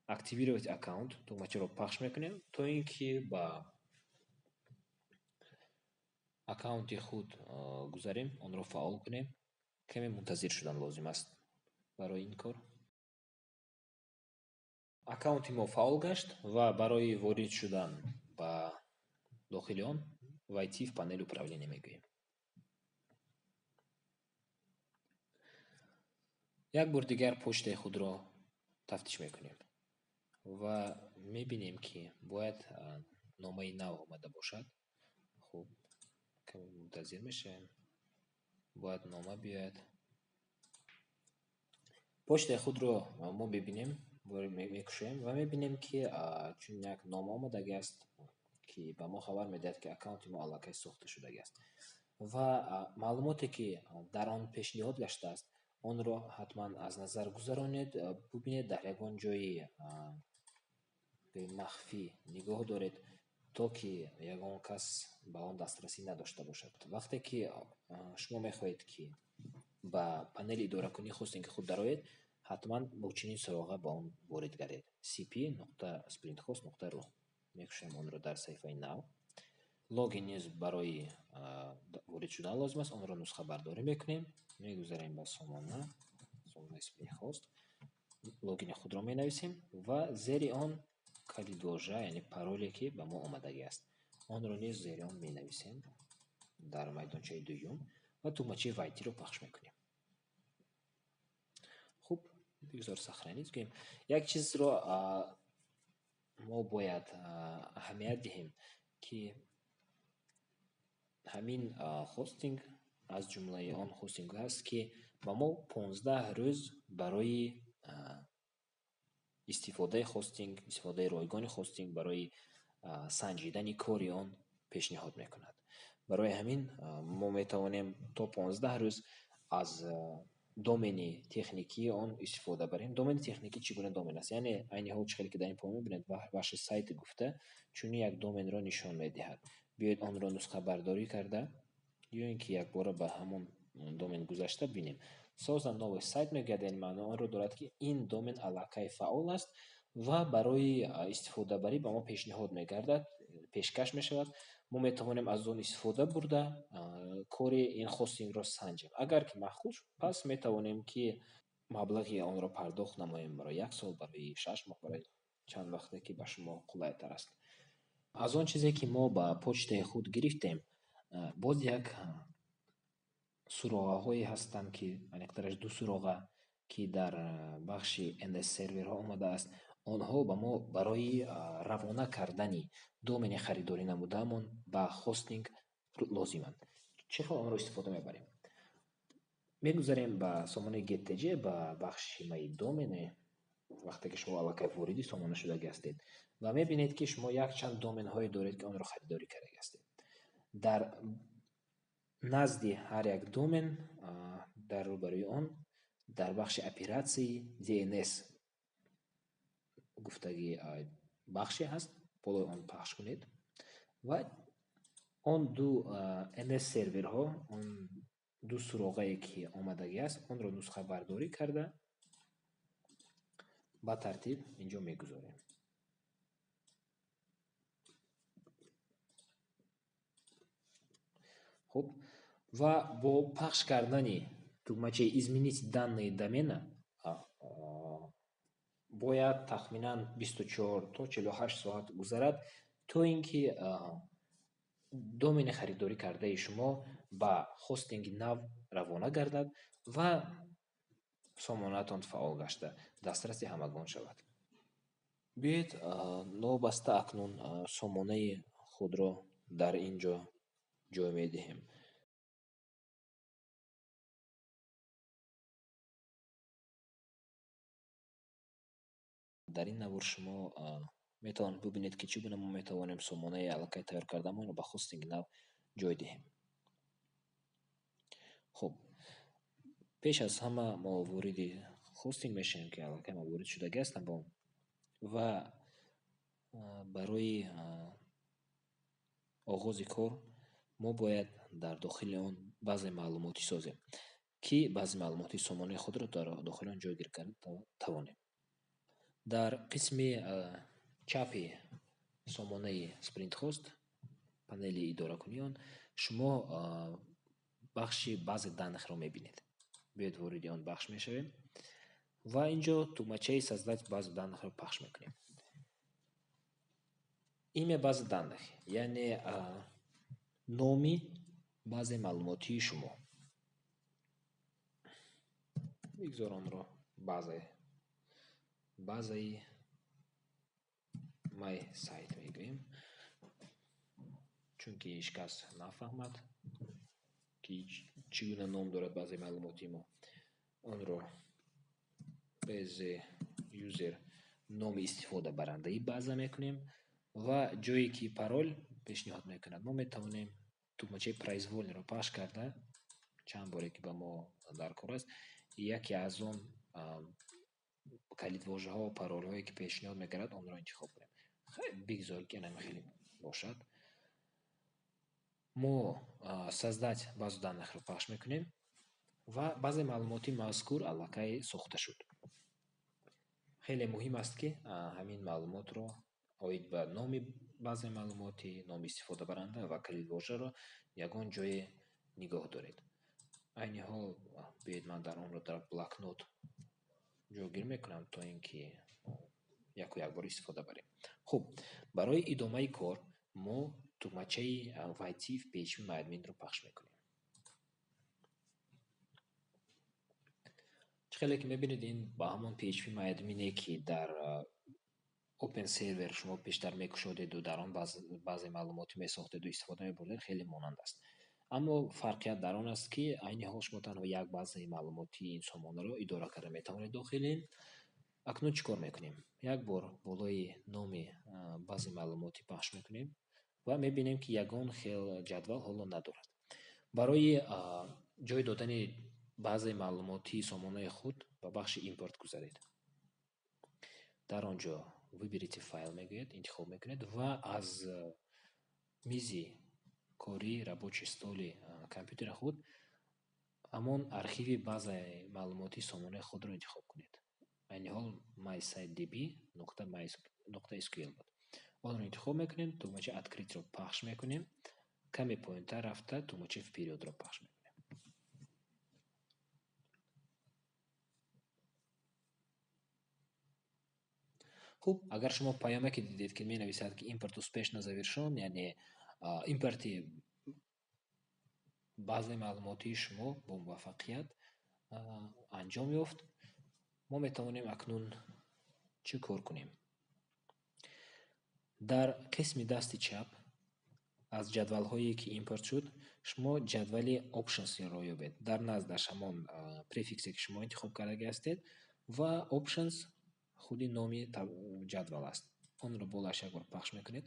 «Активировать аккаунт» тугмачаро пахш мекунем, то ин ки ба аккаунти худ гузарем, онро фаъол кунем. Каме мунтазир шудан лозим аст барои ин кор. Аккаунти мо фаъол гашт ва барои ворид шудан ба дохили он «Войти в панель управления» мегӯем. Як бор дигар почтаи худро тафтиш мекунем ва мебинем, ки бояд номаи нав омада бошад. Хуб, каме мунтазир мешавем. Бояд нома биёяд. Почтаи худро мо мебинем, мекушоем ва мебинем, ки чунин як нома омадагӣ аст, ки ба мо хабар медиҳад, ки аккаунти мо аллакай сохта шудагӣ аст. Ва маълумоте, ки дар он пешниҳод гаштааст, онро ҳатман аз назар гузаронед, бубинед, дар ягон ҷои махфӣ нигоҳ доред, то ки ягон кас ба он дастрасӣ надошта бошад. Вақте ки шумо мехоҳед, ки ба панели идоракунии хостинги худ дароед, Ҳатман бо чунин суроға ба он ворид гардед: cp.sprinthost.ru. Мекушоем онро дар саҳифаи нав. Логин низ барои ворид шудан лозим аст. Онро нусхабардорӣ мекунем. Мегузарем ба сомона, сомонаи Sprinthost. Логини худро менависем ва зери он калидвожа, яъне пароле, ки ба мо омадагӣ аст. Онро низ зери он менависем дар майдончаи дуюм ва тугмачаи «Войти»-ро пахш мекунем. Хуб, бигзор «Сохранить» гӯем. Як чизро мо бояд аҳамият диҳем, ки ҳамин хостинг аз ҷумлаи он хостингҳо аст, ки ба мо 15 рӯз барои истифодаи хостинг, истифодаи ройгони хостинг, барои санҷидани кори он пешниҳод мекунад. Барои ҳамин мо метавонем то 15 рӯз аз домени техникии он истифода барем. Домени техникӣ чӣ гуна домен аст? Яъне айни ҳол чӣ хеле ки дар ин поён мебинед, бахши «Сайты» гуфта чунин як доменро нишон медиҳад. Биёед, онро нусхабардорӣ карда ё ин ки якбора ба ҳамон домен гузашта бинем. «Создан новый сайт» мегӯяд, яъне маънои онро дорад, ки ин домен аллакай фаъол аст ва барои истифодабарӣ ба мо пешниҳод мегардад, пешкаш мешавад. Мо метавонем аз он истифода бурда, кори ин хостингро санҷем. Агар ки маъқул шуд, пас метавонем, ки маблағи онро пардохт намоем барои як сол, барои 6 моҳ, барои чанд вақте ки ба шумо қулайтар аст. Аз он чизе, ки мо ба почтаи худ гирифтем, боз як суроғаҳое ҳастанд, ки аниқтараш ду суроға, ки дар бахши NS серверҳо омадааст. Онҳо ба мо барои равона кардани домени харидорӣ намудаамон ба хостинг лозиманд. Чӣ хел онро истифода мебарем? Мегузарем ба сомонаи getTJ, ба бахши «Мои домены», вақте ки шумо аллакай вориди сомона шудагӣ ҳастед ва мебинед, ки шумо якчанд доменҳое доред, ки онро харидорӣ кардагӣ ҳастед. Дар назди ҳар як домен, дар рӯбарӯи он, дар бахши «Операции DNS» гуфтагӣ бахше ҳаст. Болои он пахш кунед ва он ду NS серверҳо, он ду суроғае, ки омадагӣ аст, онро нусхабардорӣ карда, ба тартиб инҷо мегузорем. Хуб, ва бо пахш кардани тугмачаи «Изменить данные домена» бояд тахминан 24 то 48 соат гузарад, то ин ки домени харидорӣ кардаи шумо ба хостинги нав равона гардад ва сомонаатон фаъол гашта, дастраси ҳамагон шавад. Биёед, новобаста акнун сомонаи худро дар ин ҷо ҷой медиҳем. Дар ин навор шумо метавонед бубинед, ки чӣ гуна мо метавонем сомонаи аллакай тайёр кардаамонро ба хостинги нав ҷой диҳем. Хуб, пеш аз ҳама мо вориди хостинг мешавем, ки аллакай ман ворид шудагӣ ҳастам ба он, ва барои оғози кор мо бояд дар дохили он баъзе маълумотӣ созем, ки баъзе маълумоти сомонаи худро дар дохили он ҷойгир карда тавонем. Дар қисми чапи сомонаи Sprinthost, панели идоракунии он, шумо бахши «Базы данных»-ро мебинед. Биёед, вориди он бахш мешавем ва ин ҷо тугмачаи «Создать базу данных»-ро пахш мекунем. Имя базы данных, яъне номи базаи маълумотии шумо. Бигзор онро базаи my site мегӯем, чунки ҳеҷ кас нафаҳмад, ки чӣ гуна ном дорад базаи маълумотии мо. Онро bz user, номи истифодабарандаи база мекунем ва ҷое ки парол пешниҳод мекунад, мо метавонем тугмачаи «Произвольный»-ро пахш карда, чанд боре ки ба мо дар кор аст, яке аз он калидвожаҳо, паролҳое, ки пешниҳод мекунад, онро интихоб кунем. Бигзор, ки ана хеле бошад. Мо «Создать базу данных»-ро пахш мекунем ва базаи маълумотии мазкур аллакай сохта шуд. Хеле муҳим аст, ки ҳамин маълумотро оид ба номи баъзе маълумотӣ, номи истифодабаранда ва калидвожаро ягон ҷое нигоҳ доред. Айни ҳол биёед, ман дар онро дар блокнот ҷойгир мекунам, то ин ки яку якбор истифода барем. Хуб, барои идомаи кор мо тугмачаи «Войти в PHP-MyAdmin»-ро пахш мекунем. Чӣ хеле ки мебинед, ин ба ҳамон PHP-MyAdmin, ки дар Open Server шумо пештар мекушодеду дар он баъзе маълумотӣ месохтеду истифода мебурдед, хеле монанд аст. Аммо фарқият дар он аст, ки айни ҳол шумо танҳо як базаи маълумотии ин сомонаро идора карда метавонед дохили ин. Акнун чӣ кор мекунем? Як бор болои номи базаи маълумотӣ пахш мекунем ва мебинем, ки ягон хел ҷадвал ҳоло надорад. Барои ҷой додани базаи маълумотии сомонаи худ ба бахши «Импорт» гузаред. Дар он ҷо «Выберите файл» мегӯяд, интихоб мекунед ва аз мизи корӣ, рабочий столи компютери худ ҳамон архиви базаи маълумотии сомонаи худро интихоб кунед. Айни ҳол mysitedb.sql буд. Онро интихоб мекунем, тугмачаи «Открыть»-ро пахш мекунем, каме поёнтар рафта тугмачаи «Вперёд»-ро пахш мекунем. Хуб, агар шумо паёмаке дидед, ки менависад, ки «Импорт успешно завершён», яъне импорти базаи маълумотии шумо бо муваффақият анҷом ёфт. Мо метавонем акнун чӣ кор кунем? Дар қисми дасти чап аз ҷадвалҳое, ки импорт шуд, шумо ҷадвали Options-ро ёбед. Дар наздаш ҳамон префиксе, ки шумо интихоб кардаги ҳастед, ва Options худи номи ҷадвал аст. Онро болояш якбор пахш мекунед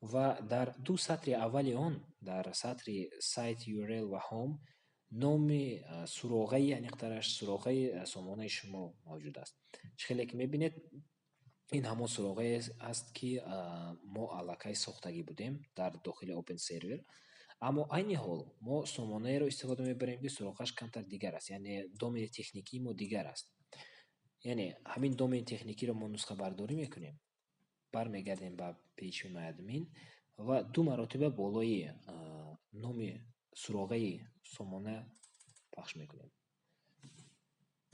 ва дар ду сатри аввали он, дар сатри Site URL ва Home, номи суроғаи, аниқтараш суроғаи сомонаи шумо мавҷуд аст. Чӣ хеле ки мебинед, ин ҳамон суроғае аст, ки мо аллакай сохтагӣ будем дар дохили Open Server. Аммо айни ҳол мо сомонаеро истифода мебарем, ки суроғаш камтар дигар аст, яъне домени техникии мо дигар аст. Яъне ҳамин домени техникиро мо нусхабардорӣ мекунем, бармегардем ба PHP-MyAdmin ва ду маротиба болои номи суроғаи сомона пахш мекунем.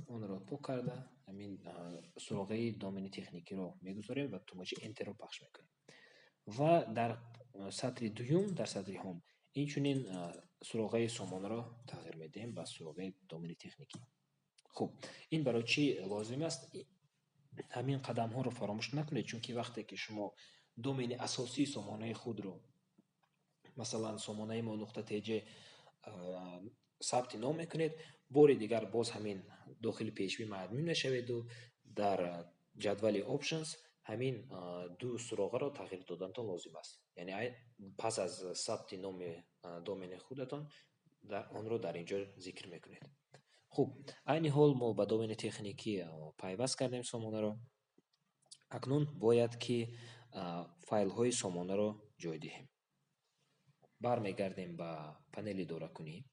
Онро пок карда, ҳамин суроғаи домени техникиро мегузорем ва тугмачаи Enter-ро пахш мекунем. Ва дар сатри дуюм, дар сатри Home, инчунин суроғаи сомонаро тағйир медиҳем ба суроғаи домени техникӣ. Хуб, ин барои чӣ лозим аст? Ҳамин қадамҳоро фаромӯш накунед, чунки вақте ки шумо домени асосии сомонаи худро, масалан, сомонаи мо .tj, сабти ном мекунед, бори дигар боз ҳамин дохили PHP-MyAdmin мешаведу дар ҷадвали Options ҳамин ду суроғаро тағйир додантон лозим аст. Яъне пас аз сабти номи домени худатон онро дар ин ҷо зикр мекунед. Хуб, айни ҳол мо ба домени техникӣ пайваст кардем сомонаро. Акнун бояд ки файлҳои сомонаро ҷой диҳем. Бармегардем ба панели идоракунӣ.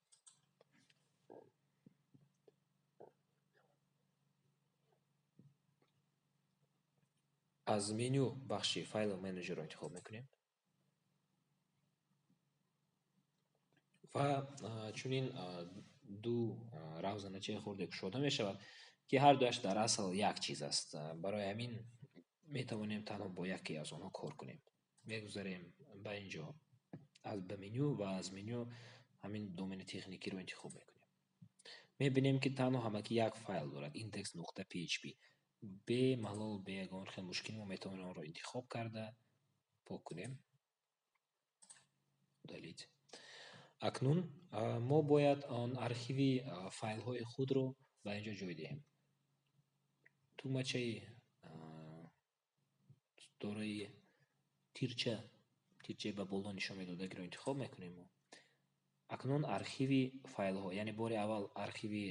Аз меню бахши «Файл менеҷерро» интихоб мекунем ва чунин ду равзаначаи хурде кушода мешавад, ки ҳар дуяш дар асл як чиз аст. Барои ҳамин метавонем танҳо бо яке аз онҳо кор кунем. Мегузарем ба ин ҷо, аз ба меню, ва аз меню ҳамин домени техникиро интихоб мекунем. Мебинем, ки танҳо ҳамагӣ як файл дорад, index.php. Бемалол, бе ягон хел мушкил мо метавонем онро интихоб карда пок кунем. Удалить. Акнун мо бояд он архиви файлҳои худро ба ин ҷо ҷой диҳем. Тугмачаи дорои тирча, тирчаи ба боло нишон медодагиро интихоб мекунем. Акнун архиви файлҳо, яъне бори аввал архиви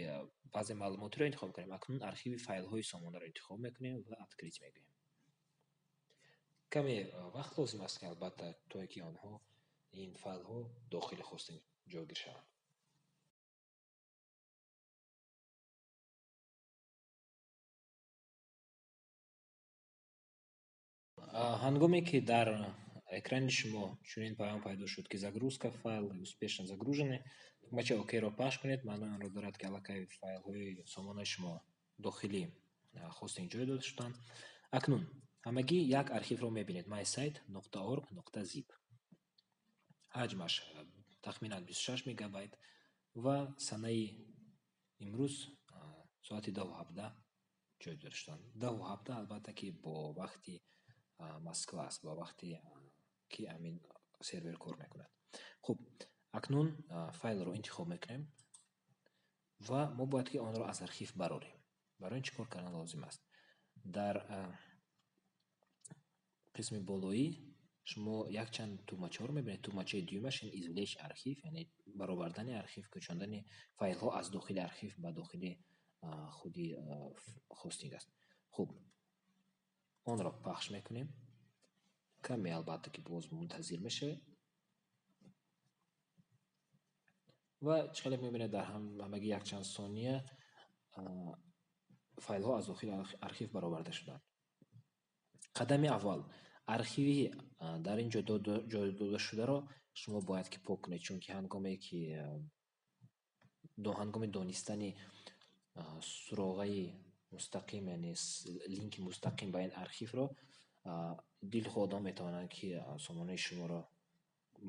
баъзе маълумотиро интихоб кунем, акнун архиви файлҳои сомонаро интихоб мекунем ва «Открыть» мегӯем. Каме вақт лозим аст, ки албатта, то ки онҳо, ин файлҳо, дохили хостинг ҷойгир шаванд. Ҳангоме ки дар экрани шумо чунин паём пайдо шуд, ки «Загрузка, файлы успешно загружены», тугмачаи ОК-ро пахш кунед. Маънои онро дорад, ки аллакай файлҳои сомонаи шумо дохили хостинг ҷой дода шуданд. Акнун ҳамагӣ як архивро мебинед: mysite.org.zip. Ҳаҷмаш тахминан 26 мегабайт ва санаи имрӯз соати 10:17 ҷой дода шуданд. 10:17, албатта, ки бо вақти Москва аст, бо вақте ки ҳамин сервер кор мекунад. Хуб, акнун файлро интихоб мекунем ва мо бояд ки онро аз архив барорем. Барои ин чӣ кор кардан лозим аст? Дар қисми болоӣ шумо якчанд тугмачаҳоро мебинед. Тугмачаи дуюмаш ин «Извлечь архив», яъне баровардани архив, кӯчондани файлҳо аз дохили архив ба дохили худи хостинг аст. Хуб, онро пахш мекунем. Каме, албатта, ки боз мунтазир мешавем. Ва чӣ хеле мебинед, дар ҳамагӣ якчанд сония файлҳо аз дохили архив бароварда шуданд. Қадами аввал: архиви дар ин ҷо ҷой додашударо шумо бояд ки пок кунед, чунки ҳангоме ки ҳангоми донистани суроғаи мустақим, яъне линки мустақим ба ин архивро, дилхоҳ одам метавонанд, ки сомонаи шуморо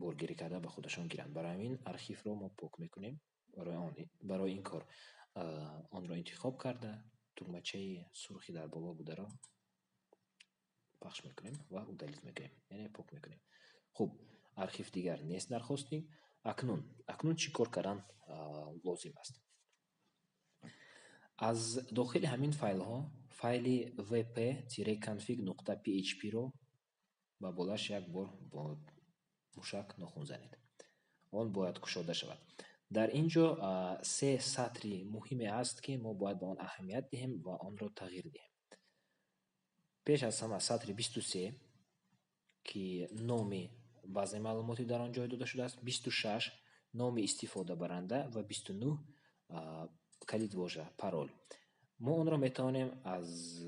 боргирӣ карда ба худашон гиранд. Барои ҳамин архивро мо пок мекунем. Барои ин кор онро интихоб карда, тугмачаи сурхи дар боло бударо пахш мекунем ва удалить мекунем, яъне пок мекунем. Хуб, архив дигар нест дар хостинг. Акнун чӣ кор кардан лозим аст? Аз дохили ҳамин файлҳо файли wp-config.php-ро ба болаш як бор бо мушак нохун занед. Он бояд кушода шавад. Дар ин ҷо се сатри муҳиме аст, ки мо бояд ба он аҳамият диҳем ва онро тағйир диҳем. Пеш аз ҳама сатри 23, ки номи базаи маълумотӣ дар он ҷой дода шудааст, 26, номи истифодабаранда, ва 29, калидвожа, парол. Мо онро метавонем аз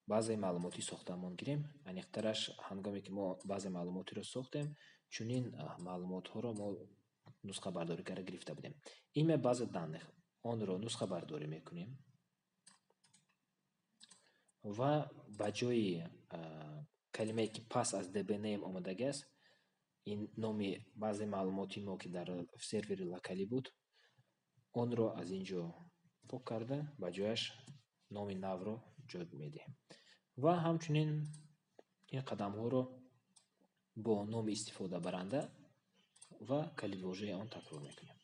базаи маълумотӣ сохтамон гирем. Аниқтараш, ҳангоме ки мо базаи маълумотиро сохтем, чунин маълумотҳоро мо нусхабардорӣ карда гирифта будем. Имя база данных, онро нусхабардорӣ мекунем ва ба ҷои калимае, ки пас аз dbname омадагӣ аст, ин номи базаи маълумоти мо, ки дар сервери локалӣ буд, онро аз ин ҷо пок карда, ба ҷояш номи навро ҷой медиҳем. Ва ҳамчунин ин қадамҳоро бо номи истифодабаранда ва калидвожаи он такрор мекунем.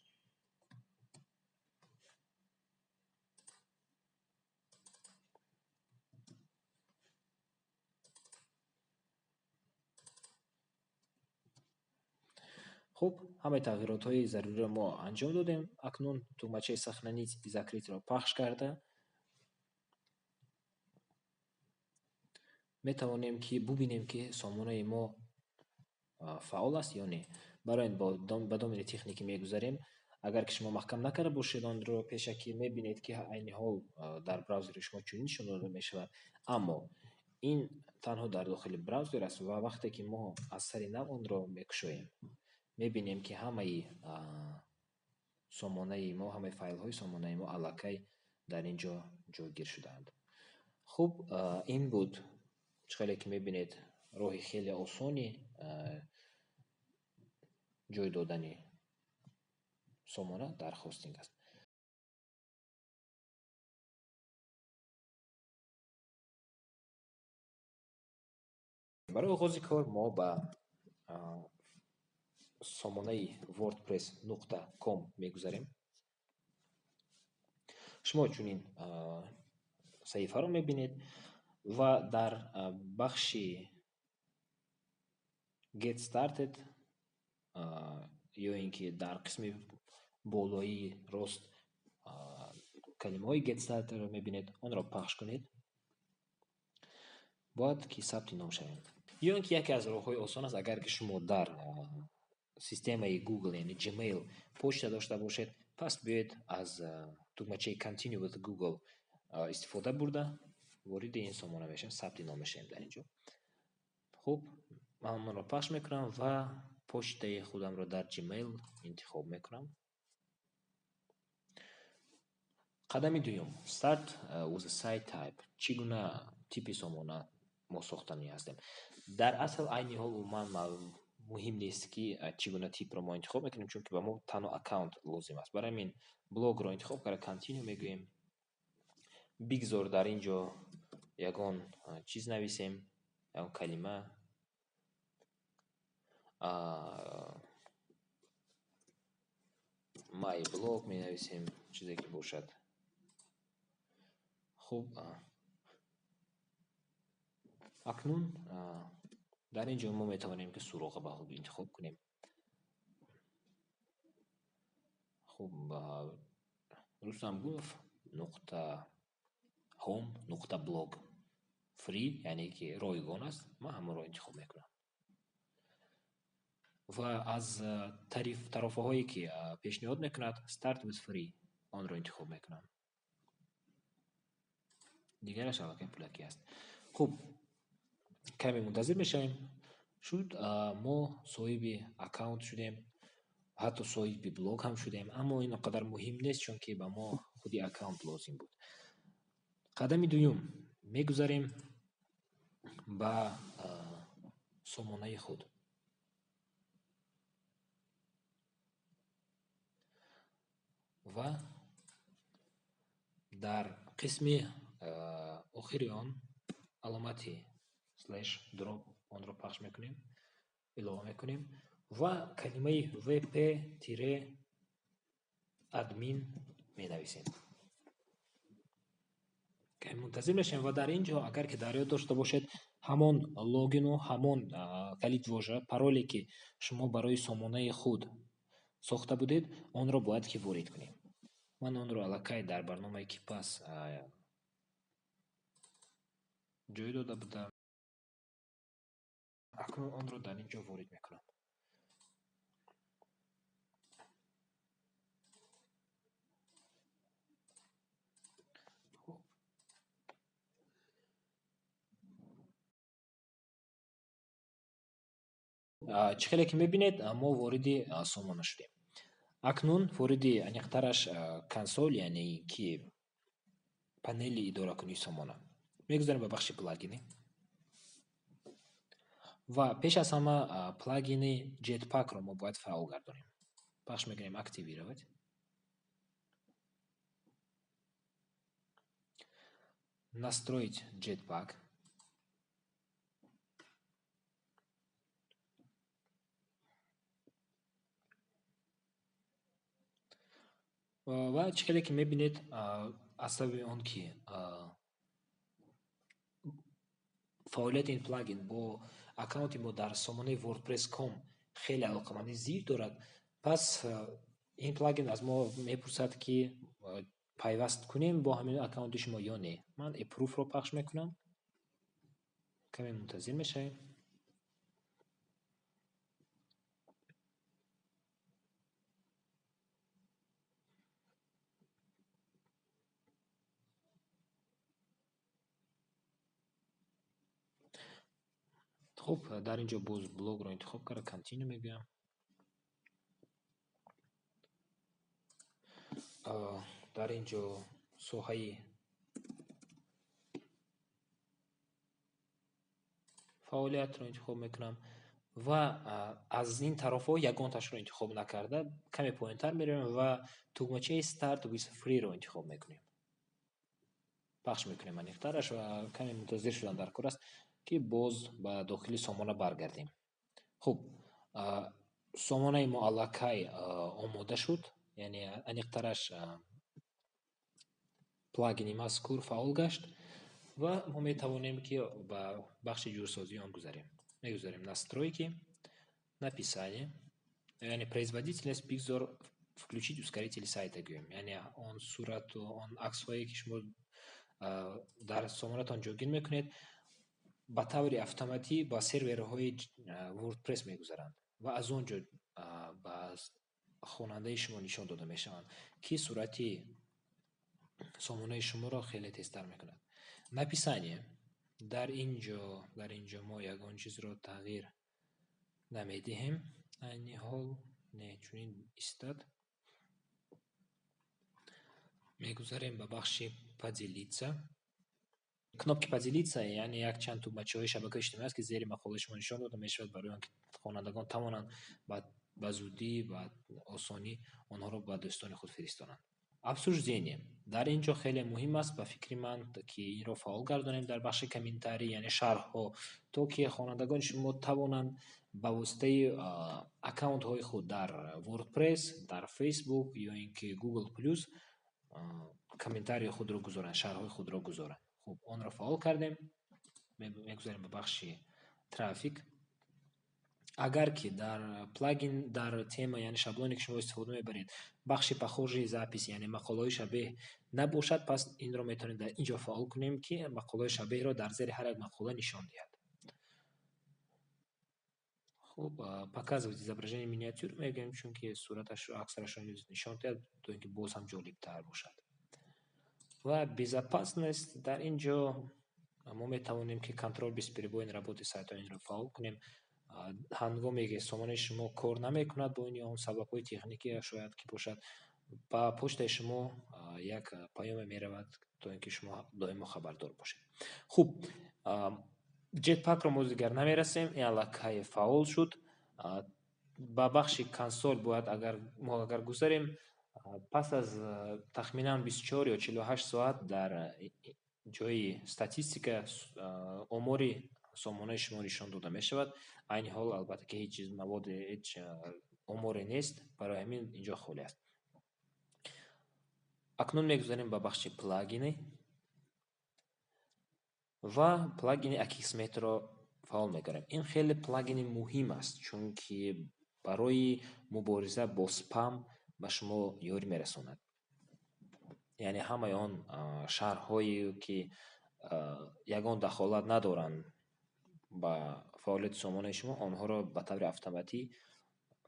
Хуб, ҳамаи тағйиротҳои заруриро мо анҷом додем. Акнун тугмачаи «Сохранить и закрыть»-ро пахш карда метавонем, ки бубинем, ки сомонаи мо фаъол аст ё не. Барои ин ба домени техникӣ мегузарем. Агар ки шумо маҳкам накарда бошед онро пешакӣ, мебинед, ки айни ҳол дар браузери шумо чунин нишон дода мешавад. Аммо ин танҳо дар дохили браузер аст ва вақте ки мо аз сари нав онро мекушоем, мебинем, ки ҳамаи сомонаи мо, ҳамаи файлҳои сомонаи мо аллакай дар ин ҷо ҷойгир шудаанд. Хуб, ин буд, чӣ хеле ки мебинед, роҳи хеле осони ҷой додани сомона дар хостинг аст. Барои оғози кор мо ба сомонаи wordpress.com мегузарем. Шумо чунин саҳифаро мебинед ва дар бахши Get Started ё ин ки дар қисми болоии рост калимаҳои Get Started-ро мебинед, онро пахш кунед. Бояд ки сабти ном шавем. Ё ин ки яке аз роҳҳои осон аст: агар ки шумо дар системаи Google, яъне Gmail, почта дошта бошед, пас биёед, аз тугмачаи Continue with Google истифода бурда, вориди ин сомона мешавем, сабти ном мешавем дар ин ҷо. Хуб, ман онро пахш мекунам ва почтаи худамро дар Gmail интихоб мекунам. Қадами дуюм: Start with a site type. Чӣ гуна типи сомона мо сохтанӣ ҳастем? Дар асл, айни ҳол умуман муҳим нест, ки чӣ гуна типро мо интихоб мекунем, чунки ба мо танҳо аккаунт лозим аст. Барои ҳамин блогро интихоб карда, Continue мегӯем. Бигзор дар ин ҷо ягон чиз нависем, ягон калима. My blog менависем, чизе ки бошад. Хуб, акнун дар ин ҷо мо метавонем, ки суроға ба худ интихоб кунем. Хуб, Рустамгулов.home.blog free, яъне ки ройгон аст, ман ҳамонро интихоб мекунам. Ва аз тариф тарофаҳое, ки пешниҳод мекунад, Start with free, онро интихоб мекунам. Дигараш аллакай пулакӣ аст. Хуб, каме мунтазир мешавем. Шуд, мо соҳиби аккаунт шудем, ҳатто соҳиби блог ҳам шудем, аммо ин он қадар муҳим нест, чунки ба мо худи аккаунт лозим буд. Қадами дуюм: мегузарем ба сомонаи худ ва дар қисми охири он аломати слеш дроп онро пахш мекунем, илова мекунем ва калимаи wp-admin менависем. Каме мунтазир мешавем ва дар ин ҷо, агар ки дар ёд дошта бошед, ҳамон логину ҳамон калидвожа, пароле, ки шумо барои сомонаи худ сохта будед, онро бояд ки ворид кунем. Ман онро аллакай дар барномаи KeePass ҷой дода будам. Акнун онро дар ин ҷо ворид мекунам. Хуб, чӣ хеле ки мебинед, мо вориди сомона шудем. Акнун вориди, аниқтараш, консоль, яъне ки панели идоракунии сомона. Мегузарем ба бахши плагины ва пеш аз ҳама плагини Jetpackро мо бояд фаъол гардонем. Пахш мекунем Активировать. Настроить Jetpack. Ва чӣ хеле ки мебинед, аз сабаби он ки фаъолияти ин плагин бо аккаунти мо дар сомонаи wordpress.com хеле алоқамандии зич дорад, пас ин плагин аз мо мепурсад, ки пайваст кунем бо ҳамин аккаунти шумо ё не. Ман Approve-ро пахш мекунам. Каме мунтазир мешавем. Хуб, дар ин ҷо боз блогро интихоб карда, Continue мегӯям. Дар ин ҷо соҳаи фаъолиятро интихоб мекунам ва аз ин тарафҳо ягонташро интихоб накарда, каме поёнтар меравем ва тугмачаи Start with free-ро интихоб мекунем. Пахш мекунем аниқтараш ва каме мунтазир шудан дар кор аст, ки боз ба дохили сомона баргардем. Хуб, сомонаи мо аллакай омода шуд, яъне аниқтараш, плагини мазкур фаъол гашт ва мо метавонем, ки ба бахши ҷурсозии он гузарем. Мегузарем Настройки, Написание, яъне производительность, бигзор Включить ускоритель сайта гӯем, яъне он сурату он аксҳое, ки шумо дар сомонатон ҷойгир мекунед, ба таври автоматӣ ба серверҳои WordPress мегузаранд ва аз он ҷо ба хонандаи шумо нишон дода мешаванд, ки суръати сомонаи шуморо хеле тезтар мекунад. Написание.
Дар ин ҷо мо ягон чизро тағйир намедиҳем айни ҳол, не, чунин истад. Мегузарем ба бахши «Поделиться». Кнопки «Поделиться», яъне якчанд тугмачаҳои шабакаи иҷтимоӣ аст, ки зери мақолаи шумо нишон дода мешавад, барои он ки хонандагон тавонанд ба зудӣ ва осонӣ онҳоро ба дӯстони худ фиристонанд. Обсуждение. Дар ин ҷо хеле муҳим аст, ба фикри ман, ки инро фаъол гардонем дар бахши «Комментарий», яъне шарҳҳо, то ки хонандагони шумо тавонанд ба воситаи аккаунтҳои худ дар WordPress, дар Facebook ё ин ки Google Plus комментарии худро гузоранд, шарҳҳои худро гузоранд. Хуб, онро фаъол кардем. Мегузарем ба бахши «Трафик». Агар ки дар плагин, дар тема, яъне шаблоне, ки шумо истифода мебаред, бахши «Похожие записи», яъне мақолаҳои шабеҳ набошад, пас инро метавонем дар ин ҷо фаъол кунем, ки мақолаҳои шабеҳро дар зери ҳар як мақола нишон диҳад. Хуб, «Показывать изображение миниатюр» мегӯем, чунки сураташро, аксарашро нишон диҳад, то ин ки боз ҳам ҷолибтар бошад. Ва «Безопасность». Дар ин ҷо мо метавонем, ки «Контроль бесперебойной работы сайта», инро фаъол кунем. Ҳангоме ки сомонаи шумо кор намекунад, бо ин ё он сабабҳои техникӣ шояд ки бошад, ба почтаи шумо як паёме меравад, то ин ки шумо доимо хабардор бошед. Хуб, Jetpack-ро мо дигар намерасем, ин аллакай фаъол шуд. Ба бахши консоль бояд агар мо агар гузарем, пас аз тахминан 24 ё 48 соат дар ҷои статистика омори сомонаи шумо нишон дода мешавад. Айни ҳол, албатта, ки ҳеҷ чиз, маводе, ҳеҷ оморе нест, барои ҳамин ин ҷо холӣ аст. Акнун мегузарем ба бахши «Плагины» ва плагини Akismet-ро фаъол мекунем. Ин хеле плагини муҳим аст, чунки барои мубориза бо спам ба шумо ёрӣ мерасонад. Яъне ҳамаи он шарҳҳое, ки ягон дахолат надоранд ба фаъолияти сомонаи шумо, онҳоро ба таври автоматӣ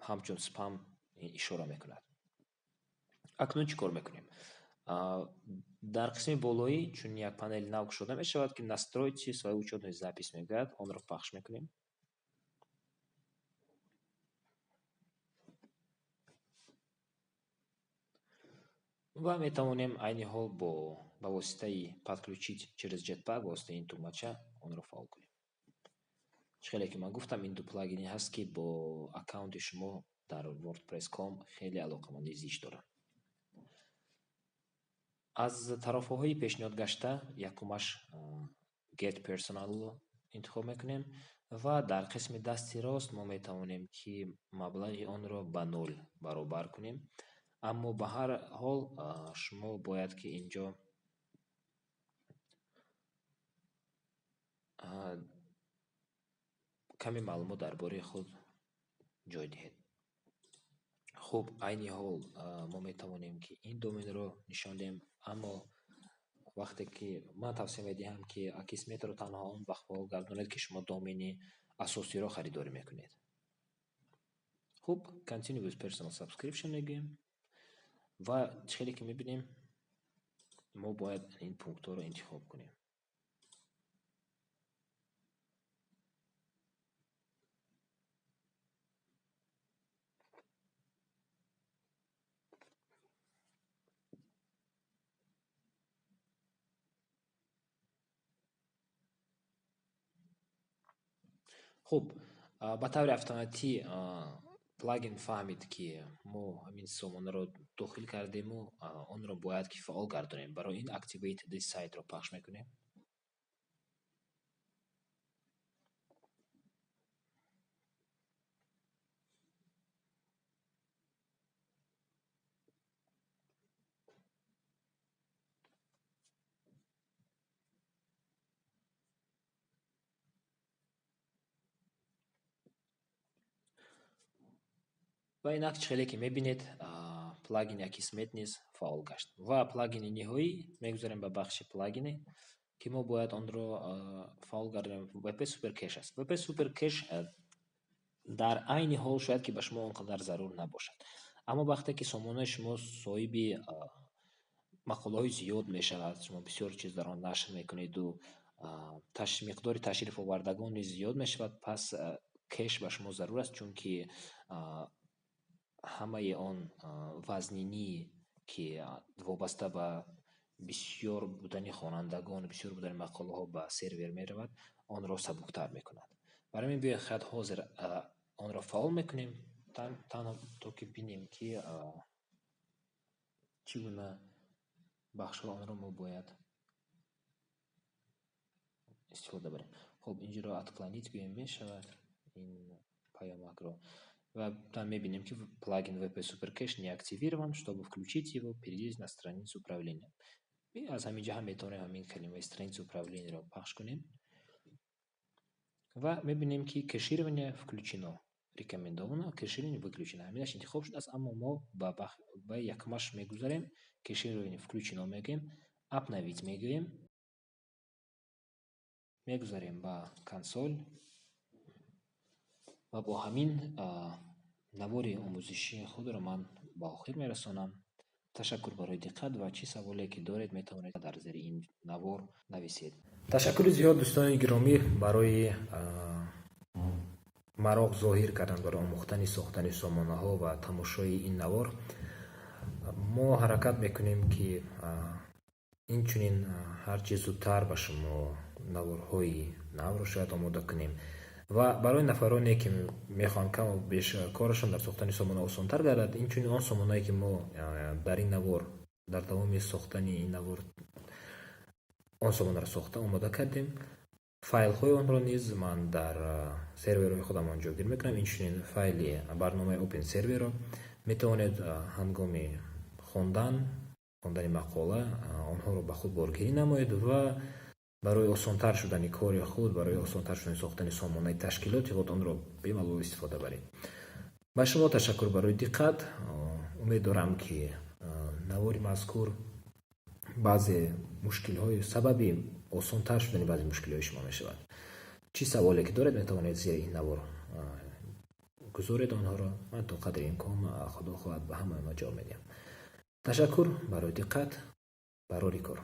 ҳамчун спам ишора мекунад. Акнун чӣ кор мекунем? Дар қисми болоӣ чун як панели нав кушода мешавад, ки «Настройте свою учетную запись» мегӯяд, онро пахш мекунем. Ва метавонем айни ҳол ба воситаи «Подключить через Jetpack», ба воситаи ин тугмача онро фаъол кунем. Чӣ хеле ки ман гуфтам, ин ду плагине ҳаст, ки бо аккаунти шумо дар WordPress.com хеле алоқамандии зич доранд. Аз тарофаҳои пешниҳодгашта якумаш Get Personal-ро интихоб мекунем ва дар қисми дасти рост мо метавонем, ки маблағи онро ба нол баробар кунем, аммо ба ҳар ҳол шумо бояд, ки ин ҷо каме маълумот дар бораи худ ҷой диҳед. Хуб, айни ҳол мо метавонем, ки ин доменро нишон диҳем, аммо вақте ки ман тавсия медиҳам, ки Akismet-ро танҳо он вақт фаъол гардонед, ки шумо домени асосиро харидорӣ мекунед. Хуб, «Continue with personal subscription» мегӯем ва чӣ хеле ки мебинем, мо бояд ин пунктҳоро интихоб кунем. Хуб, ба таври автоматӣ плагин фаҳмид, ки мо ҳамин сомонаро дохил кардему онро бояд ки фаъол гардонем. Барои ин «Activate this site»-ро пахш мекунем. Ва инак, чӣ хеле ки мебинед, плагини Akismet низ фаъол гашт. Ва плагини ниҳоӣ, мегузарем ба бахши «Плагины», ки мо бояд онро фаъол гардонем, WP Super Cache аст. WP Super Cache дар айни ҳол шояд ки ба шумо он қадар зарур набошад, аммо вақте ки сомонаи шумо соҳиби мақолаҳои зиёд мешавад, шумо бисёр чиз дар он нашр мекунеду
Миқдори ташрифовардагон низ зиёд мешавад, пас кеш ба шумо зарур аст, чунки ҳамаи он вазнинӣ, ки вобаста ба бисёр будани хонандагон, бисёр будани мақолаҳо ба сервер меравад, онро сабуктар мекунад. Барои ҳамин биёед, хат ҳозир онро фаъол мекунем, танҳо то ки бинем, ки чӣ гуна бахшҳо онро мо бояд истифода барем. Хуб, инҷоро отклонить гӯем, мешавад ин паёмакро, ва там мебинем, ки плагин WP Super Cache не активирован. Чтобы включить его, перейдите на страницу управления. Аз ҳамин ҷо ҳам метавонем ҳамин калимаи страницу управления-ро пахш кунем ва мебинем, ки кэширование включено, рекомендовано, кэширование выключено. Ҳаминаш интихоб шудааст, аммо мо ба якумаш мегузарем, кэширование включено мегӯем, обновить мегӯем, мегузарем ба консоль ва бо ҳамин навори омӯзишии худро ман ба охир мерасонам. Ташаккур барои диққат ва чӣ саволе ки доред, метавонед дар зери ин навор нависед.
Ташаккури зиёд, дӯстони гиромӣ, барои мароқ зоҳир кардан барои омӯхтани сохтани сомонаҳо ва тамошои ин навор. Мо ҳаракат мекунем, ки инчунин ҳарчи зудтар ба шумо наворҳои навро шояд омода кунем. Ва барои нафароне, ки мехоҳанд каму беш корашон дар сохтани сомона осонтар гардад, инчунин он сомонае, ки мо дар ин навор, дар давоми сохтани ин навор он сомонаро сохта омода кардем, файлҳои онро низ ман дар серверҳои худамон ҷойгир мекунам. Инчунин файли барномаи Open Server-ро метавонед ҳангоми хондани мақола онҳоро ба худ боргирӣ намоед ва барои осонтар шудани кори худ, барои осонтар шудани сохтани сомонаи ташкилоти худ онро бемалол истифода баред. Ба шумо ташаккур барои диққат. Умед дорам, ки навори мазкур баъзе мушкилҳои сабаби осонтар шудани баъзе мушкилиҳои шумо мешавад. Чӣ саволе ки доред, метавонед зери ин навор гузоред онҳоро. Ман то қадри имкон, Худо хоҳад, ба ҳамаи онҳо ҷавоб медиҳам. Ташаккур барои диққат. Барори кор.